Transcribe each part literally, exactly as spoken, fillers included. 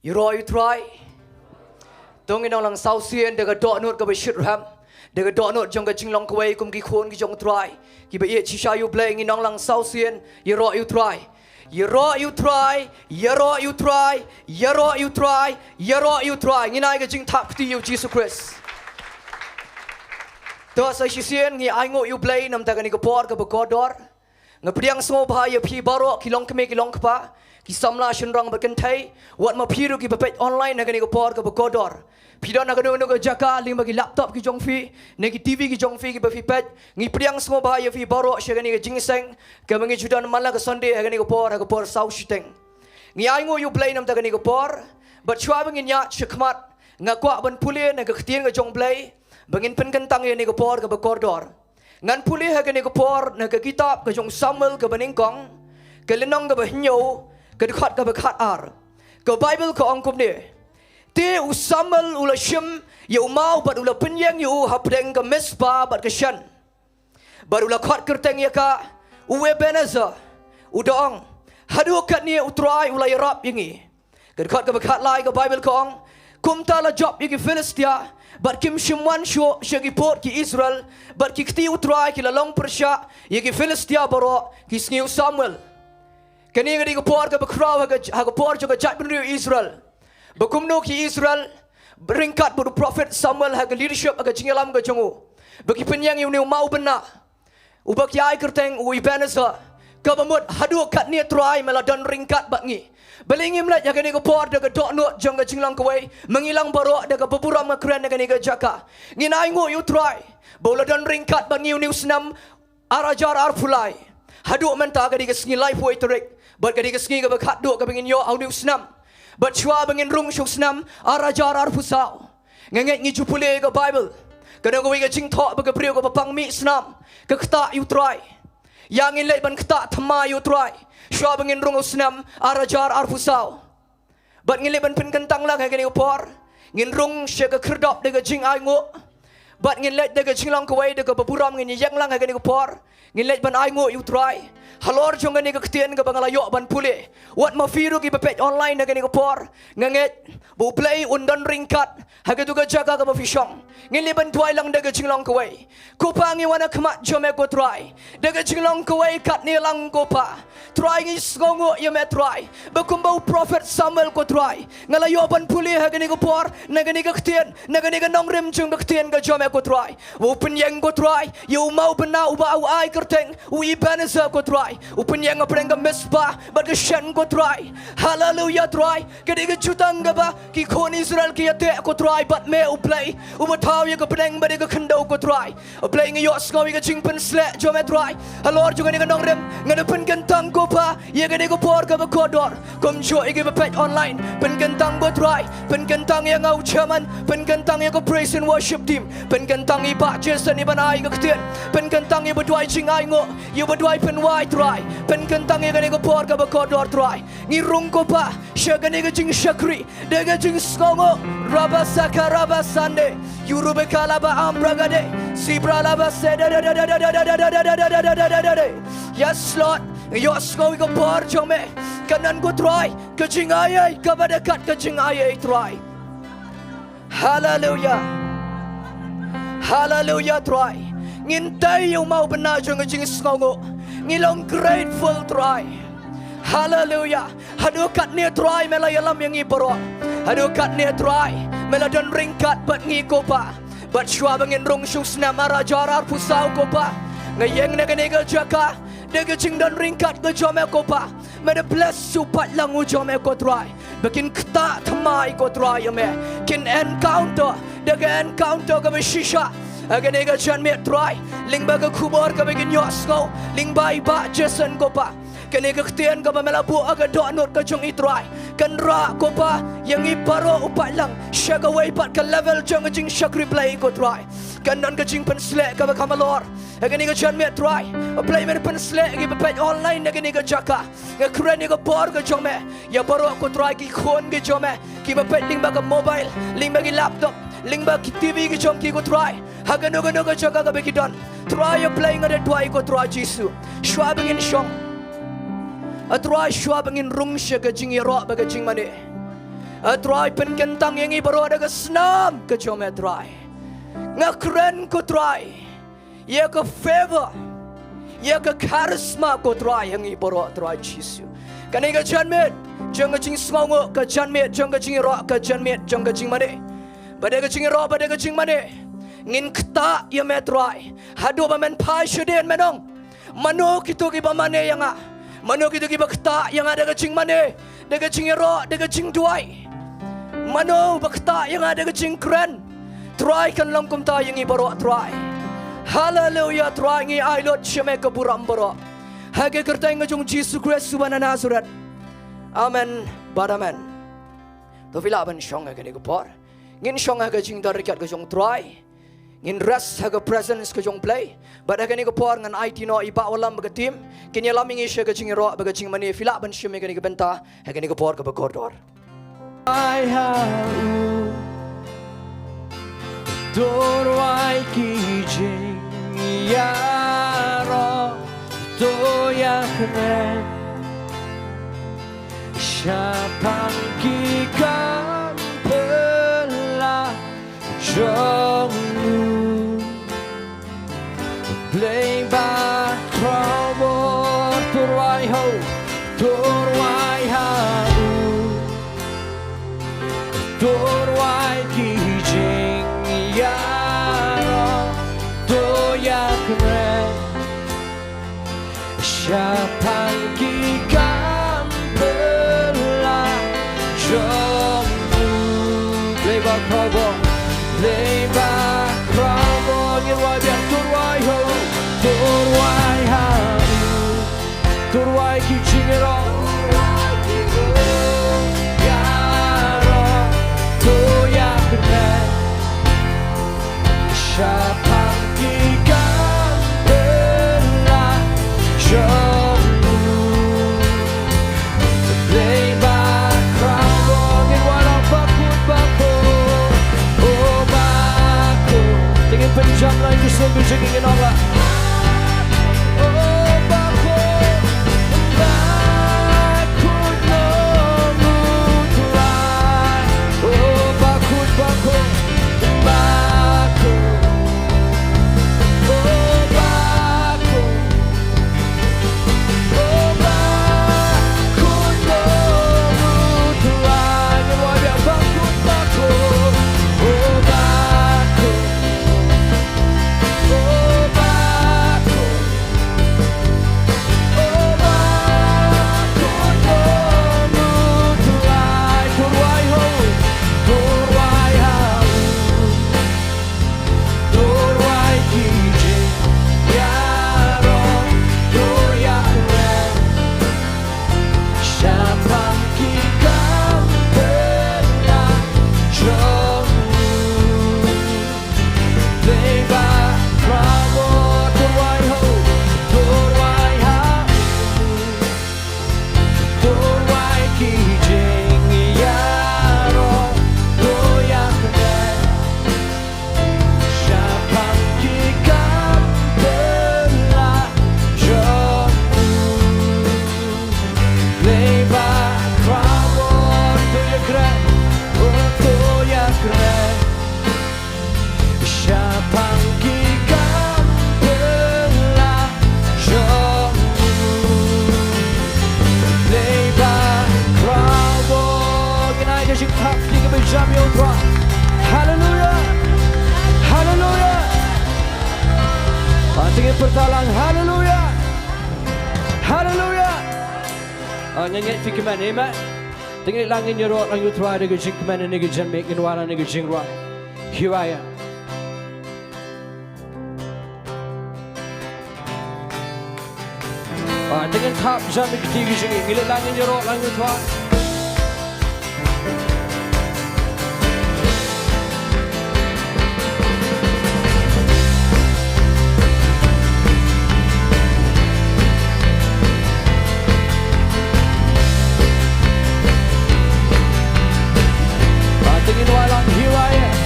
Ïaroh ïa u Trai. To ngin ong lang saw sien da ka dohnud kaba shitrhem, da ka dohnud jong ka jinglong kawei kum ki khun ki jong u Trai, kiba ïeit shisha ïa u Blei, ngin ong lang saw sien, ïaroh ïa u Trai. Ïaroh ïa u Trai, ïaroh ïa u Trai, ïaroh ïa u Trai, ïaroh ïa u Trai. Ngin ai ka jingthap kti ïa u Jisu Khrist. To sa shisien ngi ainguh ïa u Blei namar kane ka por kaba kordor. Nga pdiang sngewbha ïa phi baroh ki longkmie ki longkpa, ki samla shynrang bad kynthei, wat ma phi ruh kiba peit online ha kane ka por kaba kordor. Phi don ha kano kano ka jaka lyngba ki laptop ki jong phi, ne ki T V ki jong phi kiba phi peit, ngi pdiang sngewbha ïa phi baroh sha kane ka jingïaseng kaba ngi ju don man la ka Sunday ha kane ka por, ha ka por saw shiteng. Ngi ainguh ïa u Blei namar kane ka por, bad shuwa ba ngin ïaid shakhmat, nga kwah ban pule na ka ktien ka jong u Blei ba ngin pynkyntang ïa kane ka por kaba kordor. Ngan pule ha kane ka por na ka kitab ka jong u Samuel kaba nyngkong, ka lynnong kaba hynñiew, ka dkhot kaba khatar. Ka Baibl ka ong kumne: Te u Samuel u la shim ïa u maw bad u la pynïeng ïa u hapdeng ka Mizpa bad ka shen, bad u la khot kyrteng ïa ka, u Ebenezer, u da ong: Haduh katne u Trai u la ïarap ïa ngi. Ka dkhot kaba khatlai, ka Baibl ka ong: Kumta la jop ïa ki Philistia, bad kim shym wan shuh sha ki pud ki Israel, bad ki kti u Trai ki la long pyrshah ïa ki Philistia baroh ki sngi u Samuel. Kane ka dei ka por kaba khraw ha ka, ha ka por jong ka jaitbynriew Israel, ba kumno ki Israel, ryngkat bad u prophet Samuel ha ka leadership, ha ka jingïalam ka jong u, ba ki pynïeng ïa une u maw bynna uba ki ai kyrteng u Ebenezer, kaba mut: Haduh katne Trai me la don ryngkat bad ngi. Balei ngim leit ha kane ka por da ka dohnud jong ka jinglong kawei, ma ngi lang baroh da kaba burom? Nga kren ha kane ka jaka, ngin ainguh ïa u Trai ba u la don ryngkat bad ngi une u snem ar hajar arphew lai. Haduh mynta ka dei ka sngi laiphew wei tarik, bad ka dei ka sngi kaba khatduh kaba ngin ïoh ha une u snem. Bad shuwa ba ngin rung sha u snem ar hajar arphew saw, nga ngeit ngi ju pule ïa ka Baibl, ka don kawei ka jingthoh ba ka briew kaba pang mih snam ka ktah ïa u Trai. Ïa ngin leit ban ktah thymmai ïa u Trai shuwa ba ngin rung u snem ar hajar arphew saw. Bad ngin leit ban pynkyntang lang ha kane ka por, ngin rung sha ka khyrdop da ka jingainguh. Bad ngin leit da ka jinglong kawei, da kaba burom ngin ïeng lang ha kane ka por, ngin leit ban ainguh ïa u Trai halor jong kane ka ktien kaba nga la ïoh ban pule. Wat ma phi ruh kiba peit online ha kane ka por, nga ngeit ba u Blei un don ryngkat ha kato ka jaka kaba phi shong. Ngin leit ban duwai lang da ka jinglong kawei. Ko Pa, ngi wan ha khmat jong me ko Trai da ka jinglong kawei katne lang ko Pa. Trai, ngi sngewnguh ïa me Trai, ba kumba u prophet Samuel ko Trai, nga la ïoh ban pule ha kane ka por na kane ka ktien, na kane ka nongrim jong ka ktien ka jong me ko Trai, ba u pynïeng ko Trai ïa u maw bynna uba u ai kyrteng u Ebenezer ko Trai, u pynïeng hapdeng ka Mizpa bad ka shen ko Trai. Haleluia Trai. Ka dei ka jutang kaba ki khun Israel ki ïateh ko Trai, bad me u Blei uba thaw ïa ka bneng bad ïa ka khyndew ko Trai. U Blei, ngi ïohsngew ïa ka jingpynsleh jong me Trai halor jong kane ka nongrim. Nga da pynkyntang ko Pa ïa kane ka por kaba kordor, kumjuh ïa kiba peit online. Pynkyntang ko Trai, pynkyntang ïa nga u chairman, pynkyntang ïa ka praise and worship team, pynkyntang ïa i Bah Jason iba ai ka ktien, pynkyntang ïa ba duwai jingainguh, ïa ba duwai pynwai Trai. Pynkyntang ïa kane ka por kaba kordor Trai. Ngi rung ko Pa sha kane ka jingshakri da ka jingsngewnguh. Rabasaka rabasande, yurubeka laba ambragade, sibra laba sede. Yes Lord, ngi ïohsngew ïa ka bor jong me. Ka don ko Trai ka jingaiei kaba da kat ka jingaiei Trai. Haleluia. Haleluia Trai. Ngin tei ïa u maw bynna jong ka jingsngewnguh. Ngi long grateful Trai. Haleluia. Haduh katne Trai me la ïalam ïa ngi baroh. Haduh katne Trai me la don ryngkat bad ngi ko Pa. Bad shuwa ba ngin rung sha u snem ar hajar arphew saw ko Pa, nga ïeng na kane ka jaka da ka jingdon ryngkat ka jong me ko Pa. Me da bless u paidlang u jong me ko Trai, ba kin ktah thymmai ko Trai ïa me, kin encounter da ka encounter kaba shisha ha kane ka janmiet Trai, lyngba ka khubor kaba kin ïohsngew lyngba i Bah Jason ko Pa. Kane ka ktien kaba me la buh ha ka dohnud ka jong i Trai kan rah ko Pa ïa ngi baroh u paidlang sha kawei pat ka level jong ka jingshakri Blei ko Trai. Kan don ka jingpynsleh kaba kham halor ha kane ka janmiet Trai. Blei, me da pynsleh ïa kiba peit online na kane ka jaka. Nga kren ïa ka bor ka jong me ïa baroh ko Trai, ki khun ki jong me kiba peit lyngba ka mobile, lyngba ki laptop, lyngba ki T V ki jong ki ko Trai. Ha kano kano ka jaka kaba ki don Trai, A Blei, nga da duwai ko Trai Jisu, shuwa ba ngin shong, A Trai, shuwa ba ngin rung sha ka jingïaroh bad ka jingmane, A Trai, pynkyntang ïa ngi baroh da ka snam ka jong me Trai. Nga kren ko Trai ïa ka favor, ïa ka charisma ko Trai ïa ngi baroh Trai Jisu. Kane ka janmiet jong ka jingsngewnguh, ka janmiet jong ka jingïaroh, ka janmiet jong ka jingmane. Bad da ka jingïaroh bad da ka jingmane ngin ktah ïa me Trai. Haduh ba men phai shadien men ong, mano kito kiba mane ïa nga? Mano kito kiba ktah ïa nga da ka jingmane, da ka jingïaroh, da ka jingduwai? Mano ba ktah ïa nga da ka jingkren? Trai, kan long kumta ïa ngi baroh Trai. Haleluia Trai, ngi ai lut sha me ka burom baroh. Ha ka kyrteng ka jong Jisu Khrist uba na Nasaret. Amen bad amen. To phi lah ban shong ha kane ka por. Ngin shong ha ka jingdon ryngkat ka jong Trai. Ngin rest ha ka presence ka jong U Blei. Bad ha kane ka por ngan aiti noh i Bah Wallam bad ka team, kin ïalam ïa ngi sha ka jingïaroh bad ka jingmane. Phi lah ban shim ïa kane ka bynta ha kane ka por kaba kordor. Ai ha u, to rwai ki jingïaroh, to ïakren shaphang ki kam phylla jong u. Blei ba khraw bor, to rwai ha u, to rwai ha u, to rwai ki jingïaroh, to ïakren shaphang ki kam phylla jong u. Blei ba khraw bor, Blei ba khraw bor, ngin rwai biang, to rwai ha u, to rwai ha u, to rwai ki jingïaroh, ïaroh, to ïakren shaphang ki kam phylla jong u. Blei ba khraw bor, ngin wallam bakut bakut. O bakut. Te ngin pynjam lai ki snem ki jong ngi, ngin ong la. O bakut, bakut nong u Trai. O bakut bakut. Bakut. O bakut. O bakut nong u Trai. Ngi rwai biang, bakut bakut. O bakut. O bakut. O bakut nong u Trai. To rwai ha u, to rwai ha u. To rwai ki jingïaroh, to ïakren shaphang ki kam phylla jong u. Blei ba khraw bor, to rwai ha u, to rwai ha u. To rwai ki jingïaroh, to ïakren shaphang ki kam phylla jong u. Blei ba khraw bor, to ïakren, oh, to ïakren shaphang ki kam phylla jong u. Blei ba khraw bor, ngin ai ka jingthap, ngin pynjam ïa u Trai. Haleluia. Haleluia. Ah, te ngin pyrta lang, haleluia. Haleluia. Ah, ngin ngeit phi kmen, amen. Te ngin lang, ngin ïaroh lang ïa u Trai da ka jingkmen ha kane ka janmiet, ngin wan ha kane ka jingrwai. Here I am. Ah, te ngin thap jam ïa ka kti ka jong ngi, ngin leit lang, ngin ïaroh lang ïa u Trai. Ah, te ngin wallam, here I am.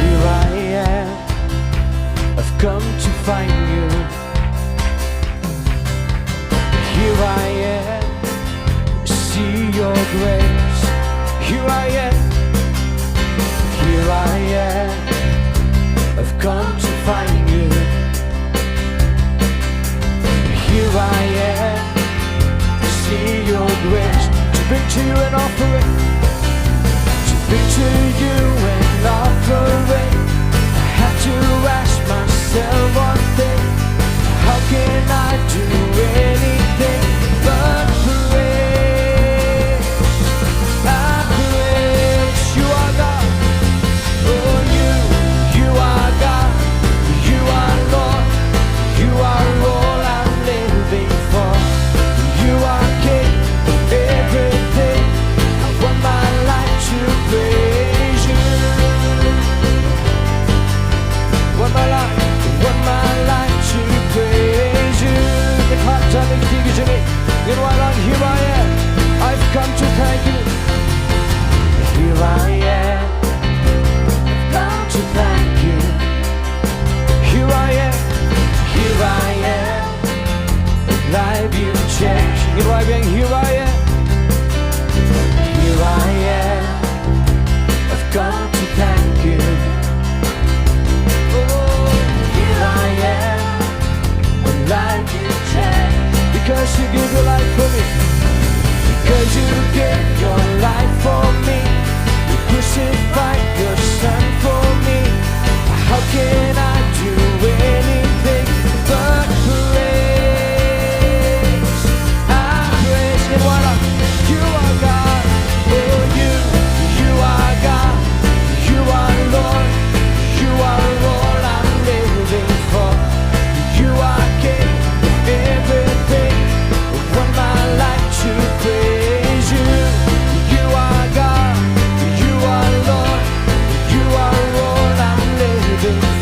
Here I am. I've come to find you. Here I am. See your grace.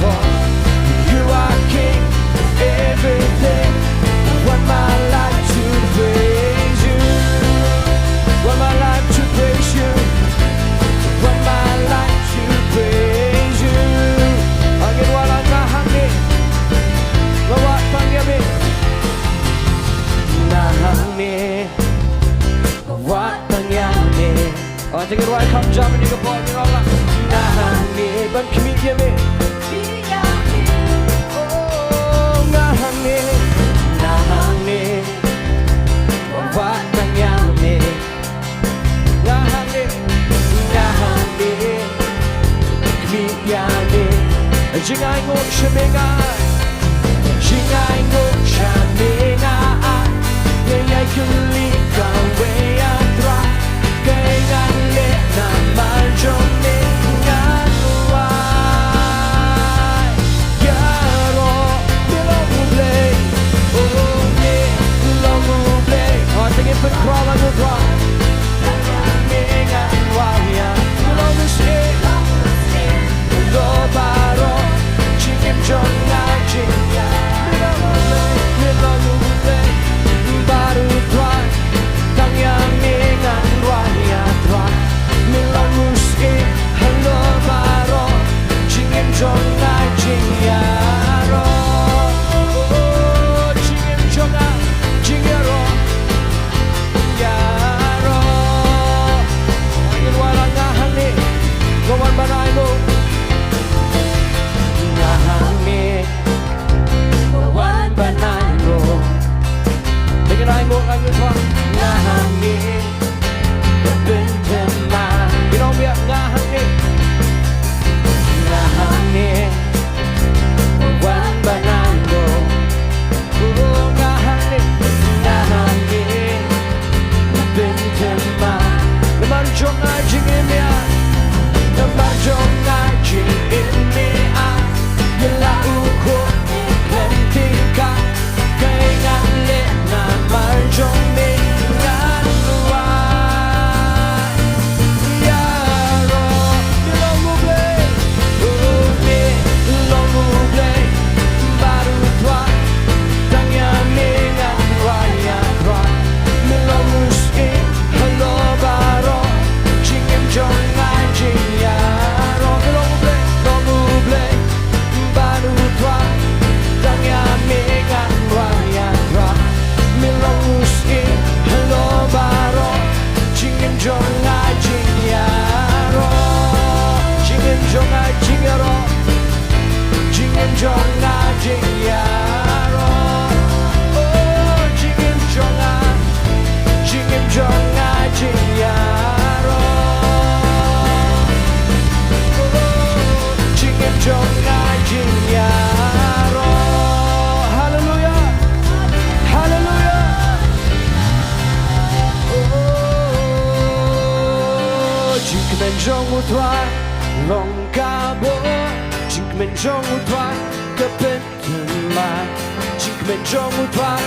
For you are King, everything. I want my life to praise you. Want my life to praise you. Want my life to praise you. Angin walang nga hangne. Nga wad tang ïa me. Nga hangne. Nga wad tang ïa me. Oh, take it right, come jump in, you can put it all up. Nga hangne ban khmih ïa me. Oh, nga hangne, nga hangne. Wat tang ïa me. Nga hangne, nga hangne. Khmih ïa me. Jingainguh sha me nga. Jingainguh sha me nga. Ïa ïa kylli kawei, A Trai. Kaei ngan leh namar jong me ngan wai. Ïaroh, me long U Blei. Oh, me long U Blei. Oh, sing it for Christ, like a rock. Me ngan wai ïa. Me long U Blei. Halor baroh, jingim jong nga jingïaroh. Me long U Blei, bad U Trai. Tang ïa me ngan wai ïa Trai. Me long U Syiem halor baroh, jingim jong nga jingïaroh. Oh, jingim jong nga jingïaroh. Ïaroh. Ngin wallam nga hangne. Nga wan ban ainguh. Nga hangne. Nga wan ban ainguh. Ngin ainguh, ainguh, nga hangne. Nga pynthame. Ngin ong biang, nga hangne. Nga hangne. Nga wan ban ainguh. Oh, nga hangne, nga hangne. Pynthame. Namar jong nga jingim ïa. Namar jong nga jingim ïa. Ïa la u khun khlem tyngka. Kaei ngan leh namar jong me ngan wai. Ïaroh, me long U Blei. Oh, me long U Blei. Bad U Trai. Tang ïa me ngan wai ïa Trai. Me long U Syiem halor baroh. Jingim jong nga jingïaroh. Me long U Blei, long U Blei. Bad U Trai. Tang ïa me ngan wai ïa Trai. Me long U Syiem halor baroh. Jingim jong nga jingïaroh. Jingim jong nga jingïaroh. Jingim jong nga jingïaroh. Oh, jingim jong nga. Jingim jong nga jingïaroh. Oh, jingim jong nga jingïaroh. Haleluya. Haleluya. Oh, jingkmen jong U Trai long ka bor. Jingkmen jong U Trai ka pynthame. Jingkmen jong U Trai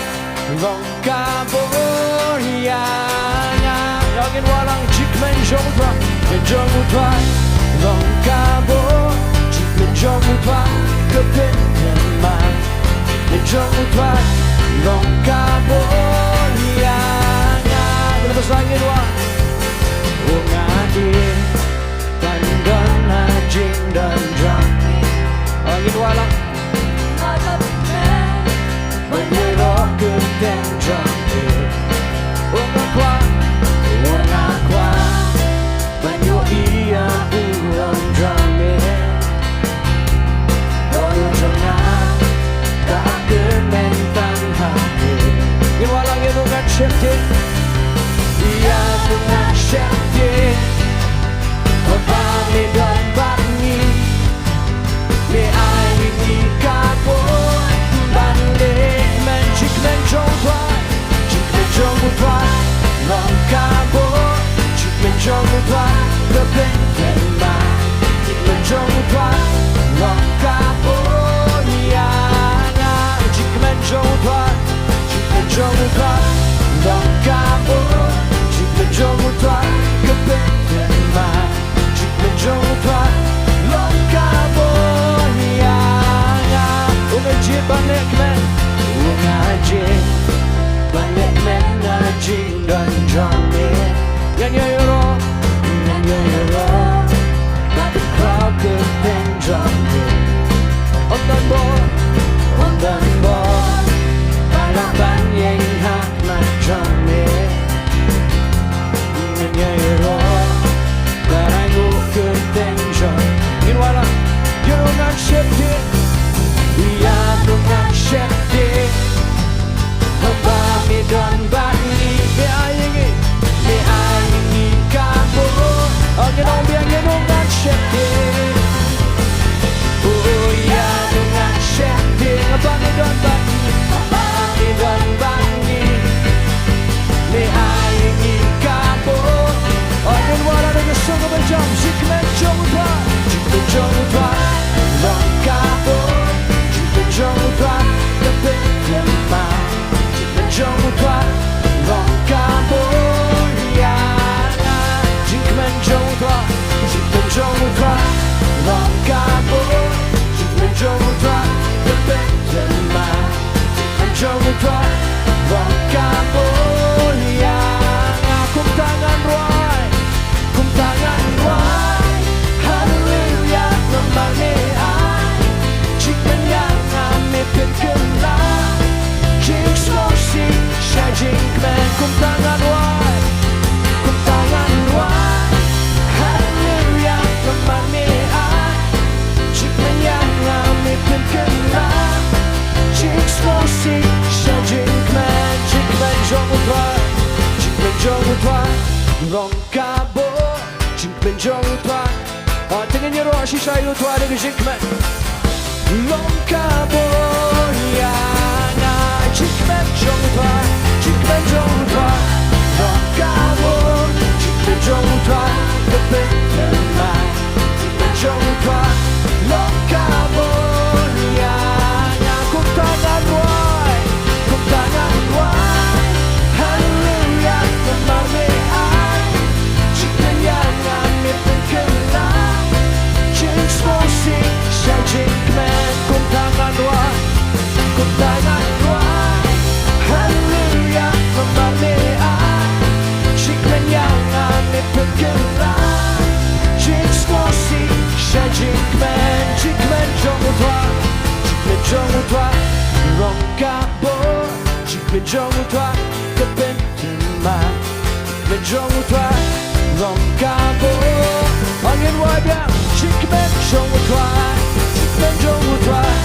long ka bor ïa nga. Ïa ngin wallam, jingkmen jong U Trai. Kmen jong U Trai long ka bor. Jingkmen jong U Trai ka pynthame. Kmen jong U Trai long ka bor ïa nga. Ngin ïa basan, ngin wan. Oh, nga dei ban don ha jingdon jong. Oh, ngin wallam. Ban ïaroh kyrteng jong me. Oh, nga kwah, oh, nga kwah ban ïohi ïa u burom jong me. Burom jong nga ka kyrmen tang ha me. Ngin wallam, ïa u ngan sheptieng. Ïa u ngan sheptieng. Ba me don bad ngi. Me ai ïa ngi ka bor ban leh kmen. Jingkmen jong U Trai. jong u Trai long ka bor, jingkmen jong u Trai ka pynthymmai. Jingkmen jong u Trai long ka bor ïa nga. Jingkmen jong u Trai, jingkmen jong u Trai long ka bor, jingkmen jong u Trai ka pynthymmai. Jingkmen jong u Trai long ka bor ïa nga. Kumta ngan rwai, kumta ngan rwai haleluya namar me ai jingkmen ïa nga, me pynkylla jingsngewsih sha jingkmen. Kumta ngan rwai, kumta ngan rwai haleluya namar me ai jingkmen ïa nga, me pynkylla jingsngewsih sha jingkmen. Jingkmen jong u Trai, jingkmen jong u Trai long ka bor, jingkmen jong u Trai. Ah, te ngin ïaroh shisha ïa u Trai da ka jingkmen. Long ka bor ïa nga, jingkmen jong u Trai, jingkmen jong u Trai long ka bor, jingkmen jong u Trai ka pynthymmai. Jingkmen jong u Trai long ka bor ïa nga. Kumta ngan rwai, kumta ngan rwai haleluya namar me ai jingkmen ïa nga, me pynkylla jingsngewsih sha jingkmen. Kumta ngan rwai, kumta ngan rwai haleluya namar me ai jingkmen ïa nga, me pynkylla jingsngewsih sha jingkmen. Jingkmen jong u Trai, jingkmen jong u Trai long ka bor, jingkmen jong u Trai ka pynthymmai. Jingkmen jong u Trai long ka bor. Ngin rwai biang. Jingkmen jong u Trai, jingkmen jong u Trai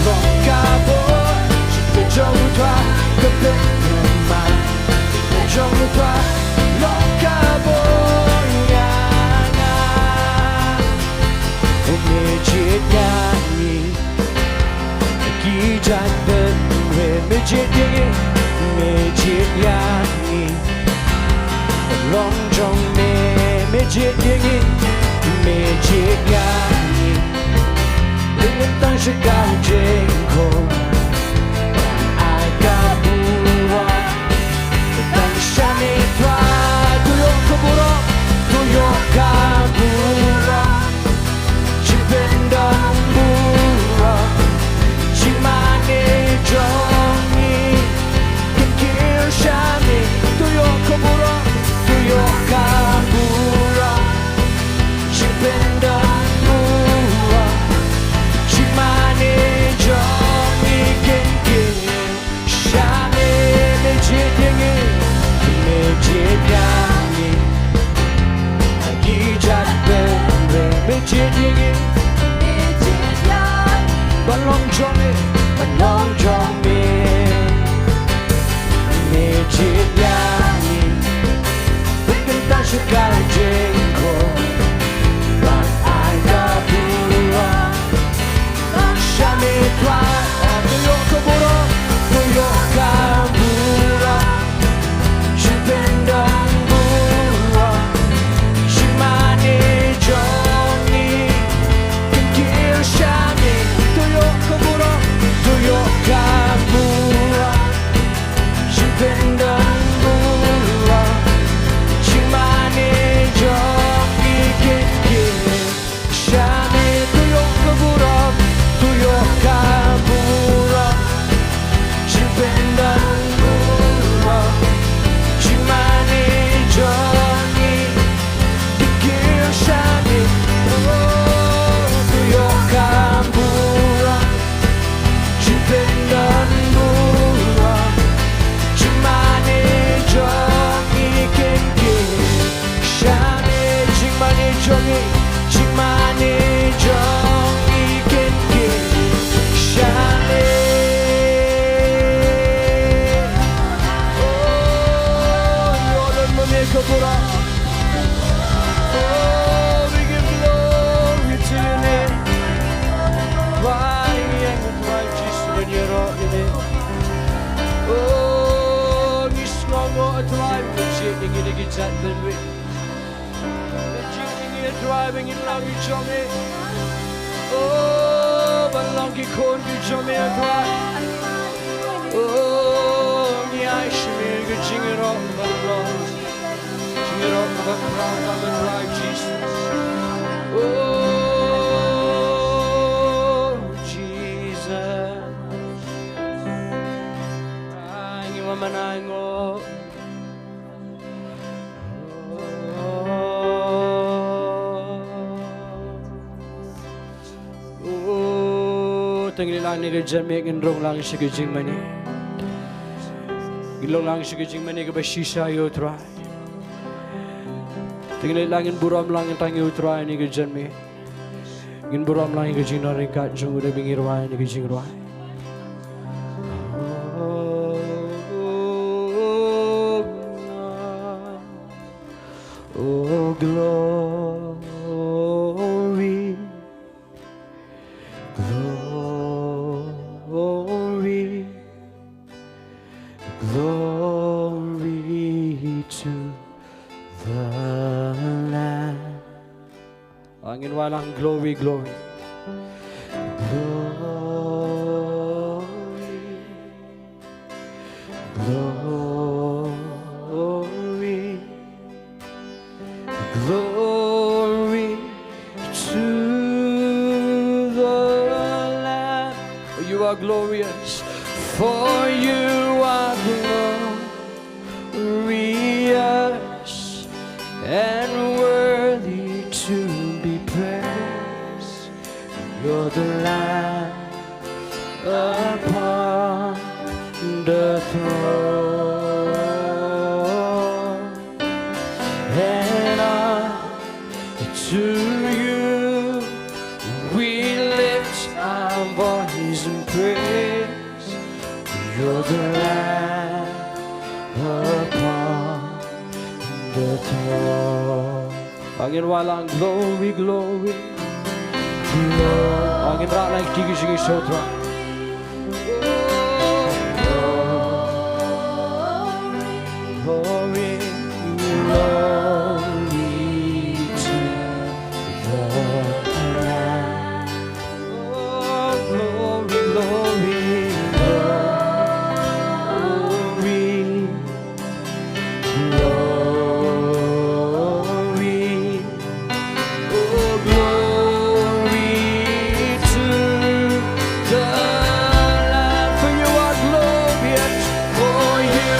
long ka bor, jingkmen jong u Trai ka pynthymmai. Jingkmen jong u Trai long ka bor ïa nga. Me jied ïa ngi ki jait bynriew, me jied ïa ngi, me jied ïa ngi. Long jong me, me jied ïa ngi, me jied ïa ngi. Dang tang sha ka jingkhot, ai ka burom. Tang sha me Trai, to ïoh ka burom, to ïoh ka burom. Jingpyndonburom, jingmane jong ngi kin kiew sha me. To ïoh ka burom, to ïoh ka burom. Jingpyndonburom, jingmane jong ngi kin kiew sha me. Me jied ïa ngi, me jied ïa ngi. Ki jait bynriew, me jied ïa ngi. Ban long jong me, ban long jong me. Me jied ïa ngi. Pynkyntang sha ka jingkhot, ban ai ka burom. Sha me Trai, to ïoh ka burom, to ïoh ka burom. Jingpyndonburom, jingmane jong ngi kin kiew sha me. To ïoh ka burom, to ïoh ka burom. Jingpyndonburom, jingmane jong ngi kin kiew sha me. To ïoh ka burom, to ïoh ka burom. Jingpyndonburom, jingmane jong ngi kin kiew sha me. Oh, to ïoh ka burom. Jingpyndonburom, jingmane jong ngi kin kiew sha me. Jingmane jong ngi, jingmane jong ngi kin kiew sha me. Oh, ïoh lut ma me ka burom. Oh, we give glory to your name. Trai, ïeng Trai Jisu, ngi ïaroh ïa me. Oh, ngi sngewnguh Trai, me jied ïa ngi na ki jait bynriew. Me jied ïa ngi Trai, ba ngin long ki jong me. Oh, ban long ki khun ki jong me, oh Trai. Oh, ngi ai sha me ka jingïaroh ban long jingïaroh kaba khraw, kaba khraw, Jisu. Oh, Jisu. Ai, ngi wan ban ai nguh. Oh, tang ïa la ne ka jingmane ngin rung lang sha ka jingmane. Ngin rung lang sha ka jingmane kaba shisha ïa u Trai. Tang ïa la ngin burom lang tang ïa u Trai ne ka jingmane. Ngin burom lang ïa ka jingdon ryngkat jong u da ba ngi rwai ne ka jingrwai. Oh, glory, glory, glory to the Lamb. Ah, ngin wai lang, glory, glory. Glory, glory, glory to the Lamb. For you are glorious, for you are glorious and worthy to be praised. You're the Lamb upon the throne. And unto you we lift our voice in praise. You're the Lamb upon the throne. Ngin wai lang, glory, glory, glory. Ngin rah lang ki jingïasoh, Trai. Glory, glory to the Lamb. Oh, glory, glory, glory. Glory, oh, glory to the Lamb. For you are glorious, for you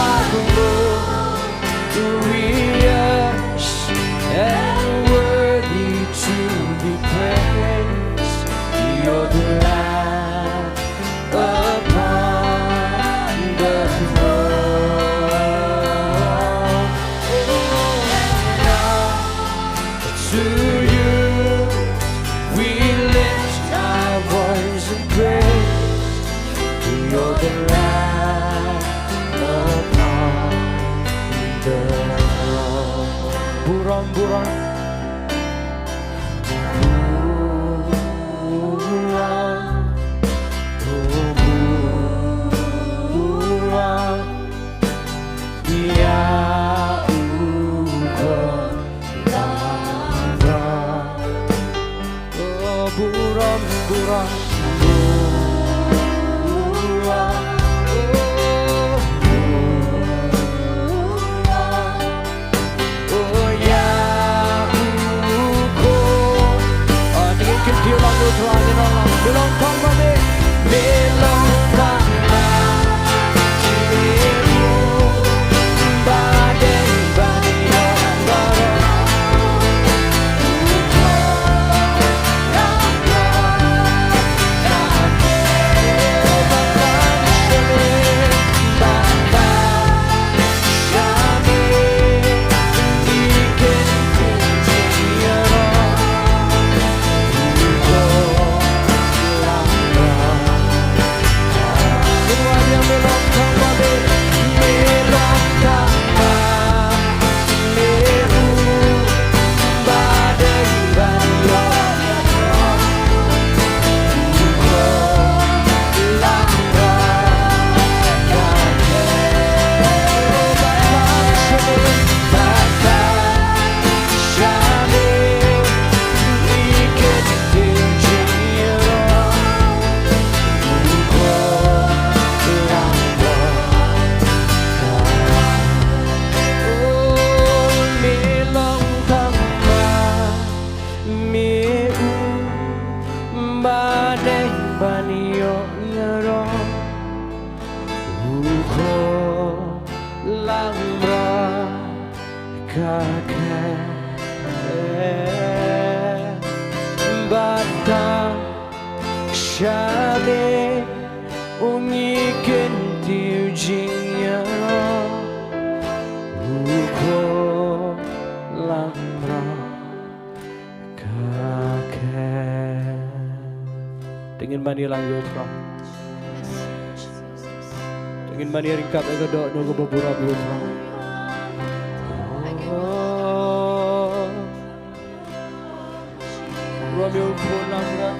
are glorious and worthy to be praised. You're the Lamb upon the throne. And unto you we lift our voice in praise. You're the Lamb upon the throne. Burom, burom. Burom, burom ïa u Kynrad. Oh, burom, burom, burom. Oh, burom. Oh, ïa u Khun. Oh, te ngin kyntiew lang ïa u Trai, ngin ong lang. Me long tang ma me. Me long tang ma me. Ba dei ba dei ïa baroh. Ro u ko lang ra ka ke bata shane u ngi ken tiu jing ya ro u ko lang ra. Ka ke. Te ngin mane lang ïa u Trai. Te ngin mane ryngkat ïa ka dohnud kaba burom ïa u Trai. Burom ïa u Khun Lamram.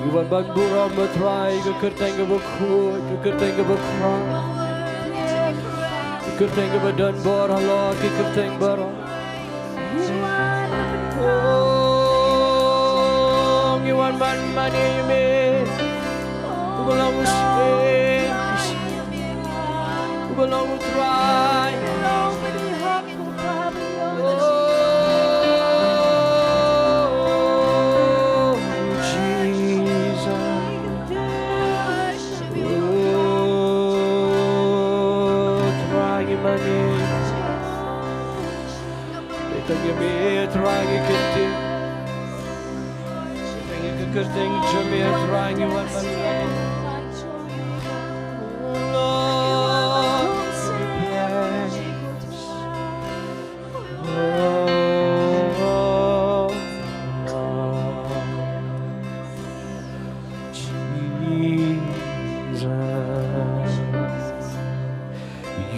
Ngi wan ban burom ïa u Trai, ka kyrteng kaba khuid, ka kyrteng kaba khraw. Ka kyrteng kaba don bor halor ki kyrteng baroh. Oh, ngi wan ban mane ïa me. Uba long u Syiem, uba long u Trai. Oh, Jesus. Oh, Trai, ngi mane. Kyrteng jong me, Trai, ngi kyntiew. Kyrteng, kyrteng jong me, Trai, ngi wan ban mane. Lord, we praise. Oh, Jesus,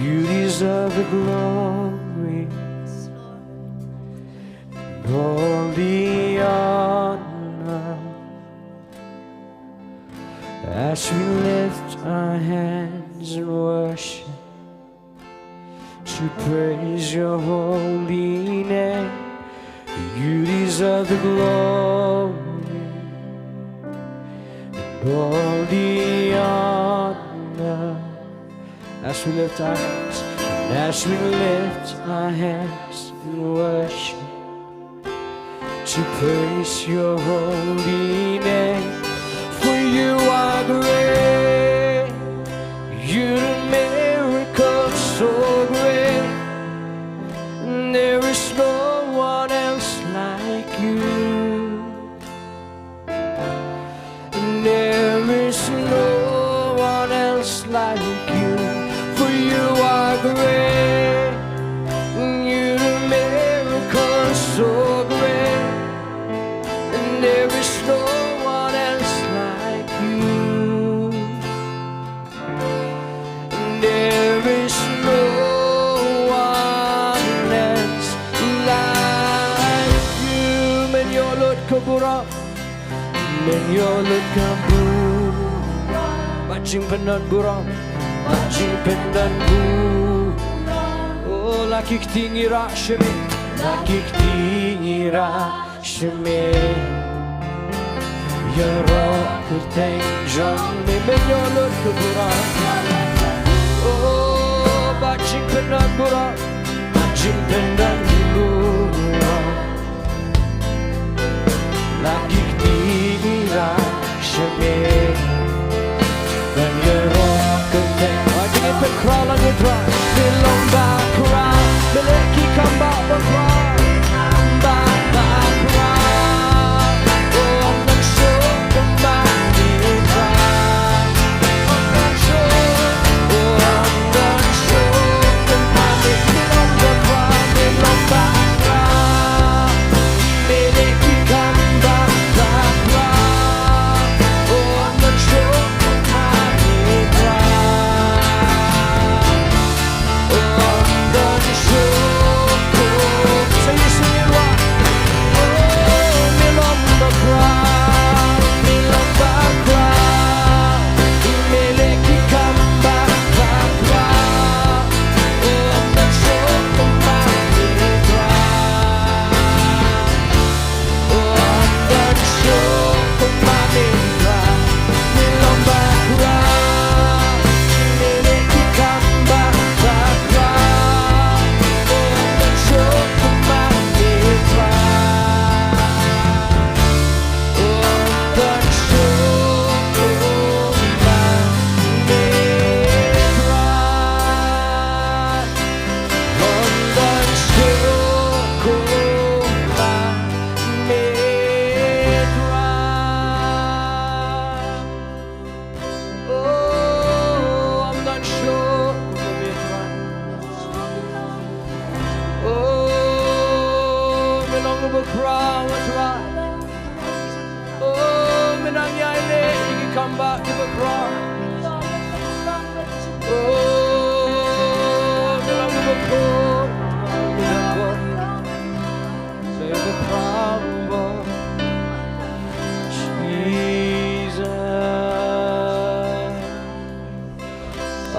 you deserve the glory and all the honor. As we lift our hands in worship, to praise your holy name. You deserve the glory and all the honor. As we lift our hands, and as we lift our hands in worship, to praise your holy name. For you are great, you do miracles so great. There is no one else like you. There is no one else like you, for you are great. You do miracles so great, and there is no one else like you. There is no one else like you. Men ïoh lut ka burom, men ïoh lut ka burom. Ba jingpyndonkam, ba jingpyndonkam. Oh, la ki kti ngi rah sha me, la ki kti ngi rah sha me. Ïaroh kyrteng jong me, men ïoh lut ka burom. Oh, ba jingpyndonkam, ba jingpyndonkam. La ki kti ngi rah sha me. Men ïaroh kyrteng. Ai, ngin pynkhraw lang ïa u Trai. Me long ba khraw, me leh ki kam ba khraw. Ba, ba khraw. Oh, ngan suk kumba ïa u Trai. Oh, ngan suk kumba ïa u Trai. Me long ba khraw, me long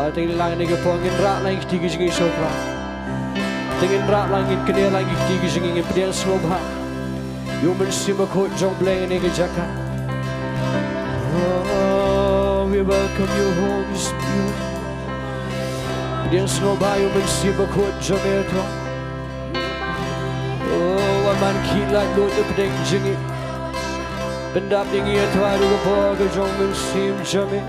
Te ngin lang ïa kane ka por, ngin rah lang ïa kti ki jingïashoh. Te ngin rah lang, ngin knieh lang ïa kti ki jingïashoh, ngin pdiang sngewbha ïa u Mynsiem Bakhuid jong U Blei ha kane ka jaka. Oh, we welcome you, Holy Spirit. Pdiang sngewbha ïa u Mynsiem Bakhuid jong me to. Oh, wat man khie lait lut ïa pdeng jong ngi. Pyndap ïa ngi, ïa to ha ka bor ka jong u Mynsiem jong me.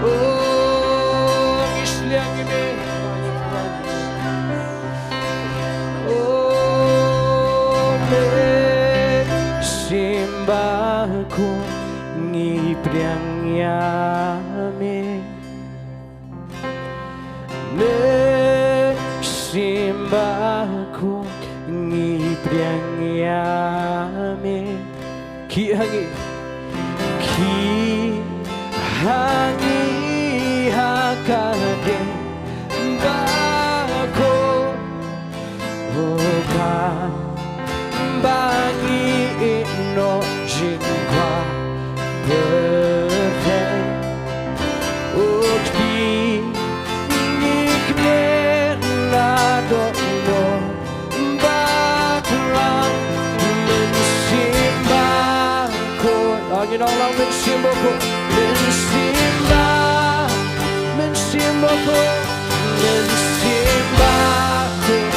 Oh, ngi sliang ïa me. Oh, Mynsiem Bakhuid, ngi pdiang ïa me. Mynsiem Bakhuid, ngi pdiang ïa me. Khie ha ngi. Khie ha ngi ha ka dei bakhuid. Oh, kaba ngi ïehnoh jingkwah pyrthei. Oh, kti ngi kmen la dohnud bakla. Mynsiem Bakhuid. Ah, ngin ong lang, Mynsiem Bakhuid. Mynsiem Ba-, Mynsiem Bakhuid. Mynsiem Bakhuid,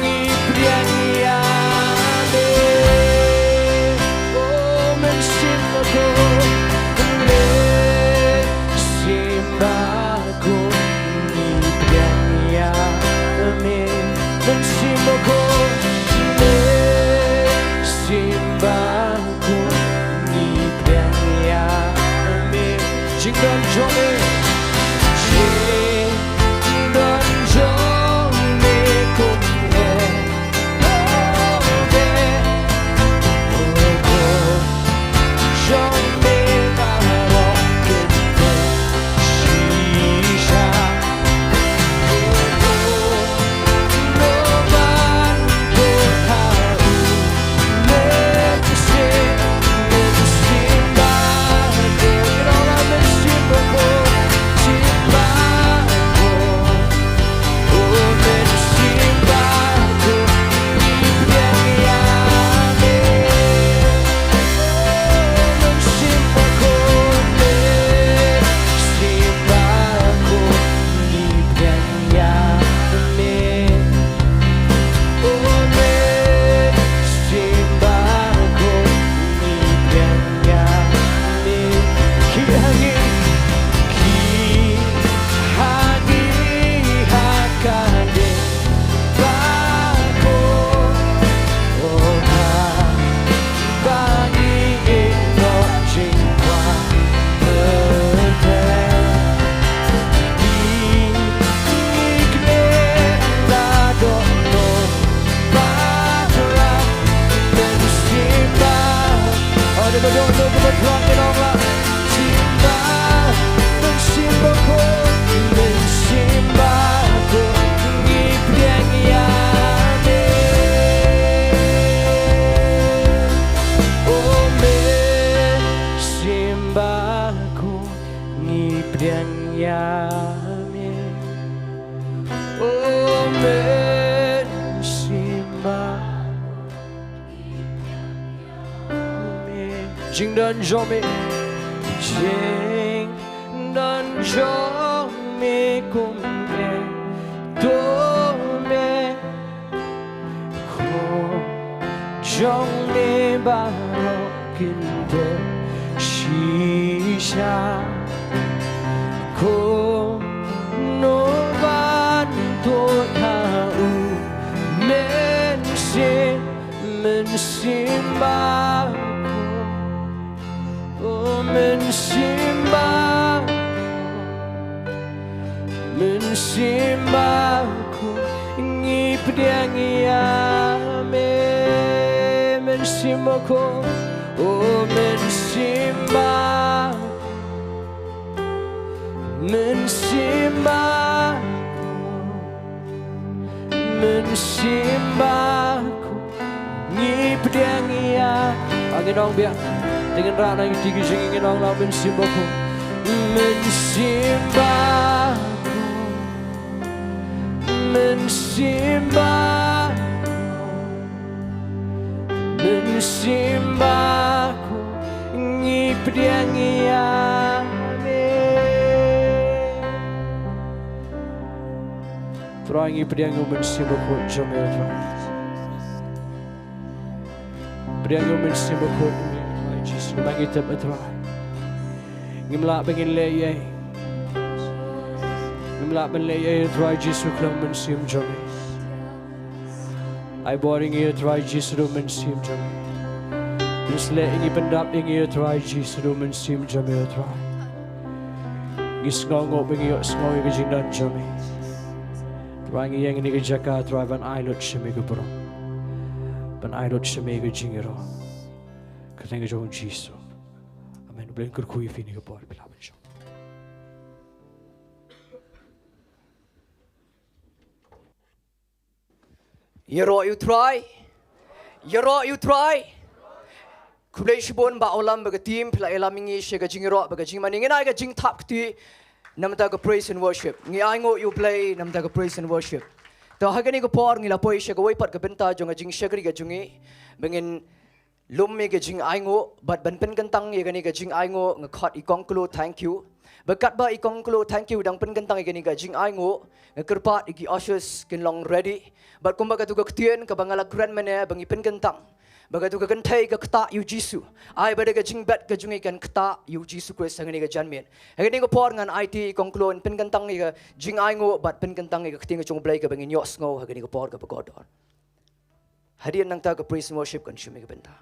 ngi pdiang ïa me. Oh, Mynsiem Bakhuid, Mynsiem Bakhuid, ngi pdiang ïa me. Mynsiem Bakhuid, Mynsiem Bakhuid, ngi pdiang ïa me. Jingdon jong me, jingdon jong me kum e. Oh, me. Oh, oh. Jong me baroh kin poi shisha. Ïa me. Oh, Mynsiem Bakhuid, ngi pdiang ïa me. Khie ha ngi, khie ha ngi ha ka dei bakhuid. Oh, ka ba ngi ïehnoh jingkwah pyrthei. Ngi, ngi kmen la dohnud bakla. Mynsiem Ba-, oh, da ka dohnud bakla, ngi ong la. Mynsiem Ba-, Mynsiem Bakhuid, Mynsiem Bakhuid, ngi pdiang ïa me. Oh, Mynsiem Bakhuid, ngi pdiang ïa me. Oh, Mynsiem Ba-, me. Jingdon jong me, jingdon jong me kum e. To me. Ko jong me baroh kin poi shisha. Kumno ban tuid ha u Mynsiem, Mynsiem Bakhuid. Oh, Mynsiem Ba-, Mynsiem Bakhuid, ngi pdiang ïa me. Mynsiem Bakhuid, oh, Mynsiem Ba-, Mynsiem Bakhuid, Mynsiem Bakhuid, ngi pdiang ïa. Ah, ngin ong biang. Te ngin rah na ngi kti ki jingïashoh, ngin ong la, Mynsiem Bakhuid. Mynsiem Bakhuid, Mynsiem Bakhuid, Mynsiem Bakhuid, ngi pdiang ïa me. Trai, ngi pdiang ïa u Mynsiem Bakhuid jong me, Trai. Pdiang ïa u Mynsiem Bakhuid jong me, Trai Jisu, ma ngi tip, Trai. Ngim lah ban leh ei. Ngim lah ban leh ei, Trai Jisu, khlem u Mynsiem jong me. Ai bor ïa ngi, Trai Jisu, da u Mynsiem jong me. Pynshlur ïa ngi, pyndap ïa ngi, Trai Jisu, da u Mynsiem jong me, Trai. Ngi sngewnguh ba ngi ïohsngew ïa ka jingdon jong me. Trai, ngi ïeng ha kane ka jaka, Trai, ban ai lut sha me ka burom, ban ai lut sha me ka jingïaroh. Ka kyrteng ka jong u Jisu. Amen. Blei un kyrkhu ïa phi ha kane ka por, phi lah ban shong. Ïaroh ïa u Trai. Ïaroh ïa u Trai. Khublei shibun Bah Olam bad ka team, phi la ïalam ïa ngi sha ka jingïaroh bad ka jingmane. Ngin ai ka jingthap kti namar ka praise and worship. Ngi ainguh ïa u Blei namar ka praise and worship. Te ha kane ka por ngi la poi sha kawei pat ka bynta jong ka jingshakri ka jong ngi, ba ngin lum ïa ka jingainguh, bad ban pynkyntang ïa kane ka jingainguh, nga khot i Kong Klo, thank you. Bad katba i Kong Klo, thank you, dang pynkyntang ïa kane ka jingainguh, nga kyrpad ïa ki ushers kin long ready. Bad kumba katto ka ktien kaba nga la kren mynne ba ngi pynkyntang, ba katto ka kynthei ka ktah ïa u Jisu. Ai ba da ka jingbet ka jong ngi kan ktah ïa u Jisu Khrist ha kane ka janmiet. Ha kane ka por ngan aiti i Kong Klo in pynkyntang ïa ka jingainguh bad pynkyntang ïa ka ktien ka jong u Blei kaba ngin ïohsngew ha kane ka por kaba kordor. Hadien nangta ka praise and worship kan shim ïa ka bynta.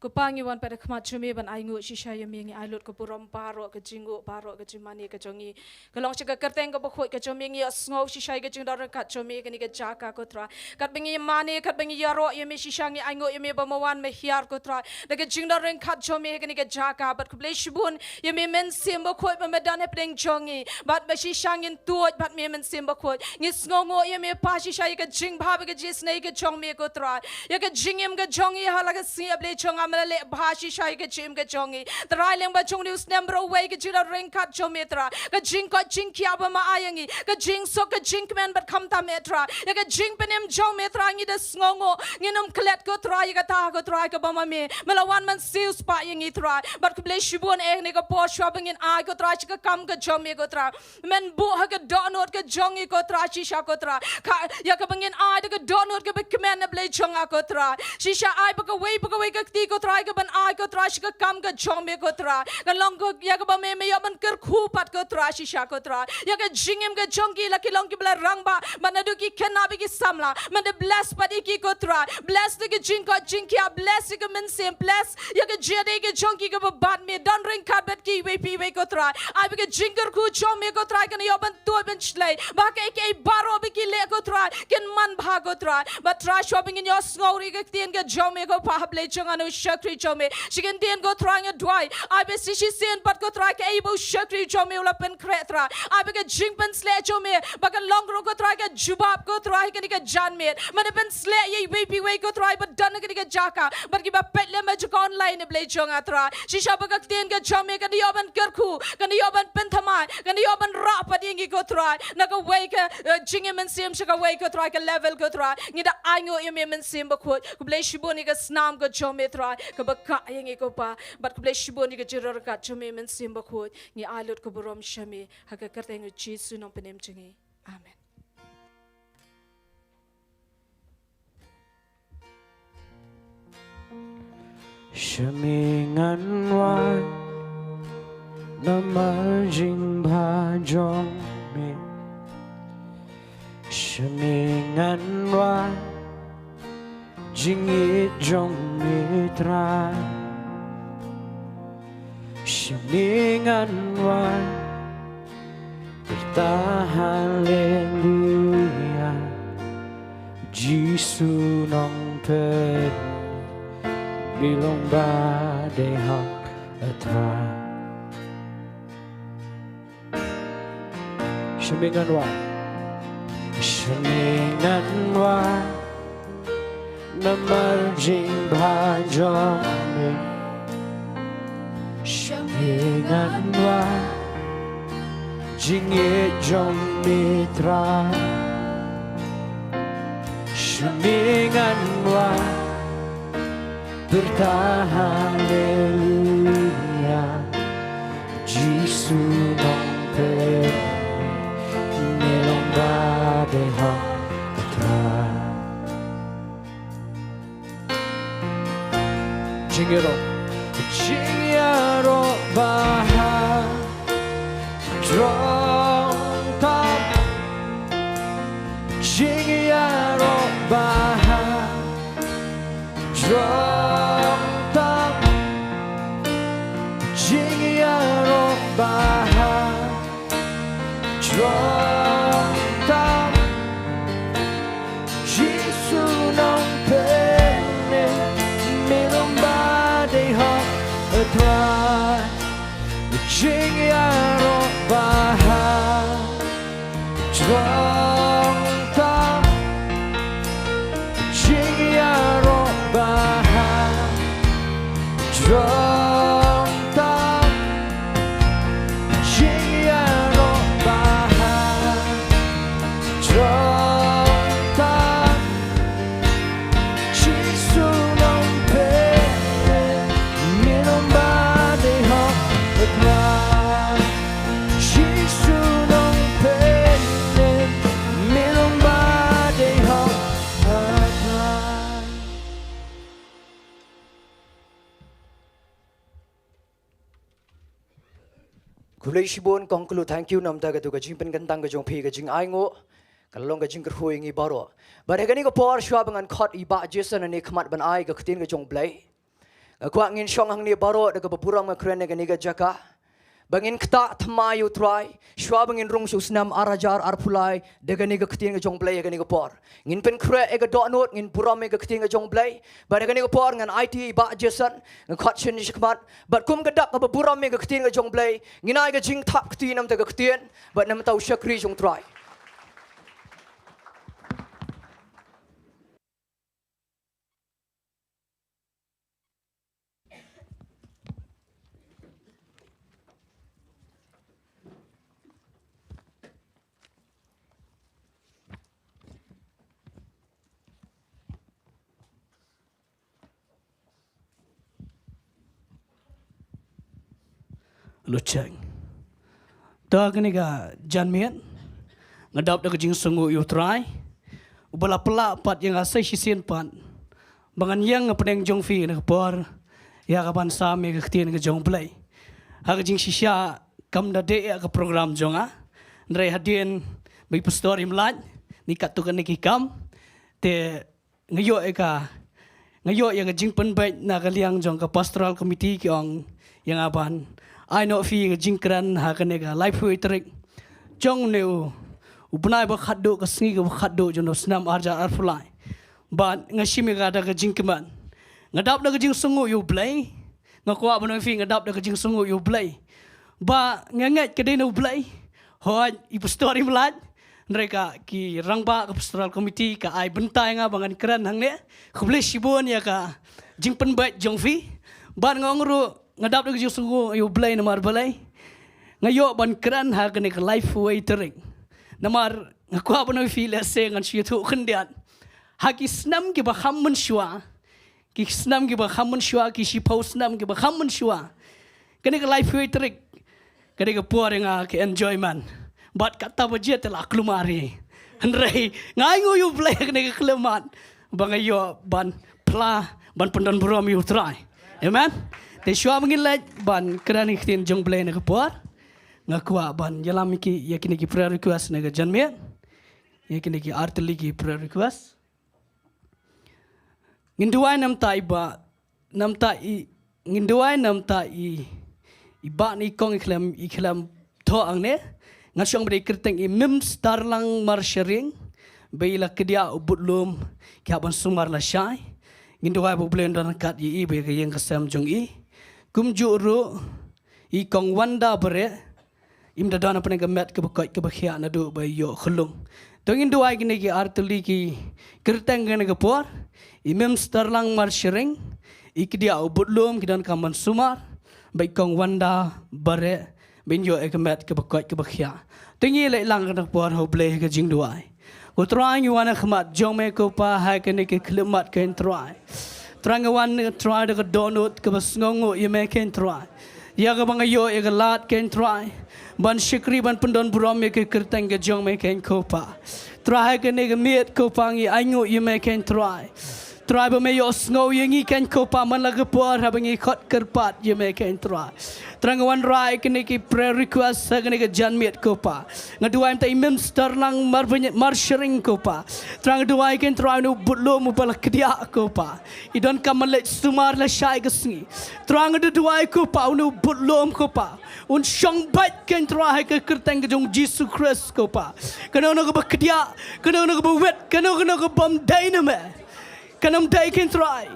Ko Pa, ngi wan pat ha khmat jong me ban ainguh shisha ïa me, ngi ai lut ka burom baroh, ka jingnguh baroh, ka jingmane ka jong ngi ka long sha ka kyrteng kaba khuid ka jong me. Ngi ïohsngew shisha ïa ka jingdon ryngkat jong me ha kane ka jaka, ko Trai. Katba ngi mane, katba ngi ïaroh ïa me shisha, ngi ainguh ïa me ba me wan me hiar, ko Trai, da ka jingdon ryngkat jong me ha kane ka jaka. Bad khublei shibun ïa me Mynsiem Bakhuid ba me don hapdeng jong ngi, bad ba shisha ngin tuid bad me Mynsiem Bakhuid. Ngi sngewnguh ïa me Pa shisha ïa ka jingbha bad ka jingisynei ka jong me, ko Trai. Ïa ka jingim ka jong ngi ha la ka sngi, A Blei jong nga, me la leh bha shisha ïa ka jingim ka jong ngi. Trai, lyngba jong une u snem baroh wei, ka jingdon ryngkat jong me, Trai, ka jingkoit jingkhiah ba me ai ïa ngi, ka jingsuk ka jingkmen bad khamtam, eh Trai, ïa ka jingpynim jong me, Trai, ngi da sngewnguh, ngin ym klet, ko Trai, ïa kata, ko Trai, kaba ma me me la wan ban siew spah ïa ngi, Trai. Bad khublei shibun eh ha kane ka por shuwa ba ngin ai, ko Trai, sha ka kam ka jong me, ko Trai. Men buh ha ka dohnud ka jong ngi, ko Trai, shisha, ko Trai, ka, ïa kaba ngin ai da ka dohnud kaba kmen, A Blei jong nga, ko Trai. Shisha, ai ba kawei pa kawei ka kti, ko Trai, kaban ai, ko Trai, sha ka kam ka jong me, ko Trai, kan long, ko, ïa kaba me, me ïoh ban kyrkhu pat, ko Trai, shisha, ko Trai, ïa ka jingim ka jong ki, la ki long kiba la rangbah, bad naduh ki khynnah bad ki samla, men da bless pat ïa ki, ko Trai. Bless da ka jingkoit jingkhiah, bless ïa ka mynsiem, bless ïa ka jingïadei ka jong ki kaba bad me. Don ryngkat bad kiwei pa kiwei, ko Trai. Ai ba ka jingkyrkhu jong me, ko Trai, kan ïoh ban tuid ban shlei, ba kaei kaei baroh ba ki leh, ko Trai, kin manbha, ko Trai. Bad Trai, shuwa ba ngin ïohsngew ïa ka ktien ka jong me, ko Pa, A Blei jong nga, na u shakri jong me, shi kyntien, ko Trai, nga duwai, ai ba shisien pat, ko Trai, kaei ba u shakri jong me u la pynkhreh, Trai, ai ba ka jingpynsleh jong me ba kan long ruh, ko Trai, ka jubab, ko Trai, ha kane ka janmiet, men da pynsleh ïa iwei pa iwei, ko Trai, ba don ha kane ka jaka, bad kiba peit lem ha jaka online, A Blei jong nga, Trai. Shisha ba ka ktien ka jong me kan ïoh ban kyrkhu, kan ïoh ban pynthymmai, kan ïoh ban rah pat ïa ngi, ko Trai, na kawei ka, eh, jingim mynsiem sha kawei, ko Trai, ka level, ko Trai. Ngi da ainguh ïa me Mynsiem Bakhuid. Khublei shibun ïa ka snam ka jong me, Trai, kaba kah ïa ngi, ko Pa. Bad khublei shibun ïa ka jingdon ryngkat jong me Mynsiem Bakhuid. Ngi ai lut ka burom sha me ha ka kyrteng u Jisu Nongpynim jong ngi. Amen. Sha me ngan wan namar jingbha jong me. Sha me ngan wan jingïeit jong me Trai. Sha me ngan wan pyrta haleluya. Jisu Nongpynim, me long ba dei hok, a Trai. Sha me ngan wan, sha me ngan wan Namar jingbha jong me sha me ngan wad, jingngeit jong me Trai sha me ngan wad. Pyrta haleluya, Jisu Nongpynim, me long ba dei hok Trai. Jingïaroh, jingïaroh ba ha jrong tam, jingïaroh ba ha jrong tam, jingïaroh ba ha jrong tam. Jisu Nongpynim, me long ba dei hok Trai. Jingïaroh ba ha jrong tam, jingïaroh ba ha jrong tam, jingïaroh ba ha jrong tam. Jisu Nongpynim, me long ba dei hok Trai. Jisu Nongpynim, me long ba dei hok Trai. Khublei shibun, kong kulu, thank you namar katu ka jingpynkyntang ka jong phi, ka jingainguh ka long ka jingkyrkhu ïa ngi baroh. Bad ha kane ka por shuwa ba ngan khot i Bah Jason hangne khmat ban ai ka ktien ka jong U Blei, nga kwah ngin shong hangne baroh da kaba burom, nga kren ha kane ka jaka ba ngin ktah thymmai ïa U Trai shuwa ba ngin rung sha u snem ar hajar arphew lai da kane ka ktien ka jong U Blei. Ha kane ka por ngin pynkhreh ïa ka dohnud, ngin burom ïa ka ktien ka jong U Blei. Bad ha kane ka por ngan aiti ïa i Bah Jason, nga khot sha u shakhmat. Bad kum ka dak kaba burom ïa ka ktien ka jong U Blei, ngin ai ka jingthap kti namar ka ktien bad namar u shakri jong U Trai. Lutcheng. To kane ka janmiet nga dap da ka jingsngewnguh ïa U Trai uba la pynlah pat ïa nga sa shisien pat ba ngan ïeng ha pdeng jong phi na ka por ïa ka ban sam ïa ka ktien ka jong U Blei. Ha ka jingshisha kam da dei ïa ka program jong nga, hynrei hadien ba i pastor im lait ni katto katne ki kam, te nga ïoh ïa ka, nga ïoh ïa ka jingpynbeit na ka liang jong ka pastoral committee, ki ong ïa nga ban ai noh phi ka jingkren ha kane ka laiphew tarik jong une u, u bnai ba khatduh, ka sngi kaba khatduh jong u snem ar hajar arphew lai. Bad nga shim ïa ka da ka jingkmen, nga dap da ka jingsngewnguh ïa U Blei. Nga kwah ban ong ïa phi, nga dap da ka jingsngewnguh ïa U Blei. Ba nga ngeit ka dei na U Blei. Hooid, i pastor im lait, hynrei ka, ki rangbah ka pastoral committee ka ai bynta ïa nga ba ngan kren hangne. Khublei shibun ïa ka jingpynbeit jong phi. Bad nga ong ruh nga dap da ka jingsngewnguh ïa U Blei namar balei nga ïoh ban kren ha kane ka laiphew tarik. Namar nga kwah ban ong ïa phi, lehse ngan shu ïathuh khyndiat, ha ki snem kiba kham mynshuwa, ki snem kiba kham mynshuwa, ki shiphew snem kiba kham mynshuwa, kane ka laiphew tarik ka dei ka por ïa nga ka enjoyment. Bad kata ba jia te la kulmar ïa, hynrei nga ainguh ïa U Blei ha kane ka khyllipmat ba nga ïoh ban phla, ban pyndonburom ïa U Trai. Amen. Te shuwa ba ngin leit ban kren ïa ka ktien jong U Blei na ka por, nga kwah ban ïalam ïa ki, ïa kine ki prayer request na ka janmiet. Ïa kine ki artylli ki prayer request. Ngin duwai namar i Bah, namar i, ngin duwai namar i, i Bah ne i Kong i khlem, i khlem thoh hangne. Ngan shong ba dei kyrteng i Mim Starlang Marsharing, ba i la kdiah u budlum ki hap ban sumar lashai. Ngin duwai ba U Blei un don ryngkat ïa i bad ïa ka ïing ka sem jong i. Kumjuh ruh i Kong Wanda Bareh, im da don hapdeng ka met kaba koit kaba khiah naduh ba i ïoh khyllung. To ngin duwai kine ki artylli ki kyrteng kane ka por. I Mem Starlang Marsharing, i Kdiah u Butlum, ki donkam ban sumar, bad i Kong Wanda Bareh, ban ïoh ïa ka met kaba koit kaba khiah. To ngin leit lang kane ka por ha U Blei ha ka jingduwai. Ko Trai, ngi wan ha khmat jong me ko Pa ha kane ka khyllipmat ko Trai. Trai, nga wan Trai da ka dohnud kaba sngewnguh ïa me ko Trai. Ïa kaba nga ïoh ïa ka lad ko Trai ban shakri ban pyndonburom ïa ka kyrteng ka jong me ko Pa. Trai, ha kane ka miet ko Pa ngi ainguh ïa me ko Trai. Trai, ba me ïohsngew ïa ngi ko Pa man la ka por haba ngi khot kyrpad ïa me ko Trai. Trai, nga wanrah ïa kine ki prayer request ha kane ka janmiet ko Pa. Nga duwai mynta i Mem Starlang Mar-, Marsharing ko Pa. Trai, nga duwai ko Trai, une u Butlum uba la kdiah ko Pa. I donkam ban leit sumar lashai ka sngi. Trai, nga duwai ko Pa, une u Butlum ko Pa, un shong beit ko Trai ha ka kyrteng ka jong U Jisu Khrist ko Pa. Kano kano kaba kdiah, kano kano kaba wit, kano kano ka bym dei na me, kan ym dei ko Trai.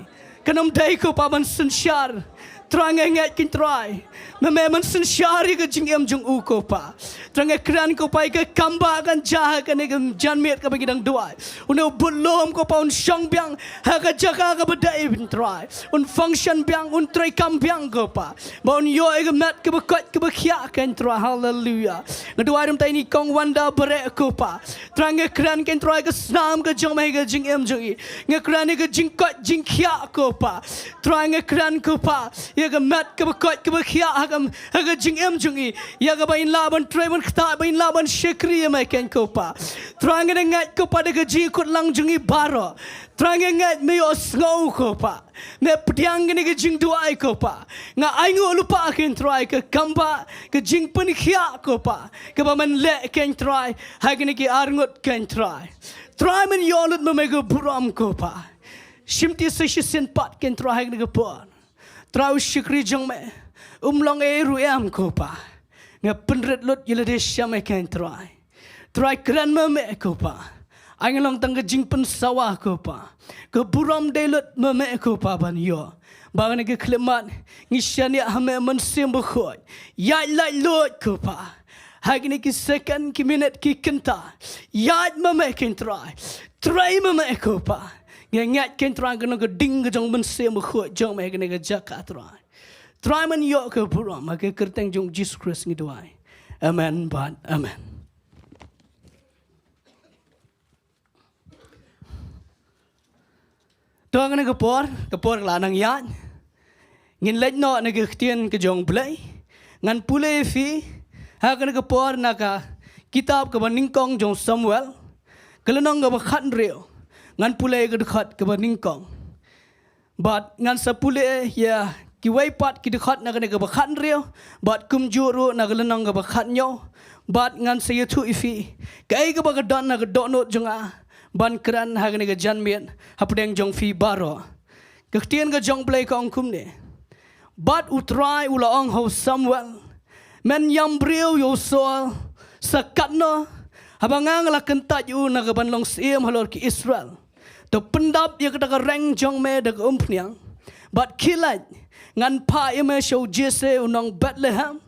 Kan ym dei ko Pa ban synshar. Trai, nga ngeit ko Trai, ma me men synshar ïa ka jingim jong u ko Pa. Trai, nga kren ko Pa ïa ka kam ba kan jia ha kane ka janmiet kaba ngi dang duwai. Une u Butlum ko Pa un shong biang ha ka jaka kaba dei ko Trai. Un function biang, un treikam biang ko Pa, ba un ïoh ïa ka met kaba koit kaba khiah ko Trai. Haleluia. Nga duwai ruh mynta ïa i Kong Wanda Bareh ko Pa. Trai, nga kren ko Trai ka snam ka jong me ha ka jingim jong i. Nga kren ïa ka jingkoit jingkhiah ko Pa. Trai, nga kren ko Pa ïa ka met kaba koit kaba khiah ha ka, ha ka jingim jong i. Ïa kaba in lah ban trei ban ktah, ba in lah ban shakri ïa me ko Pa. Trai, nga ngeit ko Pa da ka jingkut lang jong i baroh. Trai, nga ngeit me ïohsngew ko Pa. Me pdiang kane ka jingduwai ko Pa. Nga ainguh lypa ko Trai ka kam ba ka jingpynkhiah ko Pa, kaba men leh ko Trai ha kine ki arngut ko Trai. Trai, men ïoh lut ma me ka burom ko Pa. Shimti sa shisien pat ko Trai ha kane ka por. Trai, u shakri jong me um long ei ruh em ko Pa. Nga pynrit lut ïa lade sha me ko Trai. Trai, kren ma me ko Pa. Ai ngi long tang ka jingpynsawa ko Pa. Ka burom dei lut ma me ko Pa ban ïoh. Ba kane ka khyllipmat ngi shaniah ha me Mynsiem Bakhuid. Ïaid laitluid ko Pa. Ha kine ki second, ki minit, ki kynta, ïaid ma me ko Trai. Trei ma me ko Pa. Nga ngeit ko Trai ka long ka ding ka jong Mynsiem Bakhuid jong me ha kane ka jaka Trai. Trai, men ïoh ka burom ha ka kyrteng jong U Jisu Khrist ngi duwai. Amen bad amen. To ha kane ka por, ka por ka la nang ïaid. Ngin leit noh na ka ktien ka jong U Blei. Ngan pule ïa phi ha kane ka por na ka kitab kaba nyngkong jong Samuel, ka lynnong kaba khathynriew. Ngan pule ïa ka dkhot kaba nyngkong. Bad ngan sa pule ïa kiwei pat ki dkhot na kane kaba khathynriew, bad kumjuh ruh na ka lynnong kaba khathynñiew. Bad ngan sa ïathuh ïa phi kaei kaba ka don ha ka dohnud jong nga ban kren ha kane ka janmiet hapdeng jong phi baroh. Ka ktien ka jong U Blei ka ong kumne: Bad U Trai u la ong ha u Samuel, men ïam briew ïa u Saul sa katno, haba nga, nga la kyntait ïa u na ka ban long syiem halor ki Israel. To pyndap ïa kata ka reng jong me da ka umphniang. Bad khie leit, ngan phah ïa me sha u Jesse u nong Bethlehem,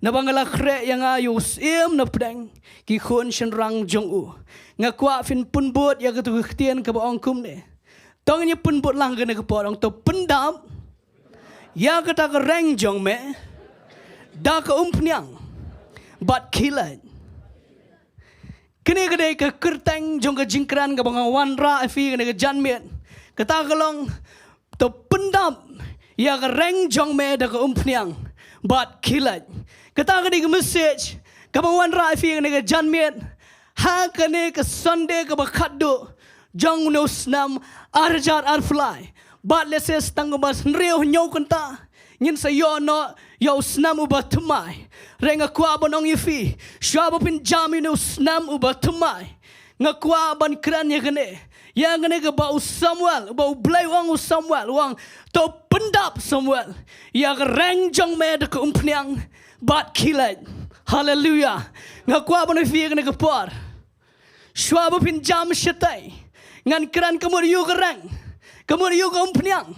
naba nga la khreh ïa nga ïa u syiem napdeng ki khun shynrang jong u. Nga kwah phin pynbud ïa kata ka ktien kaba ong kumne. To ngin ïa pynbud lang kane ka por, ong: To pyndap ïa kata ka reng jong me da ka umphniang bad khie leit. Kane ka dei ka kyrteng jong ka jingkren kaba nga wanrah ïa phi kane ka janmiet. Kata ka long: To pyndap ïa ka reng jong me da ka umphniang bad khie leit. Kata ka dei ka message kaba nga wanrah ïa phi kane ka janmiet ha kane ka Sunday kaba khatduh jong une u snem ar hajar arphew lai. Bad lehse sa tang kumba hynriew hynñiew kynta ngin sa ïoh noh ïa u snem uba thymmai. Hynrei nga kwah ban ong ïa phi, shuwa ba phin jam ïa une u snem uba thymmai, nga kwah ban kren ïa kane, ïa kane kaba u Samuel, uba U Blei u ong ïa u Samuel, u ong: To pyndap, Samuel, ïa ka reng jong me da ka umphniang bad khie leit. Haleluia. Nga kwah ban ong ïa phi kane ka por, shuwa ba phin jam shatei, ngan kren ka mut ïa ka reng, ka mut ïa ka umphniang.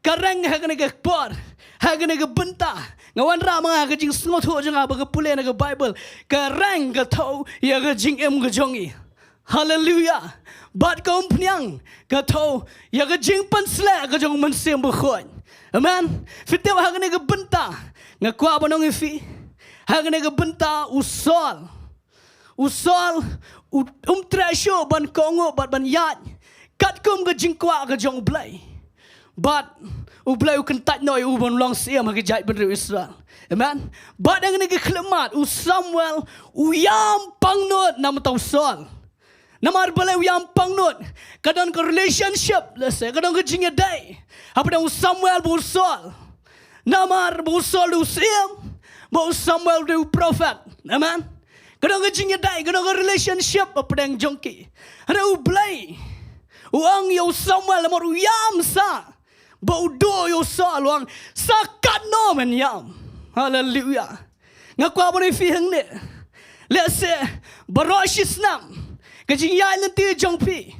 Ka reng ha kane ka por, ha kane ka bynta, nga wanrah ma nga ka jingsngewthuh jong nga ba nga pule na ka Baibl, ka reng ka thew ïa ka jingim ka jong ngi. Haleluya. Bad ka umphniang ka thew ïa ka jingpynsleh ka jong u Mynsiem Bakhuid. Amen. Phi tip ha kane ka bynta nga kwah ban ong ïa phi, ha kane ka bynta u Saul, u Saul u, um treh shuh ban kohnguh bad ban ïaid katkum ka jingkwah ka jong u Blei. Bad u Blei u kyntait noh ïa u ban long syiem ha ka jaitbynriew Israel. Amen. Bad ha kane ka khyllipmat u Samuel u ïam pangnud namar u Saul. Namar balei u ïam pangnud? Ka don ka relationship, lehse ka don ka jingïadei hapdeng u Samuel bad u Saul. Namar ba u Saul u syiem, ba u Samuel u prophet. Amen. Ka don ka jingïadei, ka don ka relationship hapdeng jong ki. Hynrei u Blei u ong ïa u Samuel, namar u ïam sah ba u duh ïa u Saul, u ong sa katno men ïam. Haleluya. Nga kwah ban ong ïa phi hangne, lehse baroh shi snam ka jingïaid lynti jong phi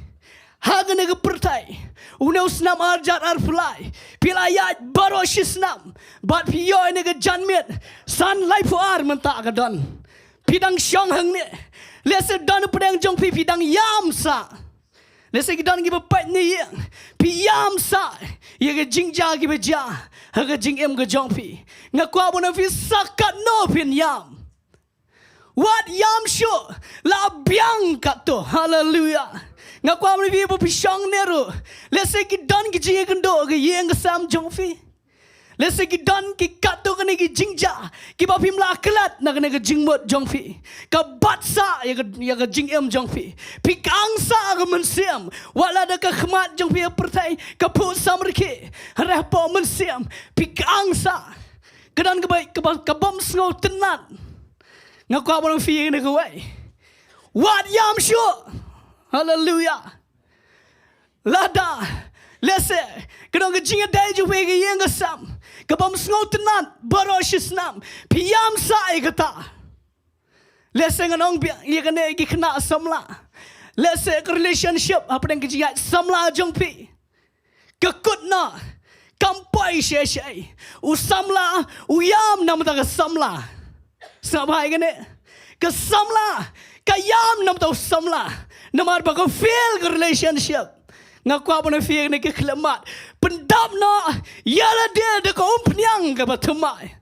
ha kane ka pyrthei, une u snam ar hajar arphew lai, phi la ïaid baroh shi snam bad phi ïoh ïa kane ka janmiet san laiphew ar mynta ka don. Phi dang shong hangne, lehse don hapdeng jong phi, phi dang ïam sah. Lehse ki don kiba peit na ïing, phi ïam sah ïa ka jingjia kiba jia ha ka jingim ka jong phi. Nga kwah ban ong ïa phi, sa katno phin ïam? Wat ïam shuh, la biang katto. Haleluya. Nga kwah ban ong ïa phi, ba phi shong ne ruh, lehse ki don ki jingïakynduh ha ka ïing ka sem jong phi. Lehse ki don ki katto katne ki jingjia kiba phim lah klet na kane ka jingmut jong phi. Ka bat sah ïa ka, ïa ka jingim jong phi. Phi kyang sah ha ka mynsiem. Wat la da ka khmat jong phi ha pyrthei ka phuh samrkhie, hynrei hapoh mynsiem phi kyang sah. Ka don kaba, kaba, ka bym sngewtynnat. Nga kwah ban ong ïa phi ïa kane kawei, wat ïam shuh. Haleluya. Lada lehse ka don ka jingïadei jong phi ha ka ïing ka sem ka bym sngewtynnat baroh shi snam, phi ïam sah ïa kata. Lehse ngan ong biang ïa kane, ki khynnah samla, lehse ka relationship hapdeng ka jingïaid samla jong phi ka kut noh, kam poi shisha. U samla u ïam namar ka samla. Sngap bha ïa kane, ka samla ka ïam namar u samla, namar ba ka fail ka relationship. Nga kwah ban ong ïa phi ïa kane ka khyllipmat, pyndap noh ïa lade da ka umphniang kaba thymmai,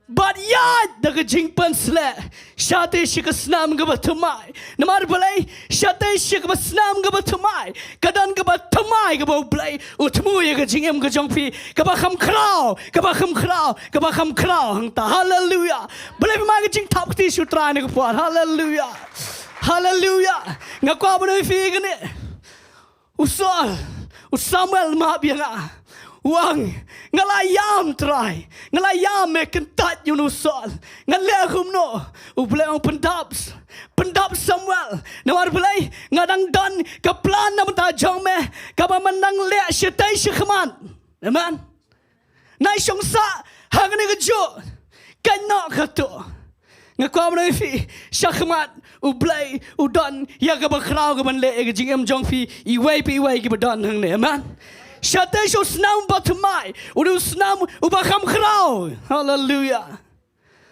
bad ïaid da ka jingpynsleh shatei sha ka snam kaba thymmai. Namar balei? Shatei sha ka snam kaba thymmai ka don kaba thymmai, kaba U Blei u thmu ïa ka jingim ka jong phi, kaba kham khraw, kaba kham khraw, kaba kham khraw hangta. Haleluya. Balei? Phi ai ka jingthap kti sha U Trai ha kane ka por. Haleluya. Haleluya. Nga kwah ban ong ïa phi ïa kane. U Saul, u Samuel map ïa nga, u ong, nga la ïam Trai, nga la ïam, me kyntait ïa une u Saul. Ngan leh kumno? U Blei u ong pyndap, pyndap Samuel. Namar balei? Nga dang don ka plan na ka bynta jong me kaba men nang leh shatei shakhmat. Amen. Nai shong sah ha kane kajuh, kynnoh katto. Nga kwah ban ong ïa phi, shakhmat U Blei u don ïa kaba khraw kaban leh ïa ka jingim jong phi iwei pa iwei kiba don hangne. Amen. Shatei sha u snam uba thymmai, u dei u snam uba kham khraw. Haleluya.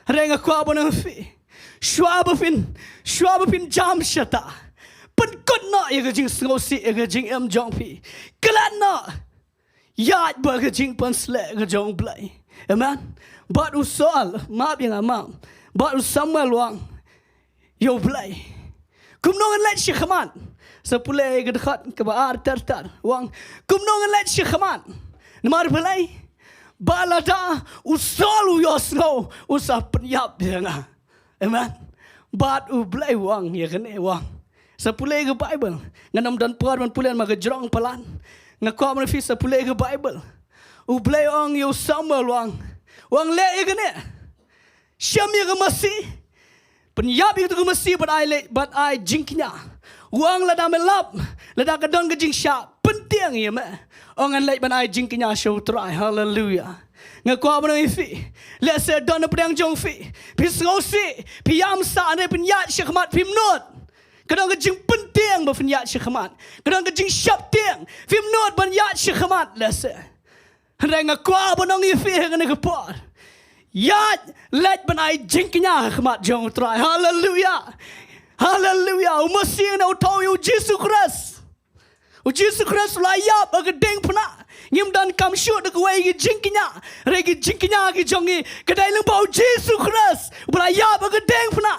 Hynrei nga kwah ban ong ïa phi, shuwa ba phin, shuwa ba phin jam shata, pynkut noh ïa ka jingsngewsih ïa ka jingim jong phi. Klet noh, ïaid bad ka jingpynsleh ka jong U Blei. Amen. Bad u Saul, map ïa nga, map, bad u Samuel u ong ïa U Blei, kumno ngan leit shakhmat? Sa pule ka dkhot kaba ar ter ter, u ong, kumno ngan leit shakhmat? Namar balei? Ba lada u Saul u ïohsngew, un sa pynïap ïa nga. Amen. Bad U Blei u ong ïa kane, u ong, sa pule ka Baibl. Ngan ym don por ban pule namar ka jrong palat. Nga kwah ban ong ïa phi, sa pule ka Baibl. U Blei u ong ïa u Samuel, u ong, u ong, leh ïa kane. Shem ïa ka masi, pynïap ïa katu ka masi bad ai leh, bad ai jingkñia. U ong, lada me lap, lada ka don ka jingshah, pyntieng ïa me. Ong, ngan leit ban ai jingkñia sha U Trai. Haleluya. Nga kwah ban ong ïa phi, lehse don hapdeng jong phi, phi sngewsih, phi ïam sah, hynrei phin ïaid shakhmat phim nud. Ka don ka jingpyntieng ba phin ïaid shakhmat, ka don ka jingsheptieng, phim nud ban ïaid shakhmat lehse. Hynrei nga kwah ban ong ïa phi ha kane ka por, ïaid, leit ban ai jingkñia ha khmat jong U Trai. Haleluya. Haleluya. U Masi ne u thaw ïa u Jisu Khrist. U Jisu Khrist u la ïap ha ka diengphna. Ngim donkam shuh da kawei ki jingkñia. Hynrei ki jingkñia ki jong ngi ka dei lyngba u Jisu Khrist uba la ïap ha ka diengphna,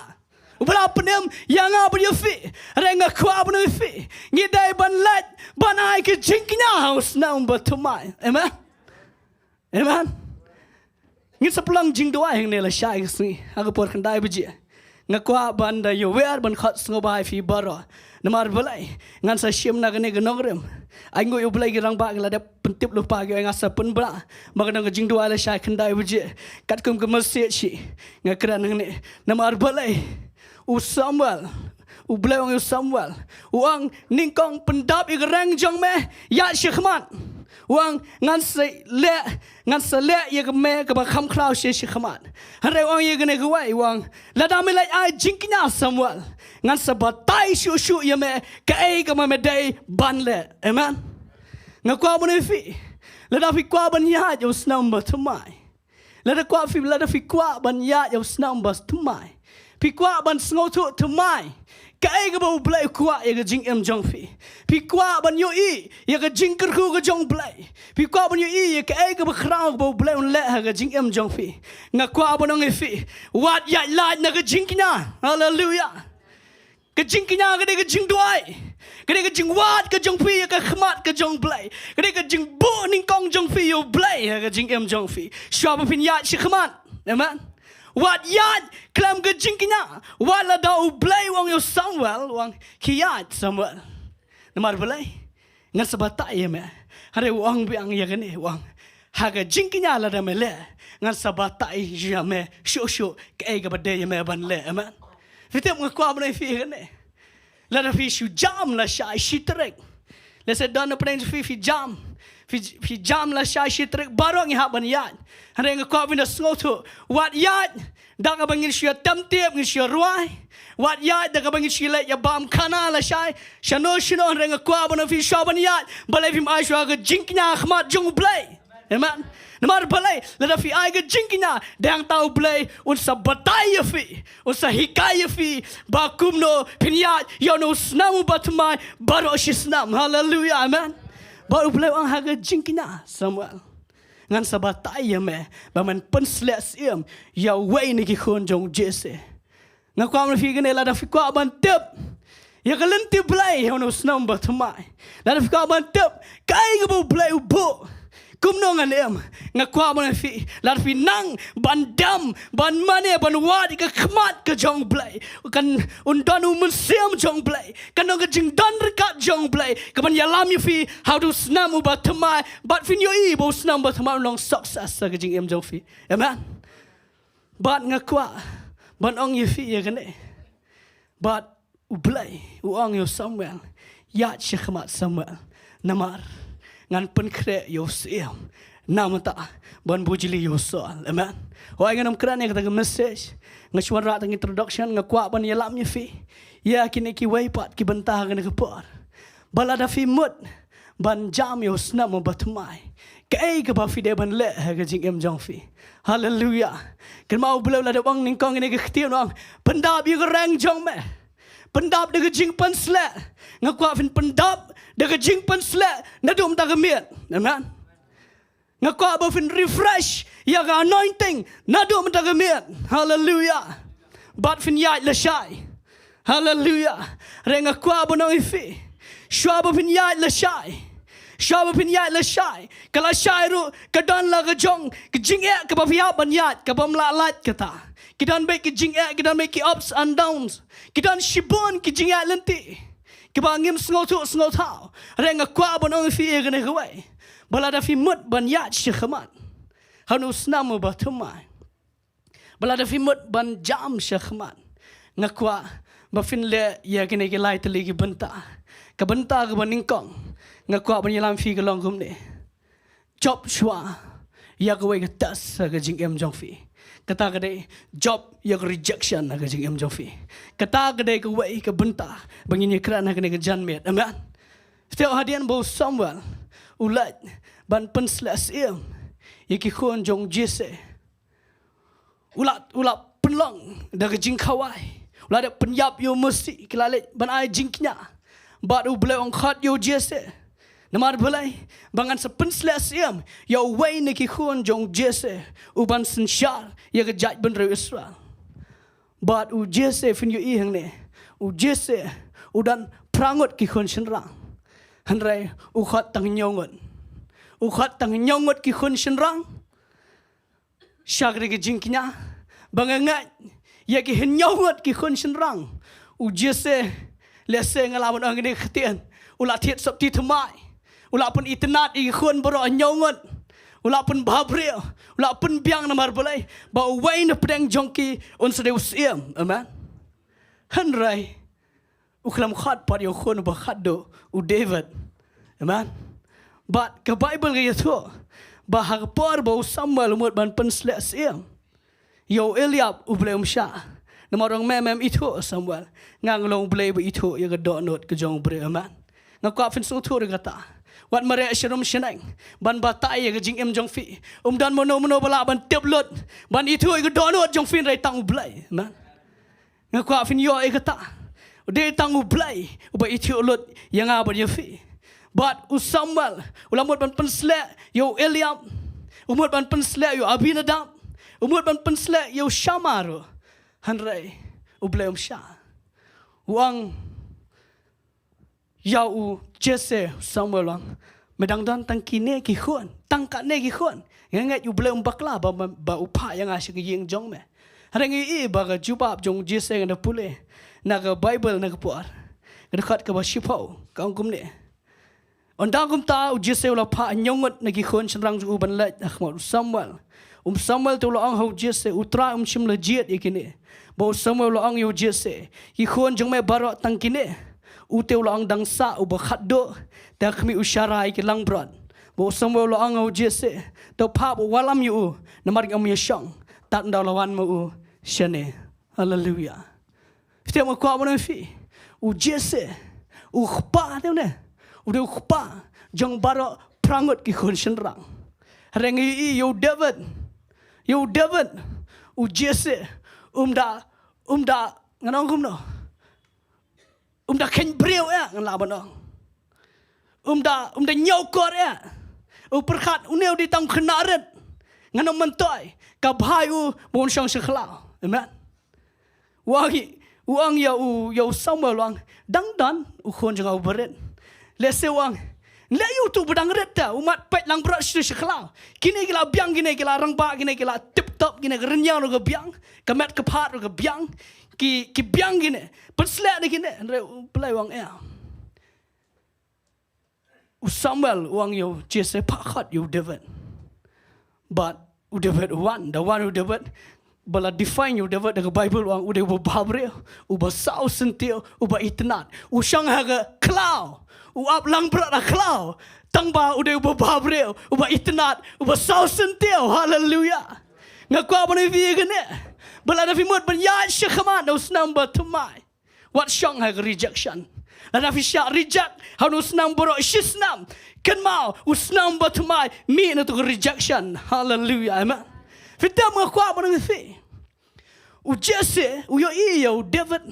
uba la pynim ïa nga bad ïa phi. Hynrei nga kwah ban ong ïa phi, ngi dei ban leit ban ai ki jingkñia ha u snem ba thymmai. Amen. Amen. Ngin sa pynlong jingduwai hangne lashai ka sngi ha ka por khyndai baje. Nga kwah ban da ïawer ban khot sngewbha ïa phi baroh. Namar balei? Ngan sa shim na kane ka nongrim. Ai nguh ïa U Blei, ki rangbah ki la dep pyntip lypa, ki ong nga sa pynbna. Ba ka don ka jingduwai lashai khyndai baje. Katkum ka message hi nga kren hangne. Namar balei? U Samuel, U Blei u ong ïa u Samuel, u ong, nyngkong pyndap ïa ka reng jong me, ïaid shakhmat. U ong, ngan sa leh, ngan sa leh ïa ka me kaba kham khraw sha shakhmat. Hynrei u ong ïa kane kawei, u ong, lada me leit ai jingkñia, Samuel, ngan sa batai shuh shuh ïa me kaei kaba me dei ban leh. Amen. Nga kwah ban ong ïa phi, lada phi kwah ban ïaid ïa u snem ba thymmai, lada kwah phi, lada phi kwah ban ïaid ïa u snem ba thymmai, phi kwah ban sngewthuh thymmai kaei kaba U Blei u kwah ïa ka jingim jong phi, phi kwah ban ïohi ïa ka jingkyrkhu ka jong U Blei, phi kwah ban ïohi ïa kaei kaba khraw kaba U Blei un leh ha ka jingim jong phi, nga kwah ban ong ïa phi, wat ïaid lait na ka jingkñia. Haleluya. Ka jingkñia ka dei ka jingduwai, ka dei ka jingwad ka jong phi ïa ka khmat ka jong U Blei, ka dei ka jingbuh nyngkong jong phi ïa U Blei ha ka jingim jong phi. Shuwa ba phin ïaid shakhmat. Amen. Wat ïaid khlem ka jingkñia. Wat lada U Blei u ong ïa u Samuel, u ong, khie ïaid Samuel. Namar balei? Ngan sa batai ïa me. Hynrei u ong biang ïa kane, u ong, ha ka jingkñia lada me leh, ngan sa batai ïa me shuh shuh kaei kaba dei ïa me ban leh. Amen. Phi tip, nga kwah ban ong ïa phi kane. Lada phi shu jam lashai shi tarik, lehse don na pdeng phi, phi jam, phi, phi jam lashai shi tarik, baroh ngi hap ban ïaid. Hynrei nga kwah phin da sngewthuh, wat ïaid da kaba ngin shu ïa tem tip, ngin shu ïa rwai. Wat ïaid da kaba ngin shu ïa leit ïa bam khana lashai shano shano. Hynrei nga kwah ban ong ïa phi, shuwa ban ïaid, balei phim ai shuwa ka jingkñia ha khmat jong U Blei? Amen. Namar balei? Lada phi ai ka jingkñia, dei hangta U Blei un sa batai ïa phi, un sa hikai ïa phi ba kumno phin ïaid ïa une u snem uba thymmai baroh shi snem. Haleluya. Amen. Bad U Blei u ong ha ka jingkñia, Samuel, ngan sa batai ïa me ba men pynsleh syiem ïa uwei na ki khun jong u Jesse. Nga kwah ban ong ïa phi kane, lada phi kwah ban tip ïa ka lynti Blei ha une u snem ba thymmai, lada phi kwah ban tip kaei kaba U Blei u buh, kumno ngan im, nga kwah ban ong ïa phi, lada phi nang ban dem, ban mane, ban wad ïa ka khmat ka jong U Blei, kan un don u Mynsiem jong U Blei, kan don ka jingdon ryngkat jong U Blei kaban ïalam ïa phi ha une u snem uba thymmai, bad phin ïohi ba u snem ba thymmai un long success ha ka jingim jong phi. Amen. Bad nga kwah ban ong ïa phi ïa kane. Bad U Blei u ong ïa u Samuel, ïaid shakhmat Samuel, namar ngan pynkhreh ïa u syiem na mynta ban buh jli ïa u Saul. Amen. Hooid, ngan ym kren ïa kata ka message, nga shu wanrah tang introduction, nga kwah ban ïalam ïa phi ïa kine kiwei pat ki bynta ha kane ka por. Ba lada phi mut ban jam ïa u snem uba thymmai, kaei kaba phi dei ban leh ha ka jingim jong phi? Haleluya. Kynmaw, U Blei u la dep ong nyngkong ïa kane ka ktien, u ong, pyndap ïa ka reng jong me. Pyndap da ka jingpynsleh. Nga kwah phin pyndap da ka jingpynsleh naduh mynta ka miet. Amen. Nga kwah ba phin refresh ïa ka anointing naduh mynta ka miet. Haleluya. Bad phin ïaid lashai. Haleluya. Hynrei nga kwah ban ong ïa phi, shuwa ba phin ïaid lashai, shuwa ba phin ïaid lashai, ka lashai ruh ka don la ka jong ka jingeh kaba phi hap ban ïaid, kabym lah lait kata. Ki don beit ki jingeh, ki don beit ki ups and downs, ki don shibun ki jingeh lynti kiba ngim sngewthuh sngewthaw. Hynrei nga kwah ban ong ïa phi ïa kane kawei, ba lada phi mut ban ïaid shakhmat ha une u snem uba thymmai, ba lada phi mut ban jam shakhmat, nga kwah ba phin leh ïa kine ki lai tylli ki bynta. Ka bynta kaba nyngkong nga kwah ban ïalam ïa phi ka long kumne: jop shuwa ïa kawei ka test ha ka jingim jong phi. Kata ka dei jop ïa ka rejection ha ka jingim jong phi. Kata ka dei kawei ka bynta ba ngin ïakren ha kane ka janmiet. Amen. Te hadien ba u Samuel u leit ban pynsleh syiem ïa ki khun jong u Jesse, u la, u la pynlong da ka jingkhawai, U la dep pynïap ïa u Messi, ki la leit ban ai jingkñia. Bad U Blei u ong khot ïa u Jesse. Namar balei? Ba ngan sa pynsleh syiem ïa uwei na ki khun jong u Jesse, u ban synshar ïa ka jaitbynriew Israel. Bad u Jesse, phin ïohi hangne, u Jesse u don phra ngut ki khun shynrang. Hynrei u khot tang hynñiew ngut. U khot tang hynñiew ngut ki khun shynrang. Sha kane ka jingkñia, ba nga ngeit ïa ki hynñiew ngut ki khun shynrang, u Jesse, lehse nga lah ban ong kane ka ktien, u la thied sopti thymmai. U la pynitynnad ïa ki khun baroh hynñiew ngut. U la pynbha briew. U la pynbiang. Namar balei? Ba uwei na pdeng jong ki un sa dei u syiem. Amen. Hynrei u khlem khot pat ïa u khun uba khatduh, u David. Amen. Bad ka Baibl ka ïathuh ba ha ka por ba u Samuel u mut ban pynsleh syiem ïa u Eliab, U Blei um shah. Namar u ong, me mem ithuh, Samuel. Nga nga long U Blei ba ithuh ïa ka dohnud ka jong u briew. Amen. Nga kwah phin sngewthuh ïa kata. Wat mareh sharum shaneng ban batai ïa ka jingim jong phi. Um don mano mano ba lah ban tip lut ban ithuh ïa ka dohnud jong phi, hynrei tang U Blei. Amen. Nga kwah phin ïoh ïa kata. U dei tang U Blei uba ithuh lut ïa nga bad ïa phi. Bad u Samuel u la mut ban pynsleh ïa u Eliab, u mut ban pynsleh ïa u Abinadab, u mut ban pynsleh ïa u Shammah ruh. Hynrei U Blei um shah. U ong ïa u Jesse, u Samuel u ong, me dang don tang kine ki khun, tang kane ki khun. Nga ngeit U Blei um bakla ba, ba, ba u phah ïa nga sha ka ïing jong me. Hynrei ngi ïohi ba ka jubab jong u Jesse, ngan da pule na ka Baibl na ka por, ka dkhot kaba shiphew, ka ong kumne. Ynda kumta u Jesse u la phah hynñiew ngut na ki khun shynrang jong u ban leit ha khmat u Samuel. U Samuel te u la ong ha u Jesse, U Trai um shym la jied ïa kine. Bad u Samuel u la ong ïa u Jesse, ki khun jong me baroh tang kine. U te u la ong, dang sah uba khatduh, te ha khmih u sharai ki langbrot. Bad u Samuel u la ong ha u Jesse, to phah bad wallam ïa u, namar ngam ïashong tad ynda u la wan ma u shane. Haleluya. Phi tip, nga kwah ban ong ïa phi, u Jesse, u kpa te une, u dei u kpa jong baroh phra ngut ki khun shynrang. Hynrei ngi ïohi ïa u David, ïa u David, u Jesse um da, um da, ngan ong kumno, um da kheiñ briew ïa, ngan lah ban ong. Um da, um da ñiewkor ïa. U pyrkhat une u dei tang u khynnah rit. Ngan ym myntoi, ka bha ïa u ba un shong sha khlaw. Amen. U ong ïa, u ong ïa u, ïa u Samuel, u ong, dang don u khun jong nga uba rit. Lehse u ong, leh ïa uto uba dang rit te, u mad peit langbrot sha, sha khlaw. Kine ki la biang, kine ki la rangbah, kine ki la tip top, kine ka rynïeng ruh ka biang, ka met ka phad ruh ka biang, ki, ki biang kine. Pynsleh na kine, hynrei U Blei u ong ïa. U Samuel u ong ïa u Jesse, phah khot ïa u David. Bad u David u wan, da wan u David, ba la define ïa u David da ka Baibl, u ong u dei uba bhabriew, uba saw syntiew, uba itynnad. U shong ha ka khlaw, u ap langbrot ha khlaw, tang ba u dei uba bhabriew, uba itynnad, uba saw syntiew. Haleluya. Nga kwah ban ong ïa phi ïa kane, ba lada phi mut ban ïaid sha khmat na u snem ba thymmai, wat shong ha ka rejection. Lada phi shah reject ha u snem baroh shi snem, kynmaw u snem ba thymmai mih na uto ka rejection. Haleluya, amen. Phi tip, nga kwah ban ong ïa phi, u Jesse u ïohi ïa u David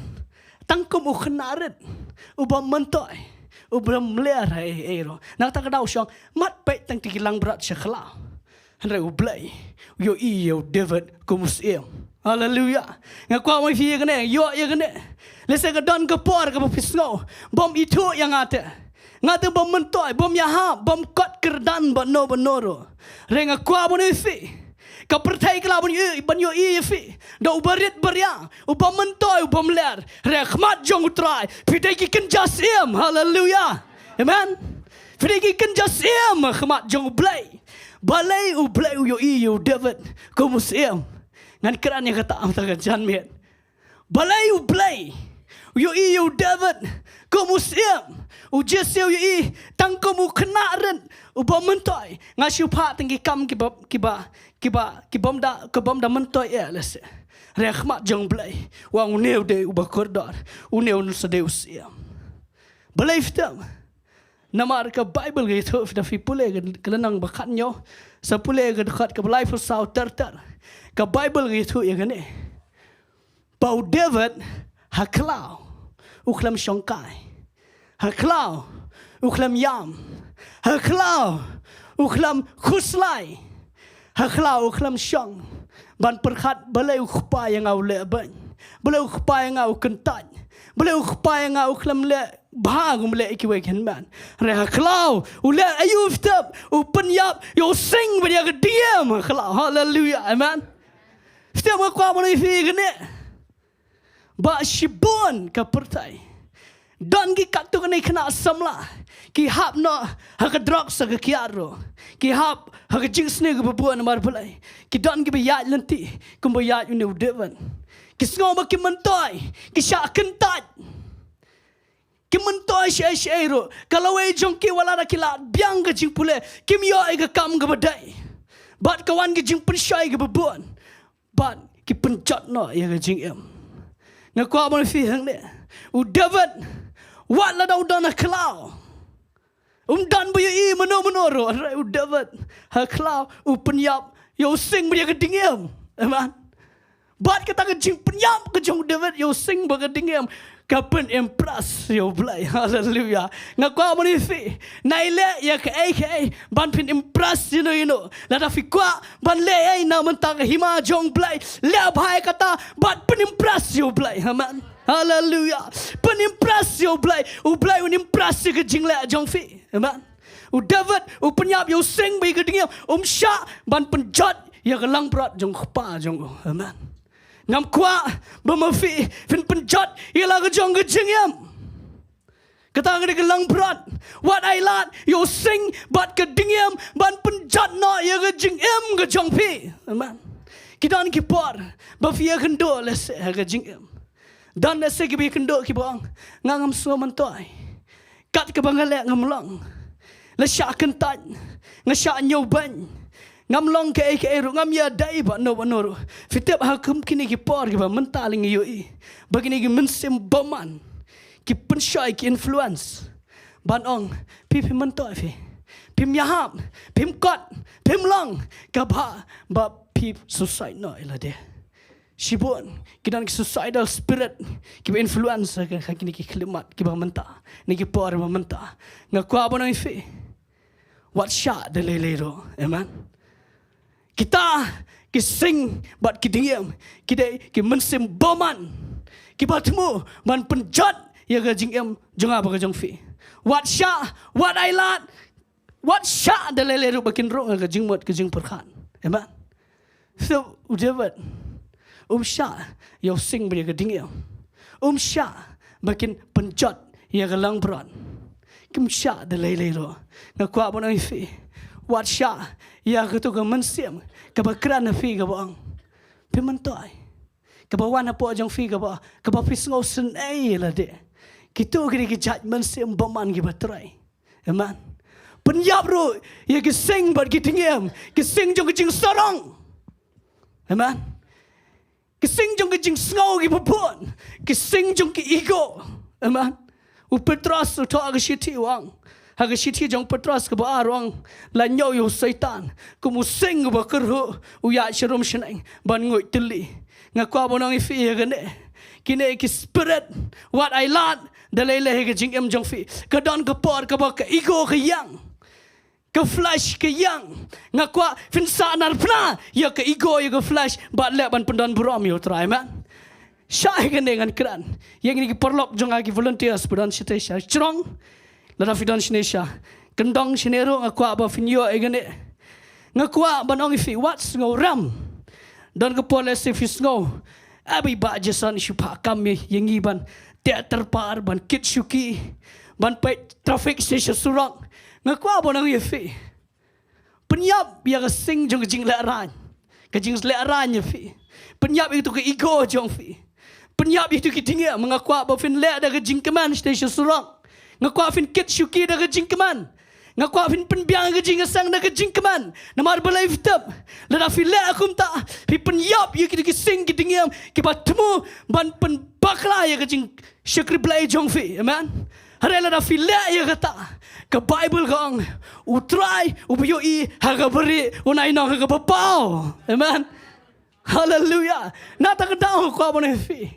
tang kum u khynnah rit, uba myntoi, uba mler ha ei ei ruh. Na kata ka daw u shong mad peit tang ki langbrot sha khlaw. Hynrei U Blei u ïohi ïa u David kum u syiem. Haleluya. Nga kwah ban ong ïa phi ïa kane, ïoh ïa kane. Lehse ka don ka por kaba phi sngew bym ithuh ïa nga te. Nga te bym myntoi, bym ïahap, bym kot kyrdan bad no bad no ruh. Hynrei nga kwah ban ong ïa phi, ka pyrthei ka lah ban ïoh, ban ïohi ïa phi da uba rit ba riang, uba myntoi, uba mler. Hynrei ha khmat jong U Trai phi dei ki kynja syiem. Haleluya. Amen. Phi dei ki kynja syiem ha khmat jong U Blei. Balei U Blei u ïohi ïa u David kum u syiem? Ngan kren ïa kata mynta ka janmiet. Balei U Blei u ïohi ïa u David kum u syiem? U Jesse u ïohi tang kum u khynnah rit uba myntoi. Nga shu phah tang ki kam kiba, kiba, kiba, ki bym da, ki bym da myntoi eh lehse. Hynrei ha khmat jong U Blei u ong une u dei uba kordor, une un sa dei u syiem. Balei phi tip? Namar ka Baibl ka ïathuh, lada phi pule ka, ka lynnong ba khathynñiew, sa pule ka dkhot kaba laiphew saw ter ter. Ka Baibl ka ïathuh ïa kane, ba u David Ha khlaw u khlem shongkai. Ha khlaw u khlem yam. Ha khlaw u khlem khuslai. Ha khlaw u khlem shong ban pyrkhat balei u kpa ïa nga u leh beiñ, balei u kpa ïa nga u kyntait, balei u kpa ïa nga u khlem leh bha kum leh ïa kiwei ki hynmen. Hynrei ha khlaw u leh aïu? Step u pynïap ïa u sing bad ïa ka dingim ha khlaw. Haleluya, amen. Step nga kwah ban ong ïa phi kane ba shibun ka pyrthei don ki katto katne khynnah samla ki hap noh ha ka drok sa ka kiad ruh, ki hap ha ka jingsniew kaba bun namar balei? Ki don kiba ïaid lynti kumba ïaid une u David. Ki sngew ba ki myntoi, ki shah kyntait, ki myntoi shaei shaei ruh. Ka lawei jong ki wat lada ki la biang ka jingpule kim ïoh ïa ka kam kaba dei. Bad ka wan ka jingpynshoi kaba bun bad ki pynjot noh ïa ka jingim. Nga kwah ban ong ïa phi hangne, u David wat lada u don ha khlaw, um don ba ïohi mano mano ruh, hynrei u David ha khlaw u pynïap ïa u sing bad ïa ka dingim. Amen. Bad kata ka jingpynïap ka jong u David ïa u sing bad ka dingim ka pynimpress ïa u Blei. Haleluya. Nga kwah ban ong ïa phi, nai leh ïa kaei kaei ban pynimpress ïano ïano. Lada phi kwah ban leh ei na mynta ka hima jong u Blei, leh bha ïa kata bad pynimpress ïa u Blei. Amen. Haleluya. Pynimpress ïa u Blei. U Blei un impress ïa ka jingleh jong phi. Amen. U David u pynïap ïa u sing bad ïa ka dingim, um shah ban pynjot ïa ka langbrot jong u kpa jong u. Amen. Ngam kwah ba ma phi phin pynjot ïa la ka jong ka jingim. Kata ka dei ka langbrot. Wat ai lad ïa u sing bad ka dingim ban pynjot noh ïa ka jingim ka jong phi. Amen. Ki don ki por ba phi ïakynduh lehse ha ka jingim. Don lehse kiba ïakynduh kiba ong, nga ngam sngew myntoi. Kat kaba nga leh ngam long. La shah kyntait, nga shah ñiewbeiñ. Ngam long kaei kaei ruh, ngam ïadei bad no bad no ruh. Phi tip ha kum kine ki por kiba mynta lei ngi ïohi ba kine ki mynsiem bymman ki pynshoi, ki influence ban ong, phi phim myntoi phi, phim ïahap, phim kot, phim long, kaba ba phi suicide noh ïa lade. Shibun ki don ki suicidal spirit kiba influence ha kine ki khyllipmat kiba mynta, ne ki por ba mynta. Nga kwah ban ong ïa phi, wat shah da lei lei ruh. Amen. Kita ki sing bad ki dingim ki dei ki mynsiem bymman kiba thmu ban pynjot ïa ka jingim jong nga bad ka jong phi. Wat shah, wat ai lad, wat shah da lei lei ruh ba kin rung ha ka jingmut ka jingpyrkhat. Amen. So u David um shah ïa u sing bad ïa ka dingim. Um shah ba kin pynjot ïa ka langbrot. Kim shah da lei lei ruh. Nga kwah ban ong ïa phi, wat shah ïa kato ka mynsiem kaba kren ha phi kaba ong, phim myntoi, kaba wan hapoh jong phi kaba, kaba phi sngew sngewsynei ïa lade. Kito ki dei ki jait mynsiem bymman kiba trei. Amen. Pynïap ruh ïa ki sing bad ki dingim, ki sing jong ka jingsarong. Amen. Ki sing jong ka jingsngew kiba bun, ki sing jong ki ego. Amen. U Petros u thoh ha ka shithi u ong, ha ka shithi jong Petros kaba ar u ong, la ñiew ïa u Soitan kum u sing uba kyrhuh u ïaid sharum shaneng ban nguid tylli. Nga kwah ban ong ïa phi ïa kane, kine ki spirit, wat ai lad da lei lei ha ka jingim jong phi. Ka don ka por kaba ka ego ka ïeng, ka flesh ka ïeng. Nga kwah phin sahnarphna ïa ka ego, ïa ka flesh, bad leh ban pyndon burom ïa u Trai. Amen. Shah ïa kane ngan kren ïa kine ki paralok jong nga, ki volunteers ba don shatei sha jrong. Lada phi don shane sha kyndong shane ruh, nga kwah ba phin ïoh ïa kane. Nga kwah ban ong ïa phi, wat sngewrem. Don ka por lehse phi sngew, a, ba i Bah Jason shu phah kam ïa ngi ban teh tyrpar, ban kit shuki, ban peit traffic sha surok. Nga kwah ban ong ïa phi, pynïap ïa ka sing jong ka jinglehrain, ka jinglehrain ïa phi. Pynïap ïa kito ka ego jong phi. Pynïap ïa kito ki dingim. Nga kwah ba phin leh da ka jingkmen shatei sha surok. Nga kwah phin kit shuki da ka jingkmen. Nga kwah phin pynbiang ïa ka jingïaseng da ka jingkmen. Namar balei phi tip, lada phi leh kumta, phi pynïap ïa kito ki sing ki dingim kiba thmu ban pynbakla ïa ka jingshakri Blei jong phi. Amen. Hynrei lada phi leh ïa kata, ka Baibl ka ong, u Trai uba ïohi ha kaba rieh un ai noh ha kaba paw. Amen. Haleluya. Na kata ka daw nga kwah ban ong ïa phi,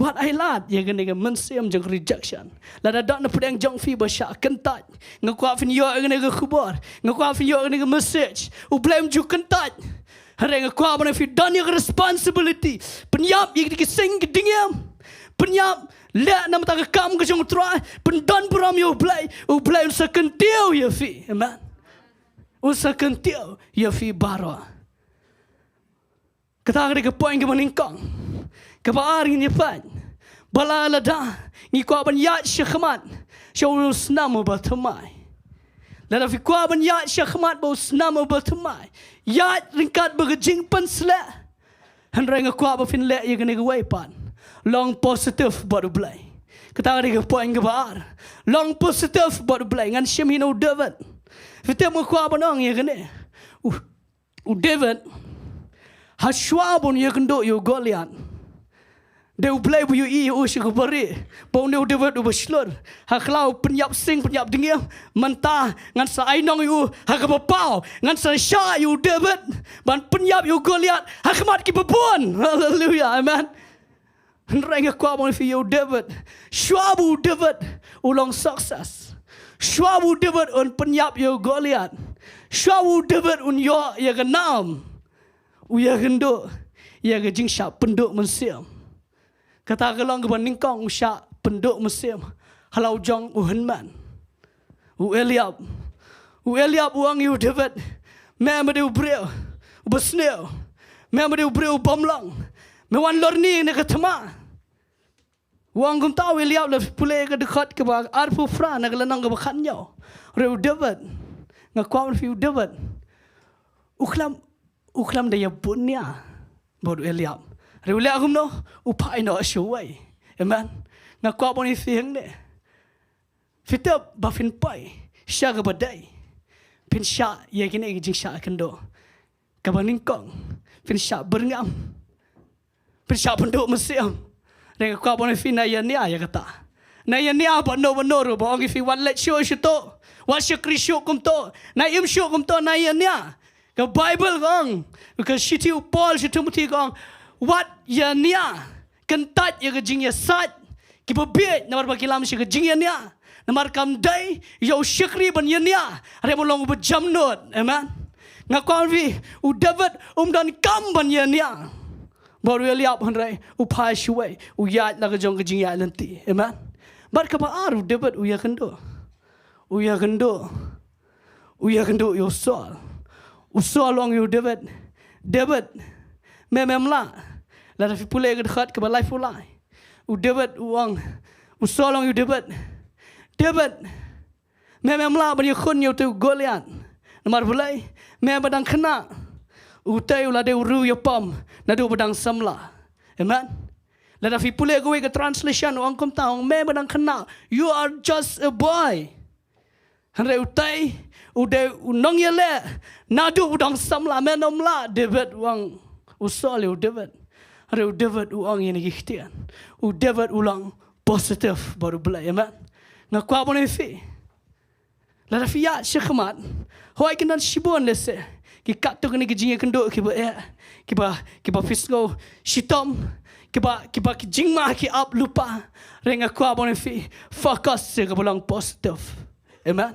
Wat ai lad ïa kane ka mynsiem jong rejection. Lada don na pdeng jong phi ba shah kyntait, nga kwah phin ïoh ïa kane ka khubor, nga kwah phin ïoh ïa kane ka message. U Blei um ju kyntait. Hynrei nga kwah ban ong ïa phi, don ïa ka responsibility. Pynïap ïa ki sing ki dngiem. Pynïap, leh na bynta ka kam ka jong U Trai. Pyndonburom ïa U Blei. U Blei un sa kyntiew ïa phi. Amen. Un sa kyntiew ïa phi baroh. Kata ka dei ka point kaba nyngkong. Kaba ar, ngin ïa peit ba lada ngi kwah ban ïaid shakhmat sha u snam uba thymmai. Lada phi kwah ban ïaid shakhmat bad u snam uba thymmai, ïaid ryngkat bad ka jingpynshlur. Hynrei nga kwah ba phin leh ïa kane kawei pat. Long positive bad U Blei. Kata ka dei ka point kaba ar. Long positive bad U Blei. Ngan shim hi na u David. Phi tip, nga kwah ban ong ïa kane. U, u David, ha shuwa ba un ïakynduh ïa u Goliath, dei U Blei ba u ïohi ïa u sha kaba rieh. Ba une u David uba shlur, ha khlaw pynïap sing pynïap dngiem. Mynta ngan sa ai nong ïa u ha kaba paw. Ngan sa shah ïa u David ban pynïap ïa u Goliath ha khmat kiba bun. Haleluya, amen. Hynrei nga kwah ban ong ïa phi, ïa u David, shuwa ba u David u long success, shuwa ba u David un pynïap ïa u Goliath, shuwa ba u David un ïoh ïa ka nam, u ïakynduh ïa ka jingshah pynduh mynsiem. Kata ka long kaba nyngkong, u shah pynduh mynsiem ha la u jong u hynmen. U Eliab. U Eliab u ong ïa u David, me me dei u briew uba sniew. Me me dei u briew u bym long. Me wan lorni na ka thma. U ong kumta u Eliab, lada phi pule ka dkhot kaba arphew phra na ka lynnong kaba khathynñiew. Hynrei u David, nga kwah ban ong ïa phi, u David u khlem, u khlem da ïabun nia bad u Eliab. Hynrei u leh kumno? U phai noh shawei. Amen. Nga kwah ban ong ïa phi hangne, phi tip, ba phin poi sha kaba dei, phin shah ïa kine ki jingshah kynduh. Kaba nyngkong, phin shah byrngam, phin shah pynduh mynsiem. Hynrei nga kwah ban ong ïa phi, nai ïa nia ïa kata. Nai ïa nia bad no bad no ruh. Ba ong ïa phi, wat leit shuh shuh to, wat shakri shuh kumto, nai im shuh kumto, nai ïa nia. Ka Baibl ka ong, ka shithi u Paul sha Timothi ka ong, wat ïa nia, kyntait ïa ka jingïasaid kiba bieit, namar ba ki lam sha ka jingïania. Namar kam dei ïa u shakri ban ïania, hynrei ban long uba jemnud. Amen. Nga kwah ban ong ïa phi, u David um donkam ban ïania bad u Eliab, hynrei u phai shawei, u ïaid la ka jong ka jingïaid lynti. Amen. Bad kaba ar, u David u ïakynduh, u ïakynduh u ïakynduh ïa u Saul. U Saul u ong ïa u David, David, me mem lah? Lada phi pule ka dkhot kaba laiphew lai, u David u ong, u Saul u ong ïa u David, David, me mem lah ban ïakhun ïa utei u Goliath? Namar balei? Me ba dang khynnah, utei u la dei u riew ïapom naduh ba dang samla. Amen. Lada phi pule kawei ka translation, u ong kumta, u ong, me ba dang khynnah, you are just a boy. Hynrei utei u dei u nongïaleh naduh u dang samla. Me mem lah, David, u ong u Saul ïa u David. Hynrei u David u ong ïa kine ki ktien. U David u long positive bad U Blei. Amen. Nga kwah ban ong ïa phi, lada phi ïaid shakhmat, hooid kin don shibun lehse ki katto katne ki jingïakynduh kiba eh, kiba, kiba phi sngew shitom, kiba, kiba ki jingma ki ap lypa. Hynrei nga kwah ban ong ïa phi, focus ïa kaba long positive. Amen.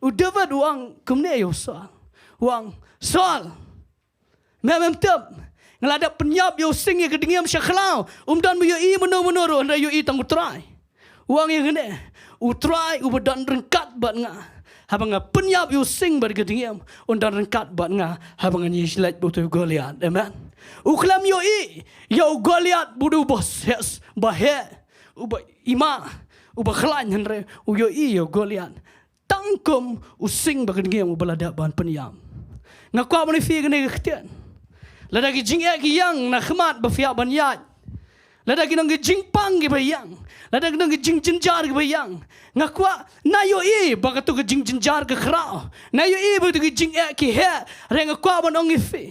U David u ong kumne ïa u Saul. U ong, Saul, me mem tip, nga la dep pynïap ïa u sing ïa ka dngiem sha khlaw. Um don ba ïohi mano mano ruh, hynrei ïohi tang U Trai. U ong ïa kane, U Trai uba don ryngkat bad nga haba nga pynïap ïa u sing bad ka dngiem, un don ryngkat bad nga haba ngan ïaleit bad utei u Goliath. Amen. U khlem ïohi ïa u Goliath ba u dei uba heh, uba heh, uba ima, uba khlaiñ, hynrei u ïohi ïa u Goliath tang kum u sing bad ka dngiem uba la dep ban pynïap. Nga kwah ban ong ïa phi kane ka ktien. Lada ki jingeh ki ïeng na khmat ba phi hap ban ïaid, lada ki nong ki jingpang kiba ïeng, lada ki nong ki jingjynjar kiba ïeng, nga kwah, nai ïohi ba kato ka jingjynjar ka khraw, nai ïohi ba kato ka jingeh ka heh. Hynrei nga kwah ban ong ïa phi,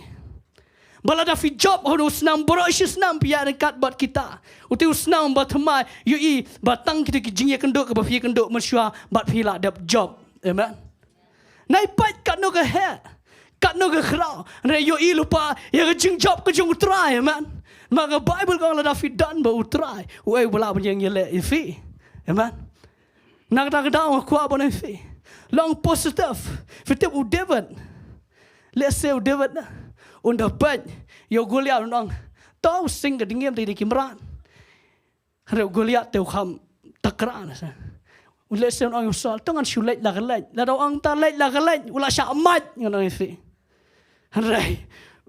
ba lada phi jop ha u snam baroh shi snam, phi ïaid ryngkat bad kita, utei u snam ba thymmai, ïohi ba tang kita ki jingïakynduh kiba phi ïakynduh mynshuwa bad phi la dep jop. Amen. Nai peit katno ka heh, katno ka khraw, hynrei ïohi lypa ïa ka jingjop ka jong U Trai. Amen. Ma ka Bible ka ong lada phi don bad U Trai, uei u lah ban ïeng ïaleh ïa phi. Amen. Na kata ka daw nga kwah ban ong ïa phi, long positive. Phi tip u David, lehse u David na, un da peit ïa u Goliath, un ong, to u sing ka dngiem te ki mrad. Hynrei u Goliath te u kham takra na sa. U lehse un ong ïa u Saul, to ngan shu leit la ka leit. Lada u ong ta leit la ka leit, u la shah mait, ngan ong ïa phi. Hynrei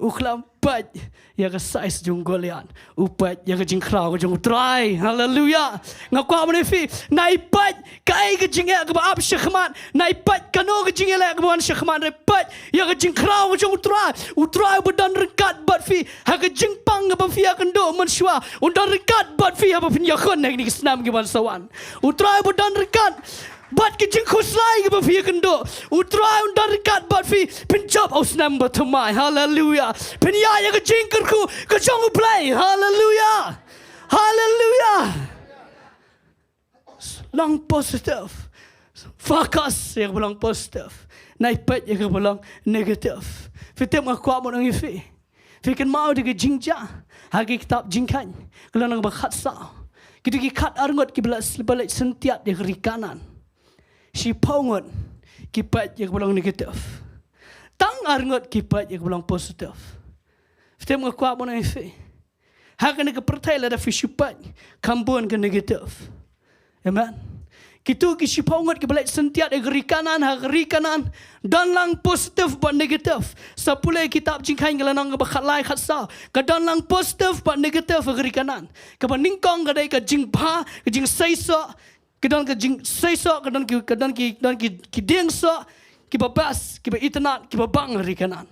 u khlem peit ïa ka size jong u Goliath, u peit ïa ka jingkhraw ka jong U Trai. Haleluya. Nga kwah ban ong ïa phi, nai peit kaei ka jingeh kaba ap shakhmat, nai peit kano ka jingïaleh kaba wan shakhmat, nai peit ïa ka jingkhraw ka jong U Trai. U Trai uba don ryngkat bad phi ha ka jingpang kaba phi ïakynduh mynshuwa, un don ryngkat bad phi haba phin ïakhun ha kine ki snem kiban sa wan. U Trai uba don ryngkat bad ki jingkhuslai kiba phi ïakynduh. U Trai un don ryngkat bad phi, phin jop ha u snem ba thymmai. Haleluya. Phin ïaid ïa ka jingkyrkhu ka jong U Blei. Haleluya. Haleluya. Long positive. Focus ïa kaba long positive. Nai peit ïa kaba long negative. Phi tip, nga kwah ban ong ïa phi, phi kynmaw da ka jingjia ha ka kitab Jingkheiñ ka lynnong ba khatsaw, kito ki khatar ngut kiba leit, ba leit syntiat ïa ka ri Kanaan. Shiphew ngut ki peit ïa kaba long negative. Tang ar ngut ki peit ïa kaba long positive. Phi tip, nga kwah ban ong ïa phi, ha kane ka pyrthei lada phi shu peit kham bun ka negative. Amen. Kito ki shiphew ngut kiba leit syntiat ïa ka ri Kanaan, ha ka ri Kanaan don lang positive bad negative. Sa pule kitab Jingkheiñ ka lynnong kaba khatlai khatsaw, ka don lang positive bad negative ha ka ri Kanaan. Kaba nyngkong ka dei ka jingbha, ka jingseisoh, ka don ka jingseisoh, ka don ki, ka don ki, don ki, ki dieng soh kiba best, kiba itynnad, kiba bang ha ri Kanaan.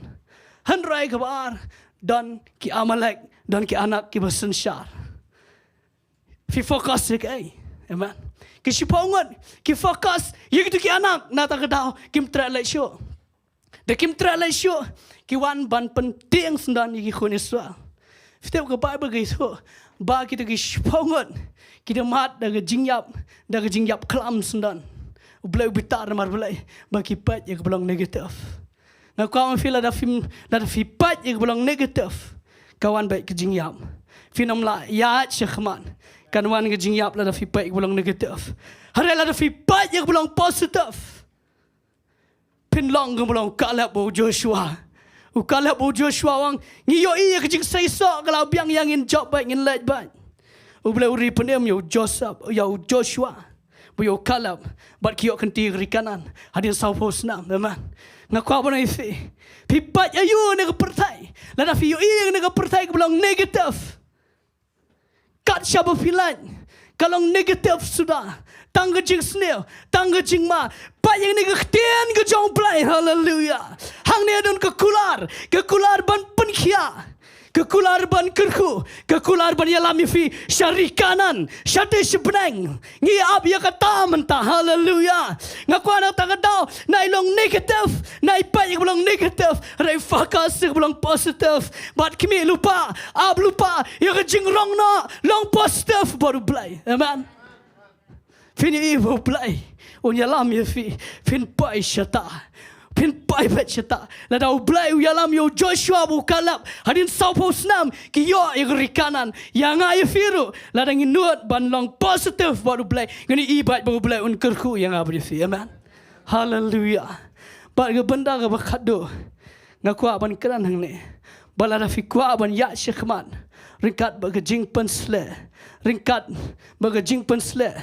Hynrei kaba ar, don ki Amalek, don ki Anak kiba synshar. Phi focus ïa kaei? Amen. Ki shiphew ngut ki focus ïa kito ki Anak, na kata ka daw kim treh leit shuh. Da kim treh leit shuh, ki wan ban pyntieng syndon ïa ki khun Israel. Phi tip, ka Bible ka ïathuh ba kito ki shiphew ngut ki da mad da ka jingïap, da ka jingïap khlam syndon. U Blei u bitar namar balei? Ba ki peit ïa kaba long negative. Nga kwah ong ïa phi, lada phi, lada phi peit ïa kaba long negative, ka wan beit ka jingïap. Phin ym lah ïaid shakhmat, kan wan ka jingïap lada phi peit ïa kaba long negative. Hynrei lada phi peit ïa kaba long positive, phin long kumba long u Kaleb bad u Joshua. U Kaleb bad u Joshua u ong, ngi ïohi ïa ka jingseisoh ka la biang ïa ngi, ngin jop beit, ngin leit beit. U Blei u ri pynim ïa u Joseph, ïa u Joshua, bad ïa u Kaleb, bad ki ïoh kynti ïa ka ri Kanaan hadien sawphew snem. Amen. Nga kwah ban ong ïa phi, phi peit aïu ha kane ka pyrthei? Lada phi ïohi ïa kane ka pyrthei kaba long negative, kat shaba phi leit ka long negative suda. Tang ka jingsniew, tang ka jingma. Peit ïa kane ka ktien ka jong U Blei. Haleluya. Hangne don ka kular, ka kular ban pynkhiah, ka kular ban kyrkhu, ka kular ban ïalam ïa phi sha ri Kanaan, shatei sha bneng. Ngi ap ïa kata mynta. Haleluya. Nga kwah na kata ka daw, nai long negative, nai peit ïa kaba long negative, hynrei focus ïa kaba long positive. Bad khmih lypa, ap lypa ïa ka jingrong noh, long positive bad U Blei. Amen. Phin ïohi ba U Blei un ïalam ïa phi. Phin poi shata, phin poi beit shata. Lada U Blei u ïalam ïa u Joshua bad u Kaleb hadien sawphew snem, ki ïoh ïa ka ri Kanaan. Ïa nga ïa phi ruh, lada ngin nud ban long positive bad U Blei, ngin ïohi beit ba U Blei un kyrkhu ïa nga bad ïa phi. Amen. Haleluya. Bad ka bynta kaba khatduh, nga kwah ban kren hangne ba lada phi kwah ban ïaid shakhmat ryngkat bad ka jingpynshlur, ryngkat bad ka jingpynshlur,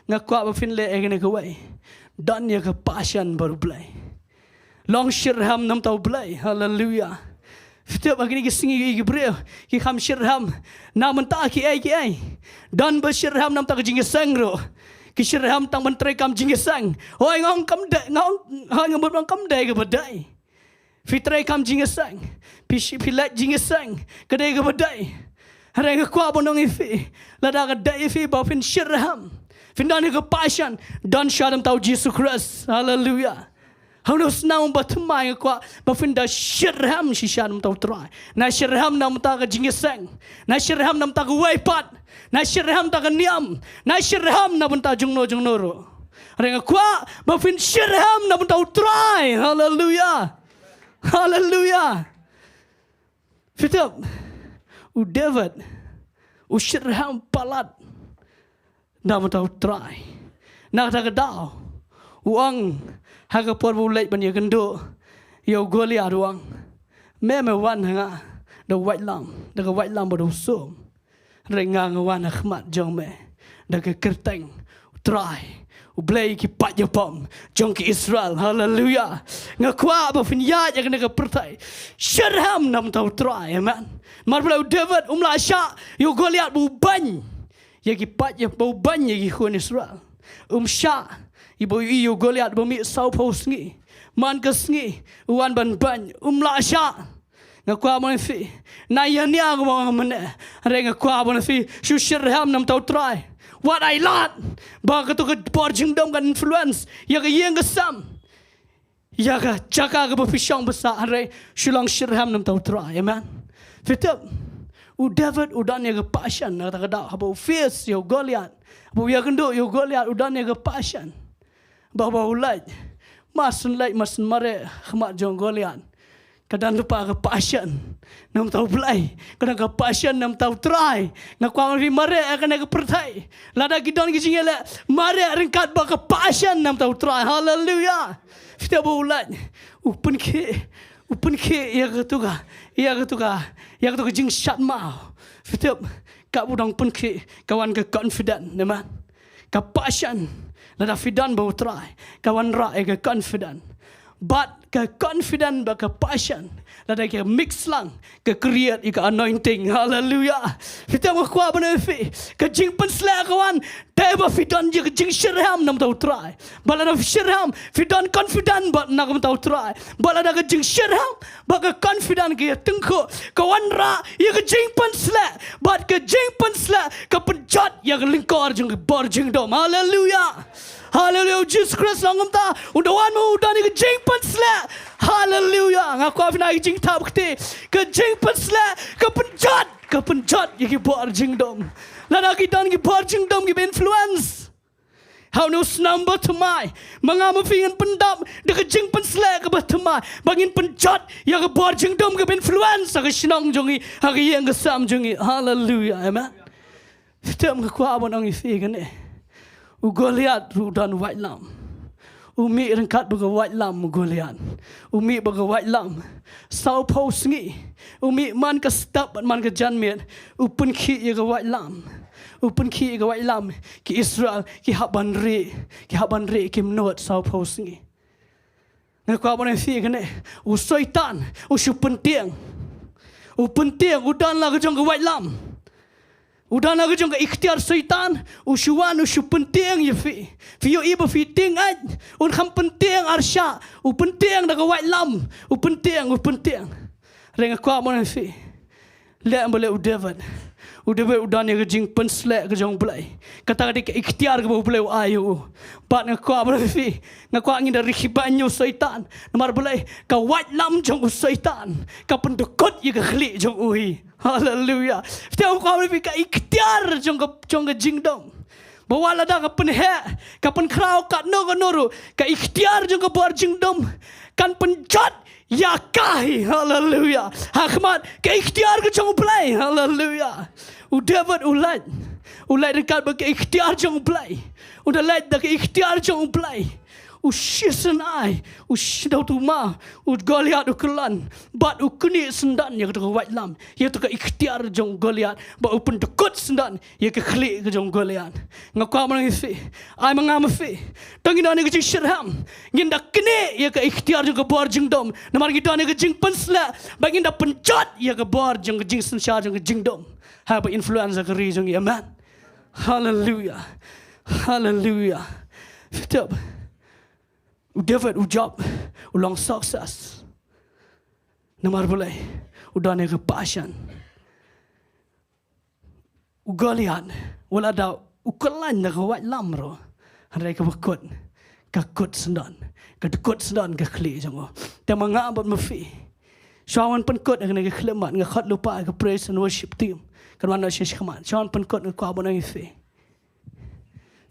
nga kwah ba phin leh ïa kane kawei. Don ïa ka passion bad U Blei. Long shitrhem na bynta U Blei. Haleluya. Phi tip, ha kine ki sngi ki briew ki kham shitrhem na bynta kiei kiei. Don ba shitrhem na bynta ka jingïaseng ruh. Ki shitrhem tang ban treikam jingïaseng. Hooid, nga ong kam dei, nga ong, hooid, nga mut ong kam dei kaba dei. Phi treikam jingïaseng, phi shi-, phi leit jingïaseng, ka dei kaba dei. Hynrei nga kwah ban ong ïa phi, lada ka dei ïa phi ba phin shitrhem, phin don ïa ka passion, don sha na bynta U Jisu Khrist. Haleluya. Ha une u snem ba thymmai nga kwah ba phin da shitrhem shisha na bynta U Trai. Nai shitrhem na bynta ka jingïaseng, nai shitrhem na bynta kawei pat, nai shitrhem na bynta ka niam, nai shitrhem na bynta jongno jongno ruh. Hynrei nga kwah ba phin shitrhem na bynta U Trai. Haleluya. Haleluya. Phi tip, u David U shitrhem palat na bynta U Trai. Na kata ka daw u ong ha ka por ba u leit ban ïakynduh ïa u Goliath, u ong, me me wan ha nga da ka waitlam, da ka waitlam bad u sum. Hynrei nga nga wan ha khmat jong me da ka kyrteng U Trai, U Blei ki paid ïapom jong ki Israel. Haleluya. Nga kwah ba phin ïaid ïa kane ka pyrthei shitrhem na bynta U Trai. Amen. Namar balei? U David um lah shah ïa u Goliath ba u beiñ ïa ki paid, ïa ba u beiñ ïa ki khun Israel. Um shah ïa ba u, ïa u Goliath ba mih sawphew sngi. Man ka sngi u wan ban beiñ, um lah shah. Nga kwah ban ong ïa phi, na ïa nia nga ong mynne, hynrei nga kwah ban ong ïa phi, shu shitrhem na bynta U Trai. Wat ai lad ba kato ka bor jingdum kan influence ïa ka ïing ka sem, ïa ka jaka kaba phi shong ba sah, hynrei shu long shitrhem na bynta U Trai. Amen. Phi tip, u David u don ïa ka passion na kata ka daw, haba u face ïa u Goliath, haba u ïakynduh ïa u Goliath, u don ïa ka passion. Ba, ba u leit, mar syn leit mar syn mareh ha khmat jong u Goliath, ka don lypa ka passion na bynta U Blei, ka don ka passion na bynta U Trai. Nga kwah ban ong ïa phi, mareh ha kane ka pyrthei, lada ki don ki jingïaleh, mareh ryngkat bad ka passion na bynta U Trai. Haleluya. Phi tip, ba u leit, u pynkhih, u pynkhih ïa kato ka, ïa kato ka, ïa kato ka jingshad maw. Phi tip, katba u dang pynkhih ka wan ka confident, amen. Ka passion, lada phi don bad U Trai, ka wanrah ïa ka confident. Bad ka confident bad ka passion, lada ka mix lang, ka create ïa ka anointing. Haleluya. Phi tip, nga kwah ban ong ïa phi, ka jingpynsleh ka wan dei ba phi don ïa ka jingshitrhem na bynta U Trai. Bad lada phi shitrhem, phi don confident bad na ka bynta U Trai. Bad lada ka jingshitrhem bad ka confident ka ïatyngkhuh, ka wanrah ïa ka jingpynsleh, bad ka jingpynsleh ka pynjot ïa ka lyngkor jong ka bor jingdum. Haleluya. Haleluya. U Jisu Khrist u ong kumta, u da wan ma u don ïa ka jingpynsleh. Haleluya. Nga kwah phin ai ka jingthap kti, ka jingpynsleh ka pynjot, ka pynjot ïa ki bor jingdum. Lada ki don ki bor jingdum kiba influence ha une u snem ba thymmai, ma nga ma phi ngin pyndap da ka jingpynsleh kaba thymmai, ba ngin pynjot ïa ka bor jingdum kaba influence ha ka shnong jong ngi, ha ka ïing ka sem jong ngi. Haleluya. Amen. Phi tip, nga kwah ban ong ïa phi kane, u Goliath ruh u don waitlam. U mih ryngkat bad ka waitlam u Goliath. U mih bad ka waitlam sawphew sngi. U mih man ka step bad man ka janmiet, u pynkhih ïa ka waitlam. U pynkhih ïa ka waitlam. Ki Israel ki hap ban rieh, ki hap ban rieh, kim nud sawphew sngi. Nga kwah ban ong ïa phi kane, u Soitan u shu pyntieng. U pyntieng, u don la ka jong ka waitlam. U don la ka jong ka iktiar Soitan, u shu wan, u shu pyntieng ïa phi. Phi ïohi ba phi tieng ait, un kham pyntieng arshah, u pyntieng da ka waitlam, u pyntieng, u pyntieng. Hynrei nga kwah ban ong ïa phi, leh balei u David. U David u don ïa ka jingpynsleh ka jong u Blei. Kata ka dei ka iktiar kaba u Blei u ai ïa u. Bad nga kwah ban ong ïa phi, nga kwah ngin da rkhie beiñ ïa u Soitan. Namar balei? Ka waitlam jong u Soitan ka pyndykut ïa ka khlieh jong u hi. Haleluya. Phi tip, nga kwah ban ong ïa phi, ka iktiar jong ka, jong ka jingdum, ba wat lada ka pynheh, ka pynkhraw katno katno ruh, ka iktiar jong ka bor jingdum kan pynjot ïa ka hi. Haleluya. Ha khmat ka iktiar ka jong u Blei. Haleluya. U David u leit, u leit ryngkat bad ka iktiar jong u Blei. U da leit da ka iktiar jong u Blei. U shisynei, u shu da u tuma, u Goliath u kyllon, bad u knieh syndon ïa kato ka waitlam, ïa kato ka iktiar jong u Goliath, bad u pyndykut syndon ïa ka khlieh ka jong u Goliath. Nga kwah ban ong ïa phi, ai ma nga ma phi, tang ngin don ïa ka jingshitrhem, ngin da knieh ïa ka iktiar jong ka bor jingdum, namar ngi don ïa ka jingpynsleh, bad ngin da pynjot ïa ka bor jong ka jingsynshar jong ka jingdum, haba influence ka ri jong ngi. Amen. Haleluya. Haleluya. Phi tip, u David, u jop, u long success. Namar balei? U don ïa ka passion. U Goliath, wat lada u kyllon da ka waitlam ruh, hynrei kaba kut, ka kut syndon, ka kut syndon ka khlieh jong u. Te ma nga bad ma phi, shuwa ban pynkut ïa kane ka khyllipmat, nga khot lypa ïa ka praise and worship team kan wan noh sha khmat. Shuwa ban pynkut, nga kwah ban ong ïa phi,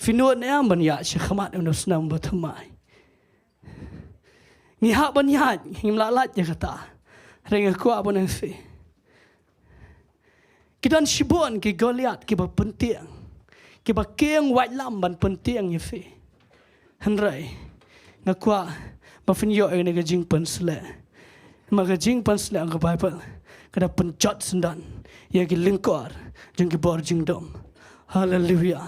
phi nud ne em ban ïaid sha khmat une u snem ba thymmai? Ngi hap ban ïaid, ngim lah lait ïa kata. Hynrei nga kwah ban ong ïa phi, Ki don shibun ki Goliath kiba pyntieng, kiba kieng waitlam ban pyntieng ïa phi. Hynrei nga kwah ba phin ïoh ïa kane ka jingpynsleh. Ma ka jingpynsleh ong ka Baibl, ka da pynjot syndon ïa ki lyngkor jong ki bor jingdum. Haleluia.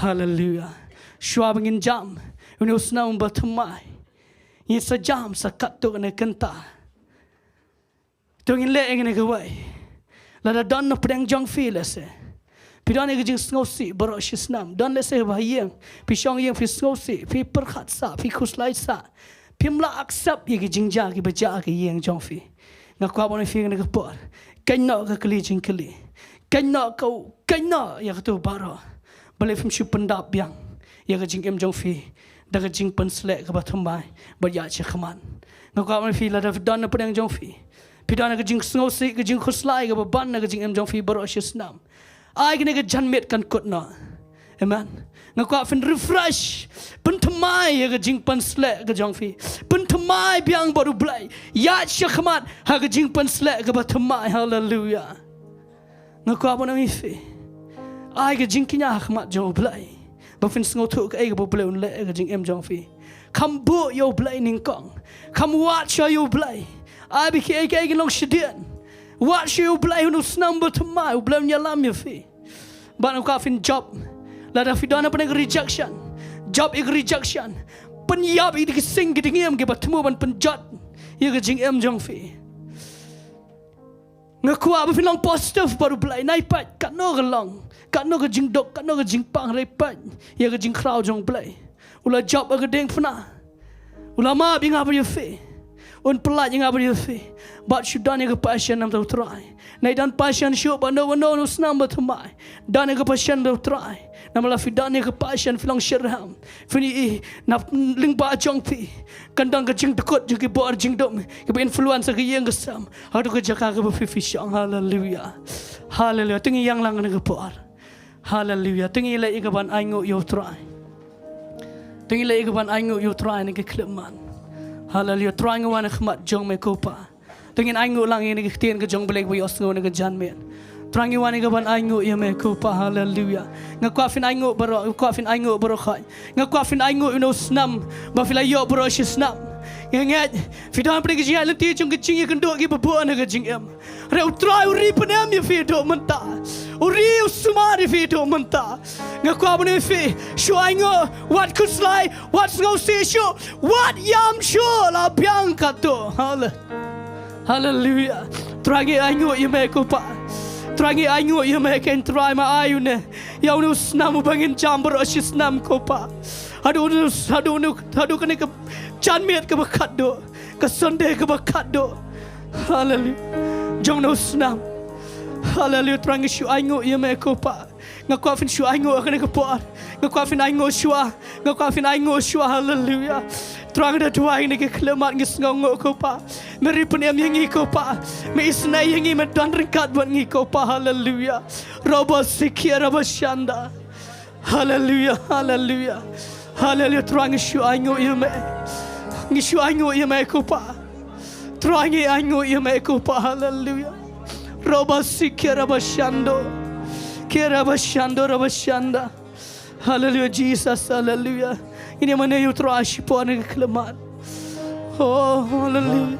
Haleluia. Shuwa ba ngin jam ïa une u snam ba thymmai, ngin sa jam sa katto katne kynta. To ngin leh ïa kane kawei. Lada don na pdeng jong phi lehse, phi don ïa ka jingsngewsih baroh shi snam. Don lehse ba ha ïing, phi shong ïing phi sngewsih, phi pyrkhat sah, phi khuslai sah, phim lah accept ïa ki jingjia kiba jia ha ka ïing jong phi. Nga kwah ban ong ïa phi kane ka por, kynnoh ka kylli jingkylli, kynnoh ka, kynnoh ïa kato baroh. Balei phim shu pyndap biang ïa ka jingim jong phi da ka jingpynsleh kaba thymmai bad ïaid shakhmat? Nga kwah ban ong ïa phi, lada phi don na pdeng jong phi, phi don ka jingsngewsih, ka jingkhuslai kaba ban na ka jingim jong phi baroh shi snam, ai kane ka janmiet kan kut noh. Amen. Nga kwah phin refresh, pynthymmai ïa ka jingpynsleh ka jong phi, pynthymmai biang bad U Blei, ïaid shakhmat ha ka jingpynsleh kaba thymmai. Haleluia. Nga kwah ban ong ïa phi, ai ka jingkñia ha khmat jong U Blei ba phin sngewthuh kaei kaba U Blei un leh ha ka jingim jong phi. Kham buh ïa U Blei nyngkong, kham wad shwa ïa U Blei. Ai ba kiei kiei kin long shadien. Wad shwa ïa U Blei ha une u snam ba thymmai, U Blei un ïalam ïa phi. Bad nga kwah phin jop, lada phi don na pdeng ka rejection, jop ïa ka rejection. Pynïap ïa ki sing ki dngiem kiba thmu ban pynjot ïa ka jingim jong phi. Nga kwah ba phin long positive bad U Blei. Nai peit katno ka long, katno ka jingduk, katno ka jingpang, nai peit ïa ka jingkhraw jong U Blei. U la jop ha ka diengphna, u la map ïa nga bad ïa phi, un pyllait ïa nga bad ïa phi. Bad shu don ïa ka passion na ka bynta U Trai. Nai don passion shuh bad no bad no, une u snam ba thymmai, don ïa ka passion na ka bynta U Trai. Namar lada phi don ïa ka passion, phi long shitrhem, phin ïohi na lyngba jong phi kan don ka jingdkut jong ki bor jingdum kiba influence ïa ka ïing ka sem haduh ka jaka kaba phi, phi shong. Haleluia. Haleluia. To ngin ïeng lang ha kane ka por. Haleluia. To ngin leit ïa kaban ainguh ïa U Trai. To ngin leit ïa kaban ainguh ïa U Trai ha kane ka khyllipmat. Haleluia. Trai, nga wan ha khmat jong me ko Pa. To ngin ainguh lang ïa kane ka ktien ka jong U Blei ba ïohsngew ha kane ka janmiet. Trai, ngi wan ïa kaban ainguh ïa me ko Pa. Haleluia. Nga kwah phin ainguh baroh, nga kwah phin ainguh baroh khoit. Nga kwah phin ainguh ïa une u snam ba phi la ïoh baroh shi snam. Nga ngeit phi don ha pdeng ka jingïaid lynti jong ka jingïakynduh kiba bun ha ka jingim. Hynrei U Trai u ri pynim ïa phi haduh mynta. U ri u sumar ïa phi haduh mynta. Nga kwah ban ong ïa phi, shu ainguh, wat khuslai, wat sngewsih shuh, wat ïam shuh, la biang katto. Hale-, Haleluia. Trai, ngi ainguh ïa me ko Pa. Trai, ngi ainguh ïa me, ko Trai, ma ai une ïa une u snam uba ngin jam baroh shi snam ko Pa. Haduh une, haduh une, haduh kane ka janmiet kaba khatduh, ka Sunday kaba khatduh. Haleluia. Jong une u snam. Haleluia. Trai, ngi shu ainguh ïa me ko Pa. Nga kwah phin shu ainguh ha kane ka por. Nga kwah phin ainguh shuwa. Nga kwah phin ainguh shuwa. Haleluia. Trai, nga da duwai ha kane ka khyllipmat, ngi sngewnguh ko Pa, me ri pynim ïa ngi ko Pa, me isynei ïa ngi, me don ryngkat bad ngi ko Pa. Haleluia. Robo sikia raba shanda. Haleluia, haleluia. Haleluia. Trai, ngi shu ainguh ïa me. Ngi shu ainguh ïa me ko Pa. Trai, ngi ainguh ïa me ko Pa. Haleluia. Roba si kira bashando. Kira bashando, raba shanda. Haleluia, Jesus, haleluia. Ngin ïa mane ïa U Trai shipor ha kane ka khyllipmat. Oh, haleluia.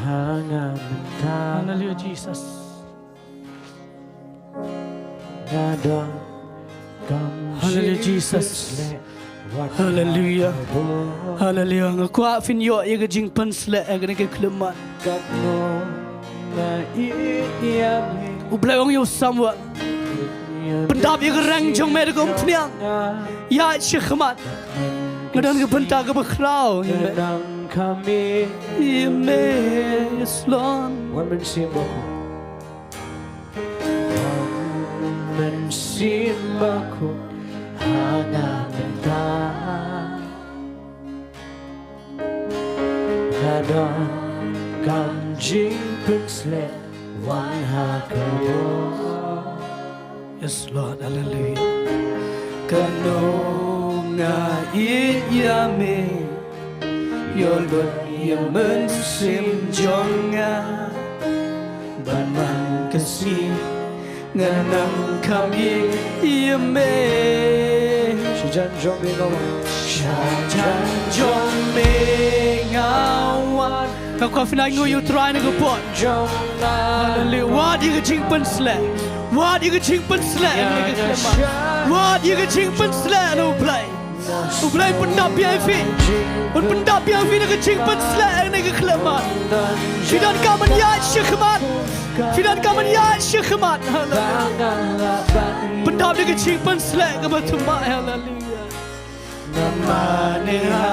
Haleluia, Jesus. Haleluia, Jesus. Haleluia. Haleluia. Nga kwah phin ïoh ïa ka jingpynsleh ha kane ka khyllipmat. U Blei u ong ïa u Samuel, pyndap ïa ka reng jong me da ka umphniang. Ïaid shakhmat. Nga don ka bynta kaba khraw ïa me. Ïa me, yes Lord. Wan mynsiem bakhuid. Wan mynsiem bakhuid ha nga mynta. Ka donkam jingpynsleh wan ha ka bor. Yes Lord, hallelujah. Kano nga ïeit ïa me, ïoh lut ïa mynsiem jong nga. Ban man ka sngi nga nang kham ïing ïa me. Shajan jong me nga wan. Shajan jong me nga wan. Nga kwah phin ai nguh ïa U Trai na ka por. Jong nga. Haleluya. Wad ïa ka jingpynshlur. Wad ïa ka jingpynshlur. Ïa nga khlem. Wad ïa ka jingpynshlur na U Blei. U Blei un pyndap ïa phi. Un pyndap ïa phi na ka jingpynshlur ne ka khlem. Phi donkam ban ïaid shakhmat. Phi donkam ban ïaid shakhmat. Haleluya. Pyndap ïa ka jingpynshlur kaba thymmai. Haleluya. Namar ne ha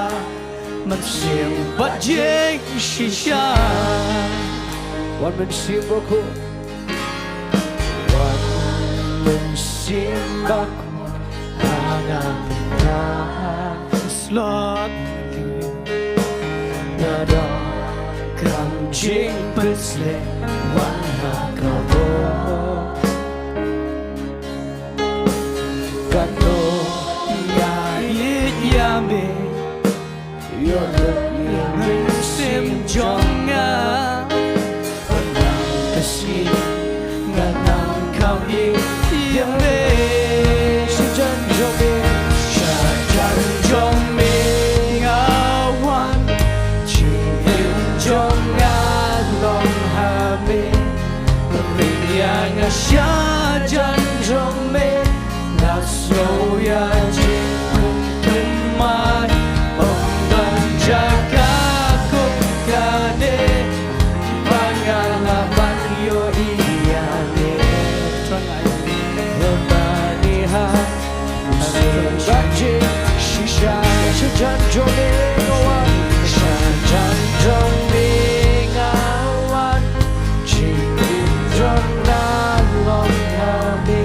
mynsiem bad jingshisha. Wan mynsiem bad ko. Wan mynsiem bad ko. Nga nga nga slot. Nga donkam jingpynshlur wan ha ka bor. Katno nga ïeit ïa me. Ïoh lut ïa mynsiem jong nga. Nang ka sngi nga nang kham ïeit ïa me. Shajan jong me. Shajan jong me nga wan. Jingim jong nga long ha me. Ring ïa nga shajan jong me. Nga sngew ïa jingpynthymmai. Ym don jaka kum kane ba nga lah ban ïohi ïa me. Namar ne ha mynsiem bad jingshisha. Shajan jong me nga wan. Shajan jong me nga wan. Jingim jong nga long ha me.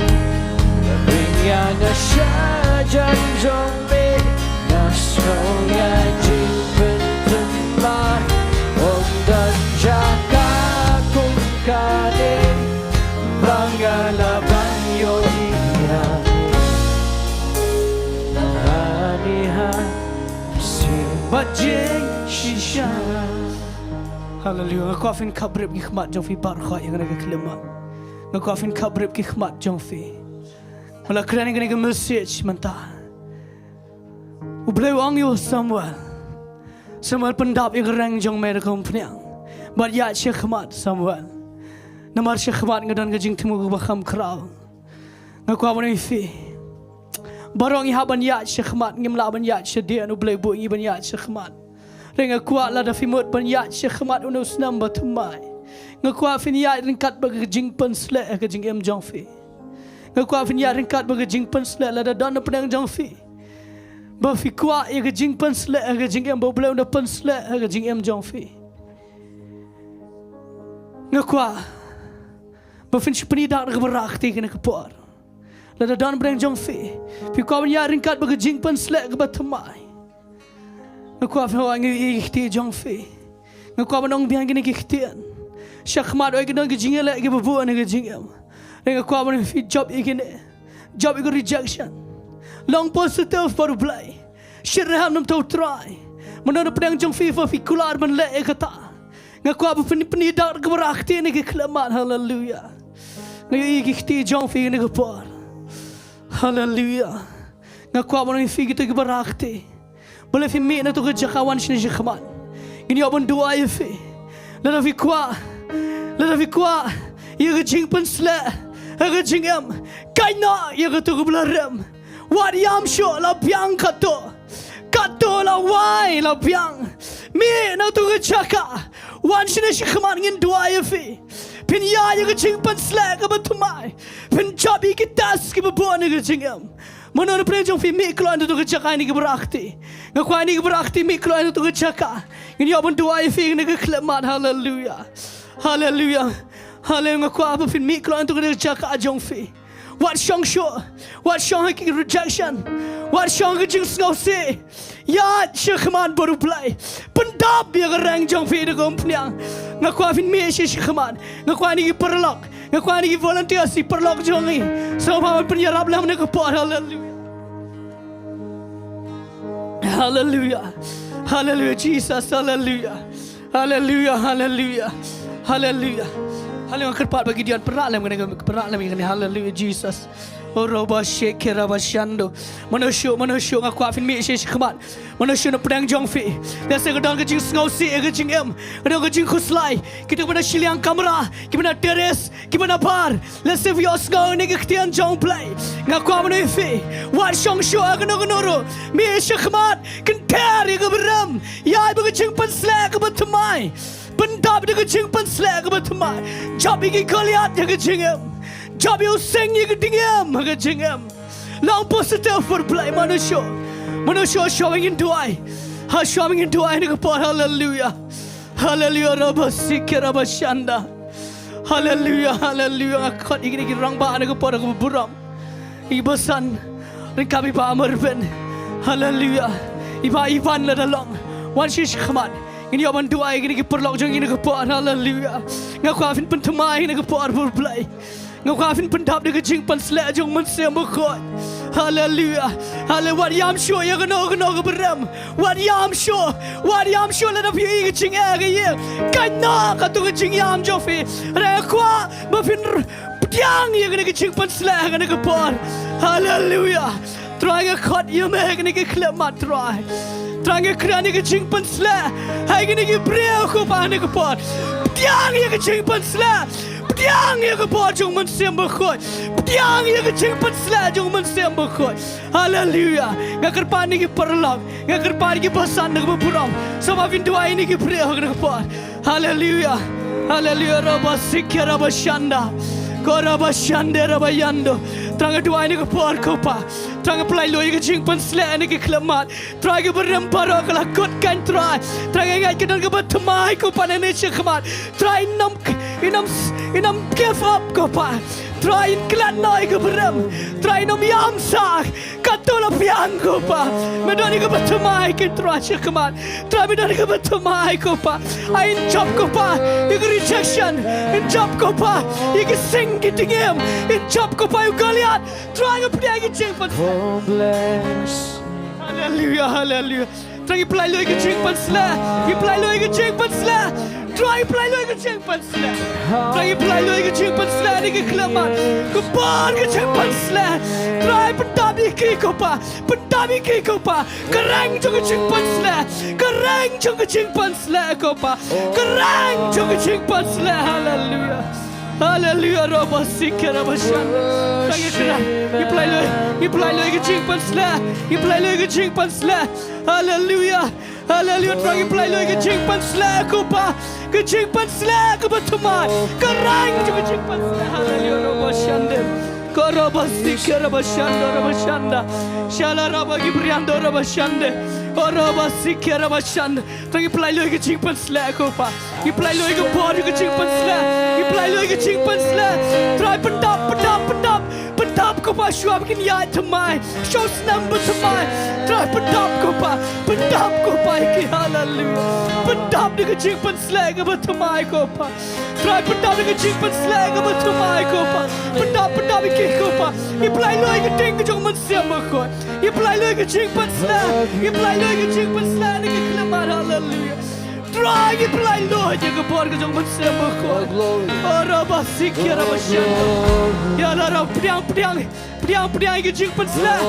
Ring ïa nga shajan jong me. Nga sngew ïa jingpynthymmai. Ym don jaka kum kane ba nga lah ban ïohi ïa me. Namar ne ha mynsiem bad jingshisha. Haleluya. Nga kwah phin khapbrip ki khmat jong phi baroh ïa kane ka khyllipmat. Nga kwah phin khapbrip ki khmat jong phi. Nga la kren ïa kane ka message mynta. U Blei u ong ïa u Samuel. Samuel, pyndap ïa ka reng jong me da ka umphniang. Bad ïaid shakhmat Samuel. Namar shakhmat nga don ka jingthmu kaba kham khraw. Nga kwah ban ong ïa phi. Baroh ngi hap ban ïaid shakhmat, ngim lah ban ïaid shadien, U Blei u buh ïa ngi ban ïaid shakhmat. Hynrei nga kwah lada phi mut ban ïaid shakhmat une u snem ba thymmai. Nga kwah phin ïaid ryngkat bad ka jingpynshlur ha ka jingim jong phi. Nga kwah phin ïaid ryngkat bad ka jingpynshlur lada don na pdeng jong phi. Ba phi kwah ïa ka jingpynshlur ha ka jingim ba U Blei u da pynshlur ha ka jingim jong phi. Nga kwah ba phin shu pynïaid da kaba rakhe kane ka por. Lada don pdeng jong phi, phi kwah ban ïaid ryngkat bad ka jingpynshlur kaba thymmai. Nga kwah phin wan ngi ïa ki kti jong phi. Nga kwah ban ong biang kine ki ktien. Shakhmat oi ki don ki jingïaleh kiba bun ha ka jingim. Nga kwah ban ong phi jop ïa kine. Jop ïa ka rejection. Long positive bad U Blei. Shit rehab namar U Trai. Mano na pdeng jong phi ba phi kular ban leh ïa kata. Nga kwah ba phin pynïaid da kaba rakhe ne ki khlem mat. Haleluya. Nga ïohi ki kti jong phi ne ka por. Haleluya. Nga kwah ban ong ïa phi kito kiba rakhe. Balei phi mih na to ka jaka, wan shane shakhmat. Ngin ïoh ban duwai ïa phi. Lada phi kwah. Lada phi kwah ïa ka jingpynshlur ha ka jingim. Kaei noh ïa kato kaba la rim. Wat ïam shuh, la biang kato. Kato la wai, la biang. Mih na to ka jaka. Wan shane shakhmat, ngin duwai ïa phi. Phin ïaid ïa ka jingpynshlur kaba thymmai. Phin jop ïa ki test kiba bun ha ka jingim. Mano na pdeng jong phi mih kloi na to ka jaka, ïa kine kiba rakhe. Nga kwah ïa kine kiba rakhe mih kloi na to ka jaka. Ngin ïoh ban duwai ïa phi ne ka khlem mat. Haleluya. Haleluya. Haleluya. Nga kwah ba phin mih kloi na to ka jaka jong phi. Wat shong shuh. Wat shong ha ki rejection. Wat shong ha ki jingsngewsih. Ïaid shakhmat bad U Blei. Pyndap ïa ka reng jong phi da ka umphniang. Nga kwah phin mih sha shakhmat. Nga kwah ïa ki paralok. Nga kwah ïa ki volunteer, ki paralok jong ngi. Sngewbha ban pynïarap lem ne ka por. Haleluya. Haleluya. Haleluya, Jesus. Haleluya. Haleluya, haleluya. Haleluya. Haleluya, nga kyrpad ba Gideon pynrah lem kane, pynrah lem kane. Haleluya, Jesus. O roba shake roba shando. Mano shuh, mano shuh, nga kwah phin mih sha shakhmat. Mano shuh na pdeng jong phi. Lehse ka don ka jingsngewsih ïa ka jingim, ka don ka jingkhuslai. Kita kiba na shiliang kamra, kiba na terrace, kiba na bar. Lehse phi ïohsngew ïa ka ktien jong U Blei. Nga kwah ban ong ïa phi, wat shong shuh ha kano kano ruh. Mih shakhmat, kynther ïa ka burom. Ïa ba ka jingpynshlur kaba thymmai. Pyndap da ka jingpynshlur kaba thymmai. Jop ïa ki Goliath ha ka jingim. Jop ïa u seng ïa ka jingim ha ka jingim. Long positive for play, mano shuh. Mano shuh, shuwa ba ngin duwai. Ha, shuwa ba ngin duwai na ka por, haleluya. Haleluya, roba sike roba shanda. Haleluya, haleluya. Nga khot ïa kine ki rangbah na ka por kaba burom. I basan. Ryngkat i Bah Marvin. Haleluya. I Bah Ivan lada long. Wan sha shakhmat. Ngin ïoh ban duwai ïa kine ki paralok jong ngi na ka por. Haleluya. Nga kwah phin pynthymmai na ka por, bor Blei. Nga kwah phin pyndap da ka jingpynshlur jong u Mynsiem Bakhuid. Haleluya. Haleluya. Wat ïam shuh ïa kano kano ka burom. Wat ïam shuh. Wat ïam shuh lada phi ïohi ka jingeh ka ïing. Kane ka tu ka jingïam jong phi. Nga kwah ba phin r-, pdiang ïa kane ka jingpynshlur ha kane ka por. Haleluya. Trai nga khot ïa me ha kane ka khyllipmat Trai. Trai nga kren ïa ka jingpynshlur ha kine ki briew ko Pa ha kane ka por. Pdiang ïa ka jingpynshlur. Pdiang ïa ka bor jong u Mynsiem Bakhuid. Pdiang ïa ka jingpynshlur jong u Mynsiem Bakhuid. Haleluya. Nga kyrpad ïa ki paralok. Nga kyrpad ïa ki basan na kaba burom. Sngewbha phin duwai ïa kine ki briew ha kane ka por. Haleluya. Haleluya. Roba sike roba shanda. Ko roba shande roba yando. Trai nga duwai ïa kane ka por ko Pa. Trai nga pynlait lut ïa ka jingpynshlur ha kane ka khyllipmat. Trai ka burom baroh ka la kut kan Trai. Trai nga ngeit ka don kaba thymmai ko Pa ha kane ka shakhmat. Trai ngin ym, ngin ym, ngin ym give up ko Pa. Trai ngin klet noh ïa ka burom. Trai ngin ym ïam sah. Katto la biang ko Pa. Me don ïa kaba thymmai kan Trai shakhmat. Trai me don ïa kaba thymmai ko Pa. Ai ngin jop ko Pa ïa ka rejection. Ngin jop ko Pa ïa ka seng ka jingim. Ngin jop ko Pa ïa u Goliath. Trai nga pdiang ïa ka jingpynshlur. Haleluya, haleluya. Trai ngi pynlait lut ïa ka jingpynshlur. Ngi pynlait lut ïa ka jingpynshlur. Trai ngi pynlait lut ïa ka jingpynshlur. Trai ngi pynlait lut ïa ka jingpynshlur ha kane ka khyllipmat. Ka bor ka jingpynshlur. Trai pyndap ïa ki ko Pa. Pyndap ïa ki ko Pa. Ka reng jong ka jingpynshlur. Ka reng jong ka jingpynshlur ko Pa. Ka reng jong ka jingpynshlur. Haleluya. Haleluya, roba sike roba shanda. Trai ngi kren. Ngi pynlait lut. Ngi pynlait lut ïa ka jingpynshlur. Ngi pynlait lut ïa ka jingpynshlur. Haleluya. Haleluya, Trai ngi pynlait lut ïa ka jingpynshlur ko Pa. Ka jingpynshlur kaba thymmai. Ka reng jong ka jingpynshlur. Haleluya, roba shanda. Ko roba sike roba shanda, roba shanda. Shala roba ki briando roba shanda. O roba sike roba shanda. Trai ngi pynlait lut ïa ka jingpynshlur ko Pa. Ngi pynlait lut ïa ka bor ïa ka jingpynshlur. Ngi pynlait lut ïa ka jingpynshlur. Trai pyndap, pyndap, pyndap. Pyndap ko Pa shuwa ba kin ïaid thymmai. Sha u snem ba thymmai. Trai pyndap ko Pa. Pyndap ko Pa ïa ki, haleluya. Pyndap da ka jingpynshlur kaba thymmai ko Pa. Trai pyndap da ka jingpynshlur kaba thymmai ko Pa. Pyndap, pyndap ïa ki ko Pa. Ngi pynlait lut ïa ka ding ka jong u Mynsiem Bakhuid. Ngi pynlait lut ïa ka jingpynshlur. Ngi pynlait lut ïa ka jingpynshlur ha kane ka khyllipmat, haleluya. Trai ngi pynlait lut ïa ka bor ka jong u Mynsiem Bakhuid. Oh, glory. Oh, roba sike roba shanda. Ïa la roba pdiang, pdiang. Pdiang, pdiang ïa ka jingpynshlur.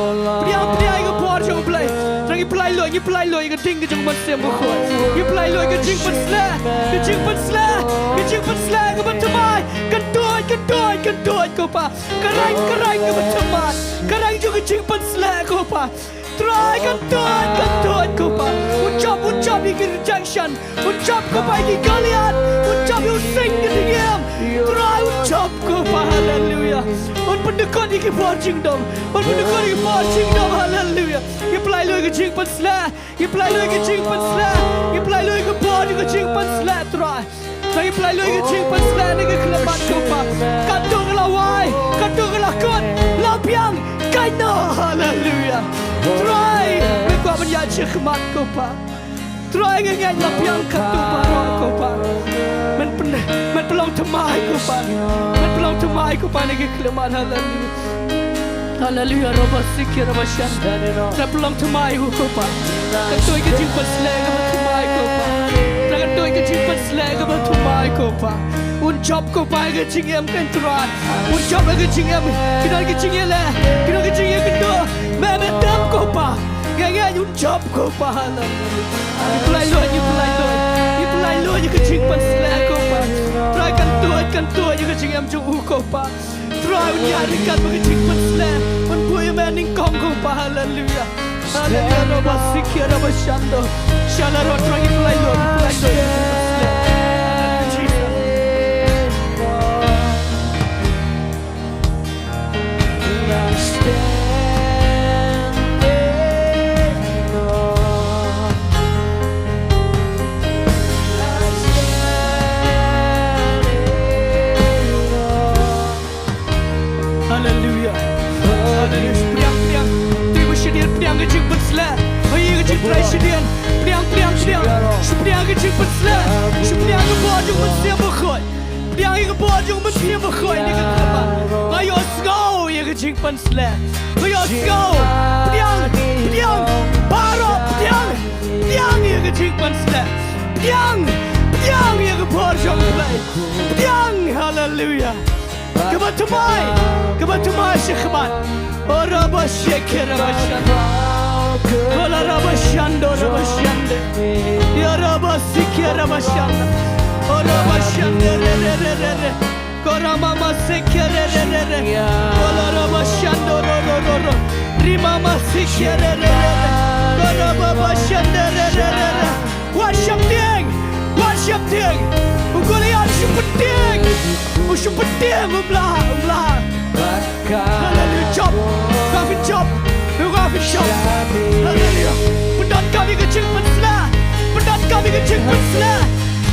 Pdiang, pdiang ïa ka bor jong U Blei. Trai ngi pynlait lut, ngi pynlait lut ïa ka ding ka jong u Mynsiem Bakhuid. Ngi pynlait lut ïa ka jingpynshlur. Ka jingpynshlur. Ka jingpynshlur kaba thymmai. Kan tuid, kan tuid, kan tuid ko Pa. Ka reng, ka reng kaba thymmai. Ka reng jong ka jingpynshlur ko Pa. Trai kan tuid, kan tuid ko Pa. Un jop, un jop ïa ki rejection. Un jop ko Pa ïa ki Goliath. Un jop ïa u seng ka jingim. Trai un jop ko Pa, haleluya. Un pyndykut ïa ki bor jingdum. Un pyndykut ïa ki bor jingdum, haleluya. Ngi pynlait lut ïa ka jingpynshlur. Ngi pynlait lut ïa ka jingpynshlur. Ngi pynlait lut ïa ka bor ïa ka jingpynshlur Trai. Trai ngi pynlait lut ïa ka jingpynshlur ha kane ka khyllipmat ko Pa. Katto ka la wai, katto ka la kut, la biang, kaei noh, haleluya. Trai, nga kwah ban ïaid shakhmat ko Pa. Trai nga ngeit la biang katto baroh ko Pa. Men pyn, men pynlong thymmai ko Pa. Men pynlong thymmai ko Pa ha kane ka khyllipmat, haleluya. Haleluya, roba sike roba shanda. Trai pynlong thymmai ko Pa. Katto ka jingpynshlur kaba thymmai ko Pa. Trai katto ka jingpynshlur kaba thymmai ko Pa. U Un jop ko Pa ïa ka jingim kan Trai. Un jop ïa ka jingim. Ki don ki jingïaleh, ki don ki jingïakynduh. Me me tem ko Pa. Nga ngeit un jop ko Pa. Ngi pynlait luid, ngi pynlait luid. Ngi pynlait luid ïa ka jingpynshlur ko Pa. Trai kan tuid, kan tuid ïa ka jingim jong u ko Pa. Trai un ïaid ryngkat bad ka jingpynshlur. Un buh ïa me nyngkong ko Pa. Haleluya. Haleluya, Rabba Sikia, Rabba Shando. Shala Rabba, Trai, ngi pynlait luid, ngi pynlait luid. Haleluya. Haleluya. Pdiang, pdiang. Te ba shadien pdiang ka jingpynshlur. Ba ïa ka jingtrai shadien. Pdiang, pdiang, pdiang. Shu pdiang ka jingpynshlur. Shu pdiang ka bor jong u Mynsiem Bakhuid. Pdiang ïa ka bor jong u Mynsiem Bakhuid. Ïa ka kyrpad. Nga ïohsngew ïa ka jingpynshlur. Nga ïohsngew. Pdiang, pdiang. Baroh pdiang. Pdiang ïa ka jingpynshlur. Pdiang, pdiang ïa ka bor jong u Blei. Pdiang, haleluya. Kaba thymmai, kaba thymmai shakhmat. O Rabba Sheke Rabba Shando. O la Rabba Shando Rabba Shande. Ya Rabba Sike Rabba Shando. O Rabba Shande re re re re re. Ko Rabba ma Sike re re re re. O la Rabba Shando ro ro ro ro. Rima ma Sike re re re re. Ko Rabba ba Shande re re re re. Wat sheptieng, wat sheptieng. U Goliath u shu pyntieng. U shu pyntieng, um lah, um lah. Haleluya, jop. Ka phi jop. Ka phi jop. Haleluya. Pyndonkam ïa ka jingpynshlur. Pyndonkam ïa ka jingpynshlur.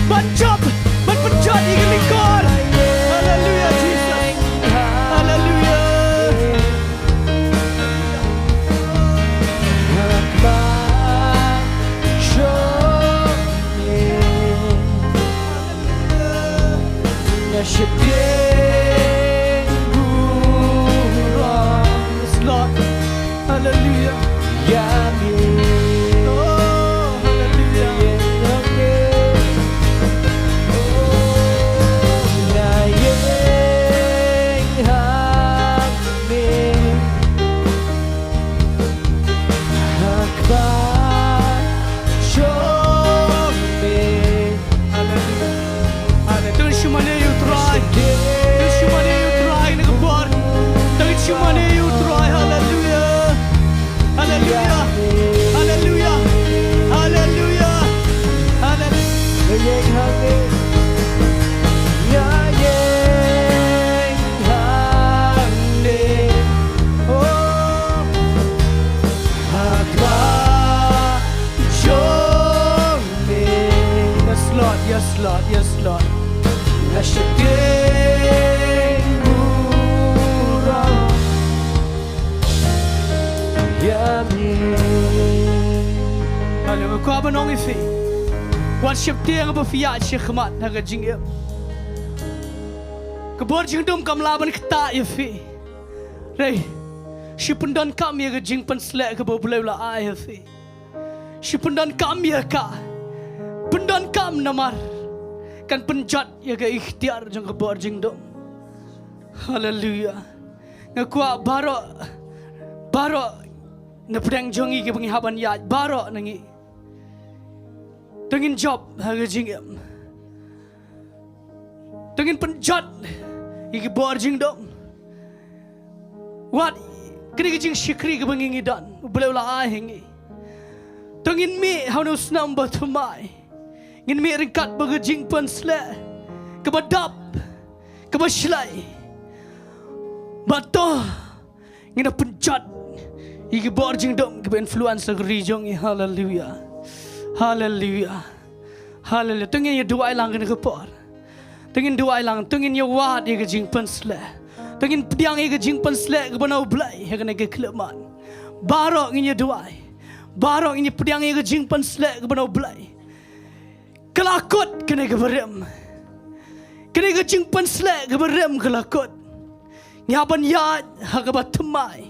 Ban jop, ban pynjot ïa ka lykor. Haleluya, Jesus. Haleluya. Yes, Lord. Hallelujah. Oh, hallelujah. Haleluya. Haleluya. To ngin shu mane ïa u Trai. To ngin shu mane ïa u Trai na ka por. To ngin shu mane ïa u Trai. Haleluya. Haleluya. Haleluya. Haleluya. Haleluya. Yes, Lord. Yes, Lord. Yes, Lord. Haleluya. Nga kwah ban ong ïa phi, wat sheptieng ba phi ïaid shakhmat ha ka jingim. Ka bor jingdum kam lah ban ktah ïa phi. Hynrei shu pyndonkam ïa ka jingpynshlur kaba U Blei u la ai ha phi. Shu pyndonkam ïa ka. Pyndonkam namar kan pynjot ïa ka iktiar jong ka bor jingdum. Haleluya. Nga kwah baroh, baroh na pdeng jong ngi kiba ngi hap ban ïaid, baroh na ngi. To ngin jop ha ka jingim. To ngin pynjot ïa ki bor jingdum. Wat kane ka jingshakri kaba ngi ngi don, U Blei u la ai ha ngi. To ngin mih ha une u snem ba thymmai. Ngin mih ryngkat bad ka jingpynshlur kaba dap, kaba shlei. Bad to ngin ïa pynjot ïa ki bor jingdum kiba influence ha ka ri jong ngi. Haleluya. Haleluya. Haleluya. To ngin ïa duwai lang kane ka por. To ngin duwai lang, to ngin ïa wad ïa ka jingpynshlur. To ngin pdiang ïa ka jingpynshlur kaba na U Blei ha kane ka khyllipmat. Baroh ngin ïa duwai. Baroh ngin ïa pdiang ïa ka jingpynshlur kaba na U Blei. Ka la kut kane kaba rim. Kane ka jingpynshlur kaba rim ka la kut. Ngi hap ban ïaid ha kaba thymmai.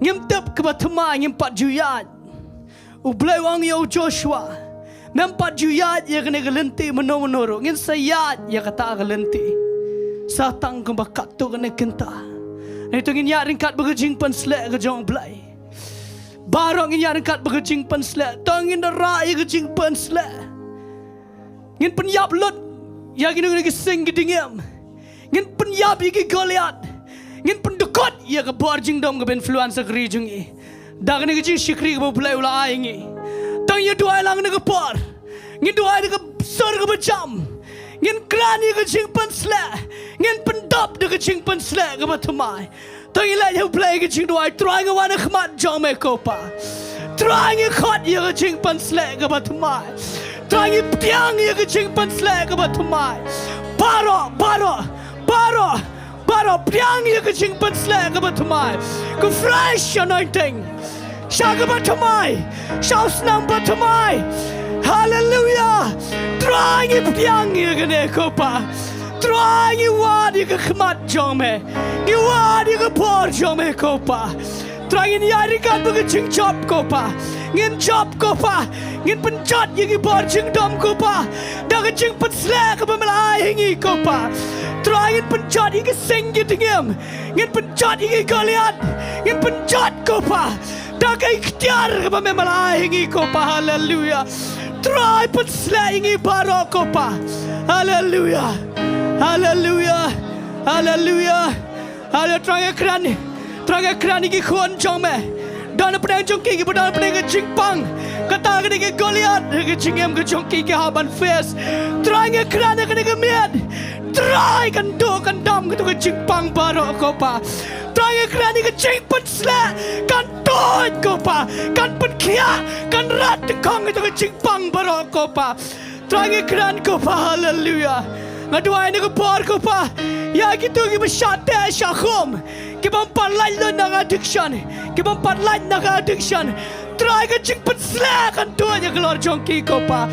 Ngim tip kaba thymmai ngim pat ju ïaid. U Blei u ong ïa u Joshua, Mem pat ju ïaid ïa kane ka lynti mynno mynno ruh, ngin sa ïaid ïa kata ka lynti. Sa tang kumba katto katne kynta. Nangta ngin ïaid ryngkat bad ka jingpynsleh ka jong U Blei. Baroh ngin ïaid ryngkat bad ka jingpynsleh. To ngin da rah ïa ka jingpynsleh. Ngin pynïap lut ïa kino kino ki sing ki dngiem. Ngin pynïap ïa ki Goliath. Ngin pyndkut ïa ka bor jingdom kaba influence ha ka ri jong ngi. Da kane ka jingshakri kaba U Blei u la ai ngi. To ngin ïa duwai lang na ka por. Ngin duwai da ka sur kaba jam. Ngin kren ïa ka jingpynsleh. Ngin pyndap da ka jingpynsleh kaba thymmai. To ngin leit ha U Blei ha ka jingduwai. Trai, nga wan ha khmat jong me ko Pa. Trai, ngi khot ïa ka jingpynsleh kaba thymmai. Trai, ngi pdiang ïa ka jingpynsleh kaba thymmai. Baroh, baroh, baroh, baroh, pdiang ïa ka jingpynsleh kaba thymmai. Ka fresh anointing. Sha kaba thymmai. Sha u snam ba thymmai. Haleluya. Trai, ngi pdiang ïa kane ko Pa. Trai, ngi wad ïa ka khmat jong me. Ngi wad ïa ka bor jong me ko Pa. Trai, ngin ïaid ryngkat bad ka jingjop ko Pa. Ngin jop ko Pa. Ngin pynjot ïa ki bor jingdom ko Pa. Da ka jingpynsleh kaba me la ai ha ngi ko Pa. Trai, ngin pynjot ïa ki sing ki dngiem. Ngin pynjot ïa ki Goliath. Ngin pynjot ko Pa. Da ka iktiar kaba me la ai ha ngi ko Pa. Haleluya. Trai, pynsleh ïa ngi baroh ko Pa. Haleluya. Haleluya. Haleluya. Haleluya. Trai, nga kren. Trai, nga kren ïa ki khun jong me. Don hapdeng jong ki kiba don hapdeng ka jingpang. Kata ka dei ka Goliath ha ka jingim ka jong ki ki hap ban face. Trai, nga kren ïa kane ka miet. Trai, kan duh kan dam kato ka jingpang baroh ko Pa. Trai, nga kren ïa ka jingpynsleh, kan tuid ko Pa. Kan pynkhiah, kan rat tyngkhong kato ka jingpang baroh ko Pa. Trai, nga kren ko Pa, haleluya. Nga duwai na ka por ko Pa ïa kito kiba shah teh shah khum, ki bym pat lait lut na ka addiction, ki bym pat lait na ka addiction. Trai, ka jingpynsleh kan tuid halor jong ki ko Pa.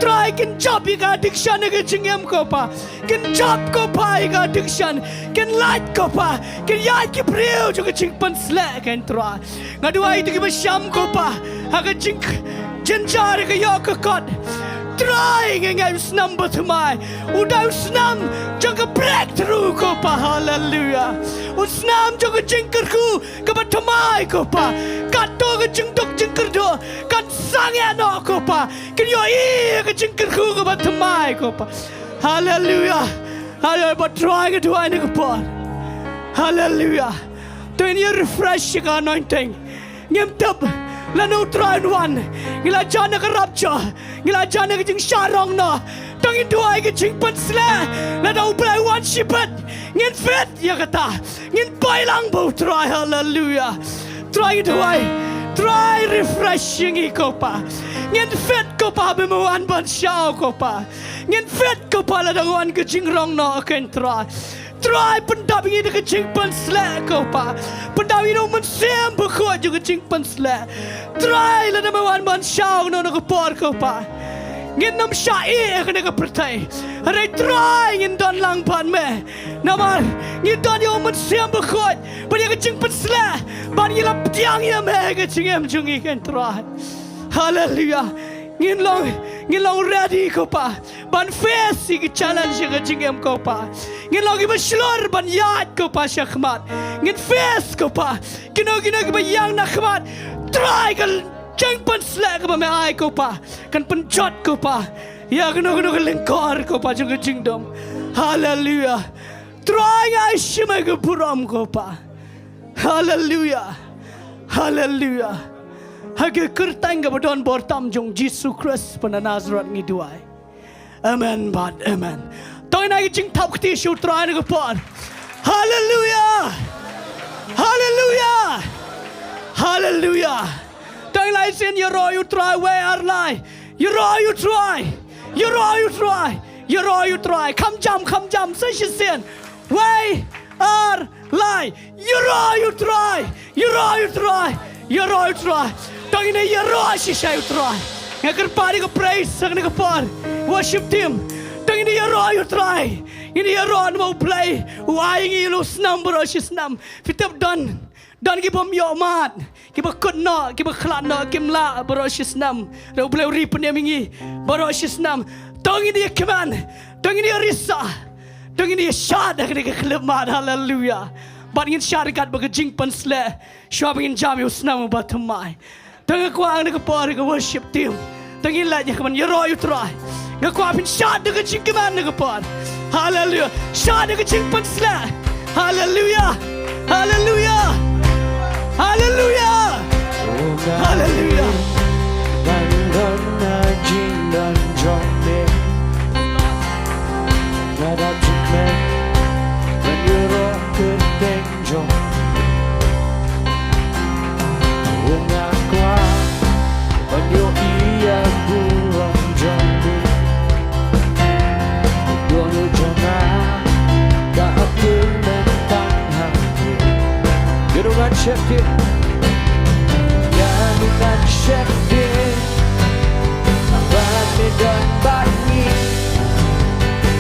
Trai, kin jop ïa ka addiction ha ka jingim ko Pa. Kin jop ko Pa ïa ka addiction. Kin lait ko Pa. Kin ïaid ki briew jong ka jingpynsleh, ko Trai. Nga duwai ïa kito kiba sham ko Pa ha ka jing, jynjar ka ïoh ka kot. Trai, nga ngeit u snam ba thymmai u dei u snam jong ka breakthrough ko Pa, haleluya. U snam jong ka jingkyrkhu kaba thymmai ko Pa. Kato ka jingduk jingkyrduh kan sangeh noh ko Pa. Kin ïohi ïa ka jingkyrkhu kaba thymmai ko Pa. Haleluya. Haleluya. Bad Trai, nga duwai na ka por, haleluya, to ngin ïa refresh ïa ka anointing. Ngim tip lano u Trai un wan. Ngi la jan ha ka rapture, ngi la jan ha ka jingshah rong noh. To ngin duwai ka jingpynsleh. Lada U Blei u wan shibit, ngin fit ïa kata. Ngin poi lang bad u Trai, haleluya. Trai, ngi duwai, Trai, refresh ïa ngi ko Pa. Ngin fit ko Pa ba me wan ban shaw ko Pa. Ngin fit ko Pa lada wan ka jingrong noh, ko Trai. Trai, pyndap ïa ngi da ka jingpynsleh ko Pa. Pyndap ïa ngi da u Mynsiem Bakhuid jong ka jingpynsleh. Trai, lada me wan ban shaw noh na ka por ko Pa, ngin nym shah ïeh ha kane ka pyrthei. Hynrei Trai, ngin don lang bad me. Namar ngi don ïa u Mynsiem Bakhuid bad ïa ka jingpynsleh, bad ngi la pdiang ïa me ha ka jingim jong ngi, ko Trai. Haleluya. Ngin long, ngin long ready ko Pa ban face ïa ki challenge ha ka jingim ko Pa. Ngin long kiba shlur ban ïaid ko Pa sha khmat. Ngin face ko Pa kino kino kiba ïeng na khmat. Trai, ka jingpynsleh kaba me ai ko Pa kan pynjot ko Pa ïa kano kano ka lyngkor ko Pa jong ka jingdum. Haleluya. Trai, nga ai sha me ka burom ko Pa. Haleluya. Haleluya. Ha ka kyrteng kaba don bor tam jong Jisu Khrist ba na Nasareth ngi duwai. Amen bad amen. To ngin ai ka jingthap kti sha u Trai na ka por. Haleluya. Haleluya. Haleluya. To ngin ai sien ïaroh ïa u Trai wei ar lai. Ïaroh ïa u Trai. Ïaroh ïa u Trai. Ïaroh ïa u Trai. Kham jam, kham jam sa shisien. Wei ar lai. Ïaroh ïa u Trai. Ïaroh ïa u Trai. Ïaroh ïa u Trai. To ngin ïaroh shisha ïa u Trai. Nga kyrpad ïa ka praise ha kane ka por. Worship team, to ngin ïaroh ïa u Trai. Ngin ïaroh namar u Blei u ai ngi ïa u snam baroh shi snam. Phi tip don Don kiba ym ïoh mad, kiba kut noh, kiba khlad noh, kim lah baroh shi snem. Hynrei U Blei u ri pynim ïa ngi baroh shi snem. To ngin ïa kmen, to ngin ïa risa, to ngin ïa shad ha kane ka khyllipmat. Haleluya. Bad ngin shad kat bad ka jingpynsleh shuwa ba ngin jam ïa u snem uba thymmai. To nga kwah na ka por ka worship team, to ngin leit ïa ka ban ïaroh ïa U Trai. Nga kwah phin shad da ka jingkmen na ka por. Haleluya. Shad da ka jingpynsleh. Haleluya. Haleluya. Haleluya. Haleluya. Ban don na jingdon jong me. Nga dap jingkmen ban ïaroh kyrteng jong me. Nga kwah ban ïohi ïa burom jong me. Burom jong nga ka ap mynta ha me. Ïa ngan sheptieng, ïa ngan sheptieng ba me don bad ngi.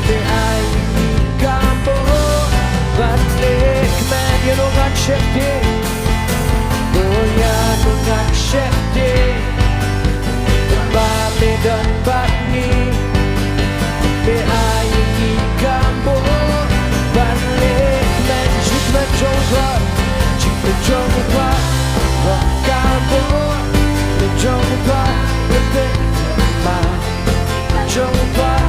Me ai ïa ngi ka burom ban leh kmen. Ïa ngan sheptieng, oh ïa ngan sheptieng ba me don bad ngi. Me ai ïa ngi ka burom ban leh kmen. Jingkmen jong U Trai, jingkmen jong U Trai, long ka burom jong U Trai, kyrteng ma jong U Trai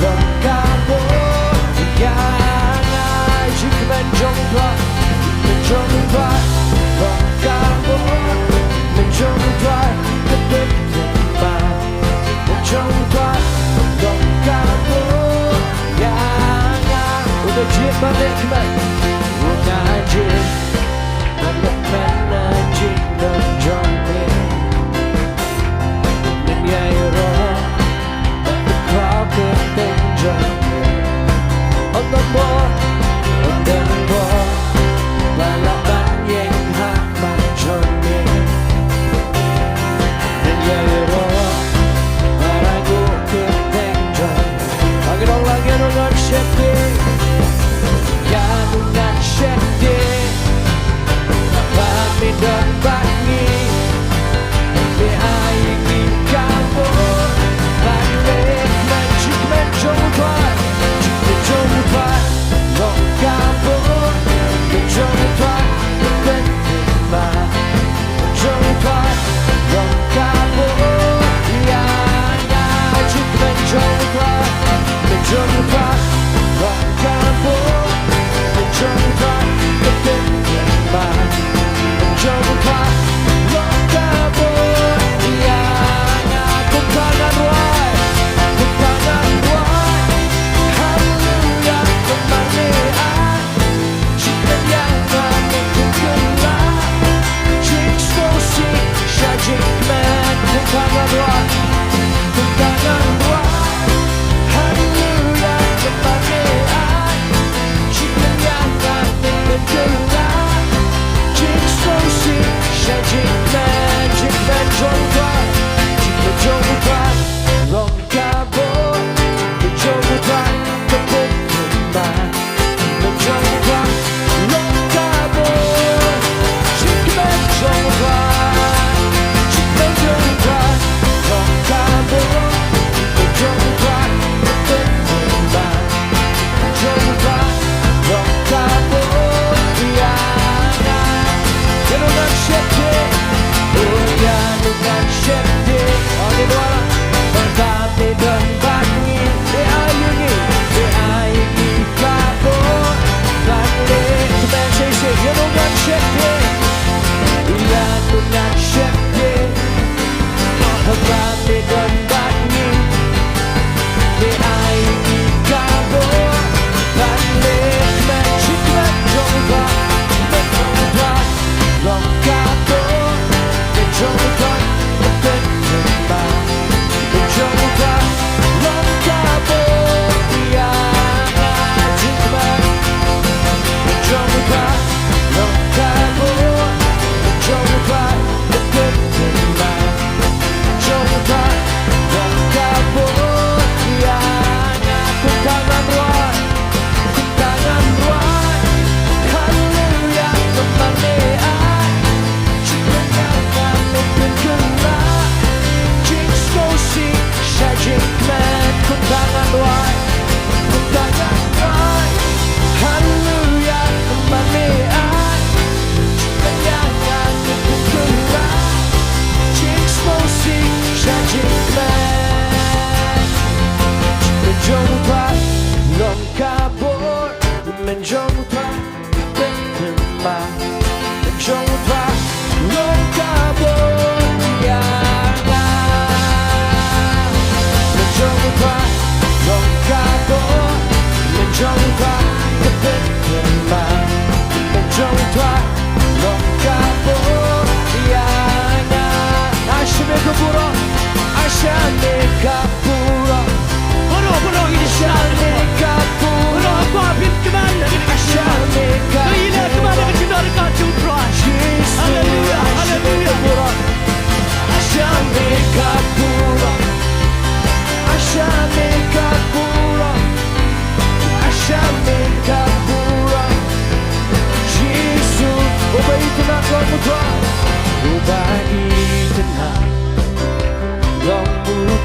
long ka burom ïa nga. Jingkmen jong U Trai, jingkmen jong U Trai long ka burom jong U Trai, kyrteng ma jong U Trai long ka burom ïa nga. U da jied ban leh kmen, u da jied ban leh kmen na jingdon jong me. Ngin ïaroh ban khraw kyrteng jong me. Ym don bor, ym don bor ba lah ban ïeng ha khmat jong me. Ngin ïaroh ban rangoo kyrteng jong me. Ba ngi dang lah ngi dang sheptieng, ïa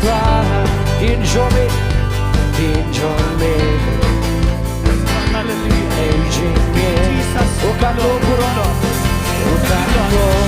Enjoy me, enjoy me. Hallelujah. Enjoy me. Jesus. Oh, come on, Lord. Oh, come on, Lord.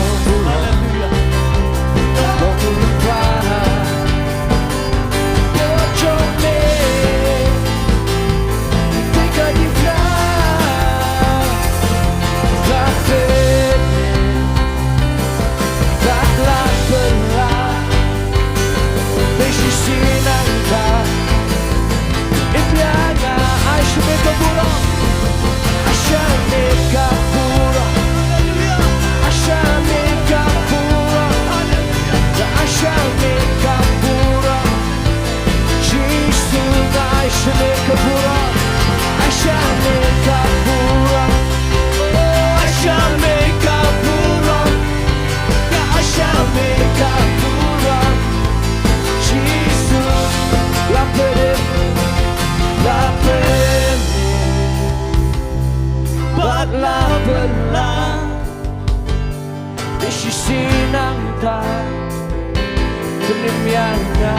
Hallelujah.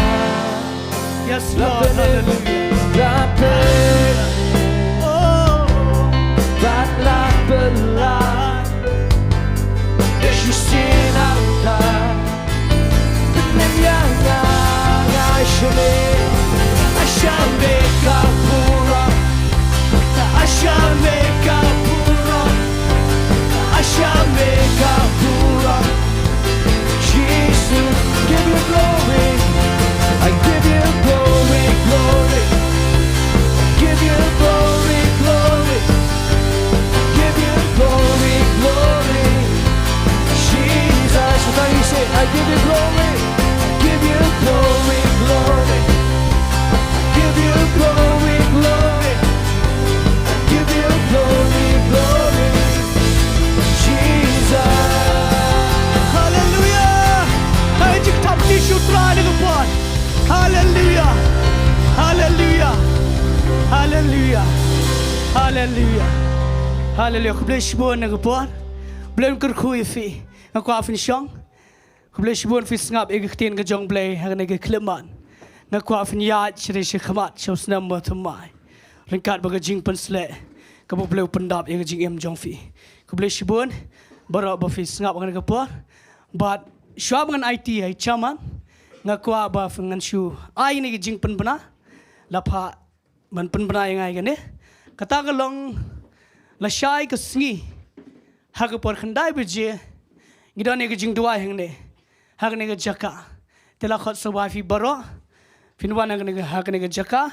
Yes, Lord. Hallelujah. Oh. Jesus, give you glory. I give you glory, glory. Give you glory, glory. Give you glory, glory. Jesus, somebody say, I give you glory. Give you glory, glory. Give you glory, glory. Give you glory, glory. Jesus. Hallelujah. Hai jingtap Jisu Trai na ka por. Hallelujah. Hallelujah. Hallelujah. Hallelujah. Hallelujah. Khublei shibun na ka por. Blei un kyrkhu ïa phi. Nga kwah phin shong. Khublei shibun phi sngap ïa ka ktien ka jong Blei ha kane ka khyllipmat. Nga kwah phin ïaid sha ri sha khmat sha u snem ba thymmai. Ryngkat bad ka jingpynsleh kaba Blei u pyndap ïa ka jingim jong phi. Khublei shibun baroh ba phi sngap ha kane ka por. Bad shuwa ba ngan aiti ha i chairman, nga kwah ba phin ngan shu ai ïa kane ka jingpynbna. La phah ban pynbna ïa nga ïa kane. Kata ka long lashai ka sngi ha ka por khyndai baje ngi don ïa ka jingduwai hangne ha kane ka jaka. Te la khot sngewbha ïa phi baroh phin wan ha kane ka, ha kane ka jaka.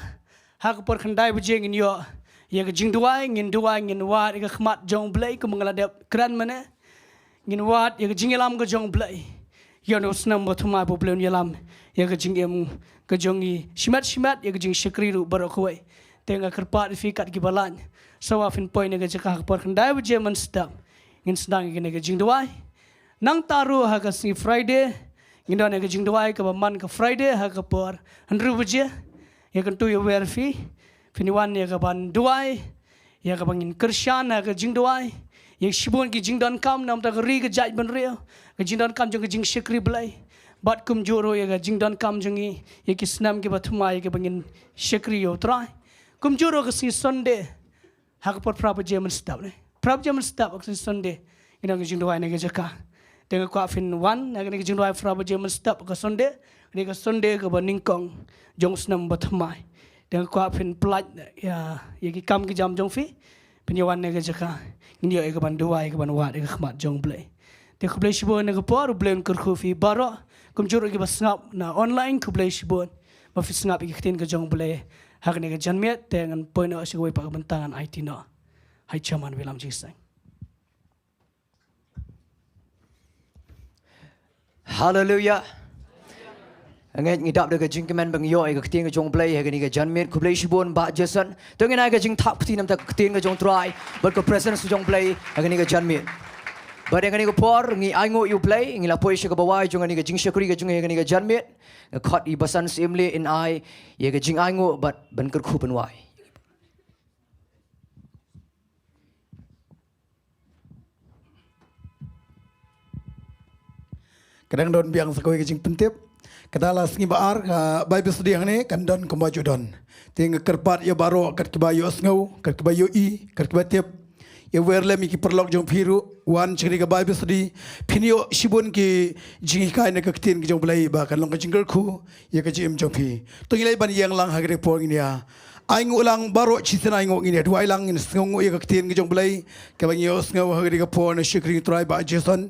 Ha ka por khyndai baje ngin ïoh ïa ka jingduwai, ngin duwai, ngin wad ïa ka khmat jong Blei kumba nga la dep kren mynne. Ngin wad ïa ka jingïalam ka jong Blei. Ïa u snem ba thymmai ba u Blei un ïalam ïa ka jingim ka jong ngi shimet shimet, ïa ka jingshakri ruh baroh kawei. Te nga kyrpad ïa phi kat kiba lait, shuwa ba phin poi na ka jaka ha ka por khyndai baje mynstep ngin sdang ïa kane ka jingduwai. Nangta ruh ha ka sngi Friday ngin don ïa ka jingduwai kaba man ka Friday ha ka por hynriew baje. Ïa kyntu ïa wer phi, phin wan ïa ka ban duwai, ïa kaba ngin kyrshan ha ka jingduwai ïa shibun ki jingdonkam na bynta ka ri ka jaitbynriew, ka jingdonkam jong ka jingshakri Blei. Bad kumjuh ruh ïa ka jingdonkam jong ngi ïa ki snem kiba thymmai ïa kiba ngin shakri ïa u Trai. Kumjuh ruh ka sngi Sunday ha ka por phra baje mynstep ne, phra baje mynstep ha ka sngi Sunday ngin don ka jingduwai na ka jaka. Te nga kwah phin wan ha kane ka jingduwai phra baje mynstep ka Sunday. Kane ka Sunday kaba nyngkong jong u snem ba thymmai. Te nga kwah phin pyllait ïa, ïa ki kam ki jam jong phi, phin ïa wan na ka jaka. Ngin ïoh ïa ka ban duwai, ïa ka ban wad ïa ka khmat jong Blei. Te khublei shibun na ka por, u Blei un kyrkhu ïa phi baroh. Kumjuh ruh kiba sngap na online, khublei shibun ba phi sngap ïa ka ktien ka jong Blei ha kane ka janmiet. Te ngan poi noh sha kawei pat ka bynta, ngan aiti noh ha i chairman William Jingseng. Hallelujah. Ngeit ngi dap da ka jingkmen ba ngi ïoh ïa ka ktien ka jong Blei ha kane ka janmiet. Khublei shibun Bah Jason. To ngin ai ka jingthap kti namar ka ktien ka jong Trai bad ka presence jong Blei ha kane ka janmiet. Bad ha kane ka por ngi ainguh ïa u Blei, ngi la poi sha kaba wai jong kane ka jingshakri ka jong ngi ha kane ka janmiet. Nga khot i Basan Syiemlieh in ai ïa ka jingainguh bad ban kyrkhu ban wai. Ka dang don biang sa kawei ka jingpyntip. Kata la sngi ba ar ka Bible study hangne kan don kumba ju don. Te nga kyrpad ïa baroh kat kiba ïohsngew, kat kiba ïohi, kat kiba tip. Ïa wer lem ïa ki paralok jong phi ruh, wan shakri ka Bible study. Phin ïoh shibun ki jinghikai na ka ktien ka jong Blei ba kan long ka jingkyrkhu ïa ka jingim jong phi. To ngi leit ban ïeng lang ha kane ka por ngin ïa ainguh lang baroh shisien, ainguh ngin ïa duwai lang, ngin sngewnguh ïa ka ktien ka jong Blei kaba ngi ïohsngew ha kane ka por na shakri Trai Bah Jason.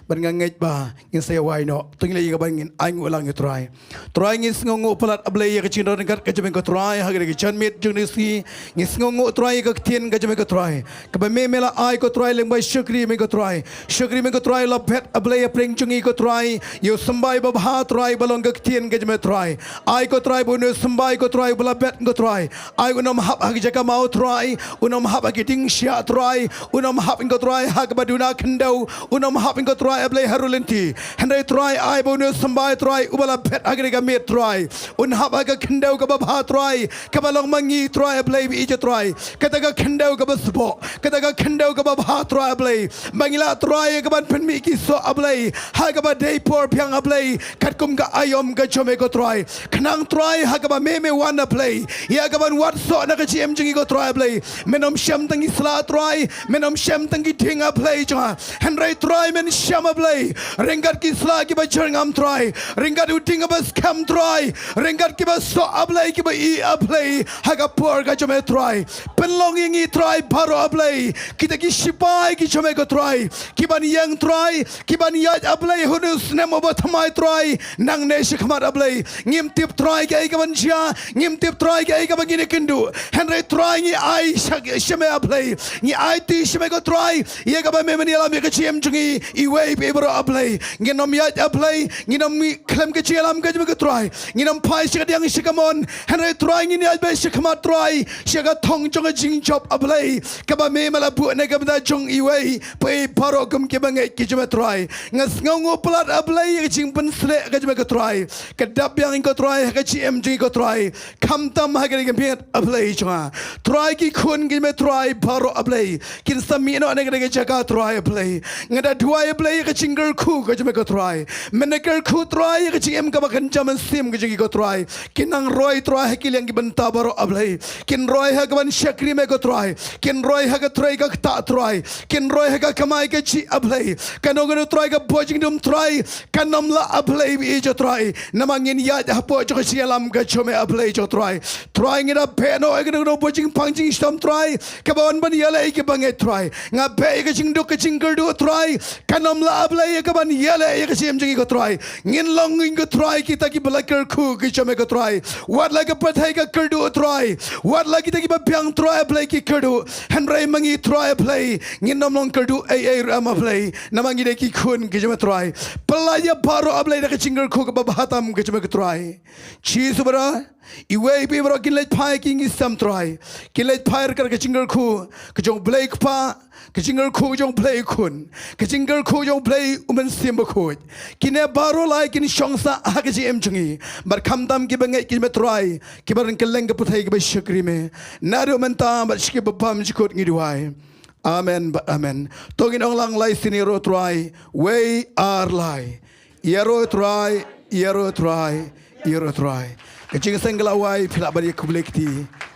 Bad nga ngeit ba ngin sa ïa wai noh. To ngi leit ïa kaba ngin ainguh lang ïa Trai. Trai, ngi sngewnguh palat, A Blei, ïa ka jingdon ryngkat ka jong me ko Trai ha kane ka janmiet jong kane ka sngi. Ngi sngewnguh Trai ïa ka ktien ka jong me ko Trai kaba me me la ai ko Trai lyngba shakri me ko Trai. Shakri me ko Trai la bet, A Blei, hapdeng jong ngi ko Trai ïa u symbai babha Trai ba long ka ktien ka jong me Trai. Ai ko Trai ba une u symbai ko Trai ba la bet ko Trai, ai un ym hap ha ki jaka maw Trai, un ym hap ha ki dieng shiah Trai, un ym hap ko Trai ha kaba duna khyndew, un ym hap ko Trai, A Blei, ha ru lynti. Hynrei Trai, ai ba une u symbai Trai uba la bet ha kane ka miet Trai un hap ha ka khyndew kaba bha Trai, kaba long ma ngi Trai, A Blei, ba ïeit Trai. Kata ka khyndew kaba sboh, kata ka khyndew kaba bha Trai, A Blei, ba ngi lah Trai ïa kaban pynmih ki soh, A Blei, ha kaba dei por biang, A Blei, katkum ka aïom ka jong me ko Trai. Khnang Trai ha kaba me me wan, A Blei, ïa kaban wad soh na ka jingim jong ngi ko Trai, A Blei, men ym shem tang ki sla Trai, men ym shem tang ki dieng, A Blei, jong nga. Hynrei Trai men shem, A Blei, ryngkat ki sla kiba jyrngam Trai, ryngkat u dieng kaba skhem Trai, ryngkat kiba soh, A Blei, kiba ïeh, A Blei, ha ka por ka jong me Trai. Pynlong ïa ngi Trai baroh, A Blei, kita ki shipai ki jong me ko Trai, kiban ïeng Trai, kiban ïaid, A Blei, ha une u snem uba thymmai Trai, nangne shakhmat, A Blei. Ngim tip Trai kaei kaban jia, ngim tip Trai kaei kaba ngin ïakynduh. Hynrei Trai ngi ai sha, sha me, A Blei. Ngi aiti sha me ko Trai ïa kaba me men ïalam ïa ka jingim jong ngi iwei pa iwei baroh, A Blei. Ngin ym ïaid, A Blei, ngin ym khlem ka jingïalam ka jong me ko Trai. Ngin ym phai sha kadiang sha kamon. Hynrei Trai ngin ïaid beit shakhmat Trai sha ka thong jong ka jingjop, A Blei, kaba me me la buh na ka bynta jong iwei pa iwei baroh kum kiba ngeit ki jong me Trai. Nga sngewnguh palat, A Blei, ïa ka jingpynsleh ka jong me ko Trai ka dap biang ko Trai ha ka jingim jong ngi ko Trai. Khamtam ha kane ka miet, A Blei, jong nga. Trai ki khun ki jong me Trai baroh, A Blei, kin sa mih noh na kane ka jaka Trai, A Blei. Nga da duwai, A Blei, ïa ka jingkyrkhu ka jong me ko Trai. Men da kyrkhu Trai ïa ka jingim kaba kynja mynsiem ka jong ngi ko Trai. Kin nang roi Trai ha ki liang ki bynta baroh, A Blei. Kin roi ha kaban shakri me ko Trai. Kin roi ha ka trei ka ktah Trai. Kin roi ha ka kamai kajih, A Blei. Kano kano Trai kaba jingdum Trai kan ym lah, A Blei, ba ïeit Trai. Namar ngin ïaid hapoh jong ka jingïalam ka jong me, A Blei, jong Trai. Trai ngi da beh noh ïa kano kano ba jingpang jingshitom Trai kaba wan ban ïaleh ïa kiba ngeit Trai. Nga beh ïa ka jingduk ka jingkyrduh Trai kan ym lah, A Blei, ïa kaban ïaleh ïa ka jingim jong ngi ko Trai. Ngin long ngin ko Trai kita kiba la kyrkhu ki jong me ko Trai. Wat la ka pyrthei ka kyrduh Trai, wat la kita kiba biang Trai, A Blei, ki kyrduh, hynrei ma ngi Trai, A Blei, ngin ym long kyrduh ei ei ruh em, A Blei. Namar ngi dei ki khun ki jong me Trai. Pynlait ïa baroh, A Blei, da ka jingkyrkhu kaba bha tam ka jong me ko Trai. Jisu Khrist, iwei pa iwei baroh kin leit phai ki ngi sem Trai. Kin leit phai ryngkat ka jingkyrkhu ka jong Blei Kpa, ka jingkyrkhu jong Blei Khun, ka jingkyrkhu jong Blei U Mynsiem Bakhuid. Kine baroh lai kin shong sah ha ka jingim jong ngi. Bad khamtam kiba ngeit ki jong me Trai, kiba rung kylleng ka pyrthei kiba shakri me. Naduh mynta bad sha kiba bymjukut ngi duwai. Amen bad amen. To ngin ong lang lai sien, ïaroh Trai, wei ar lai. Ïaroh Trai, ïaroh Trai, ïaroh Trai. Ka jingseng ka la wai, phi lah ban ïakhublei kti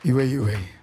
iwei iwei.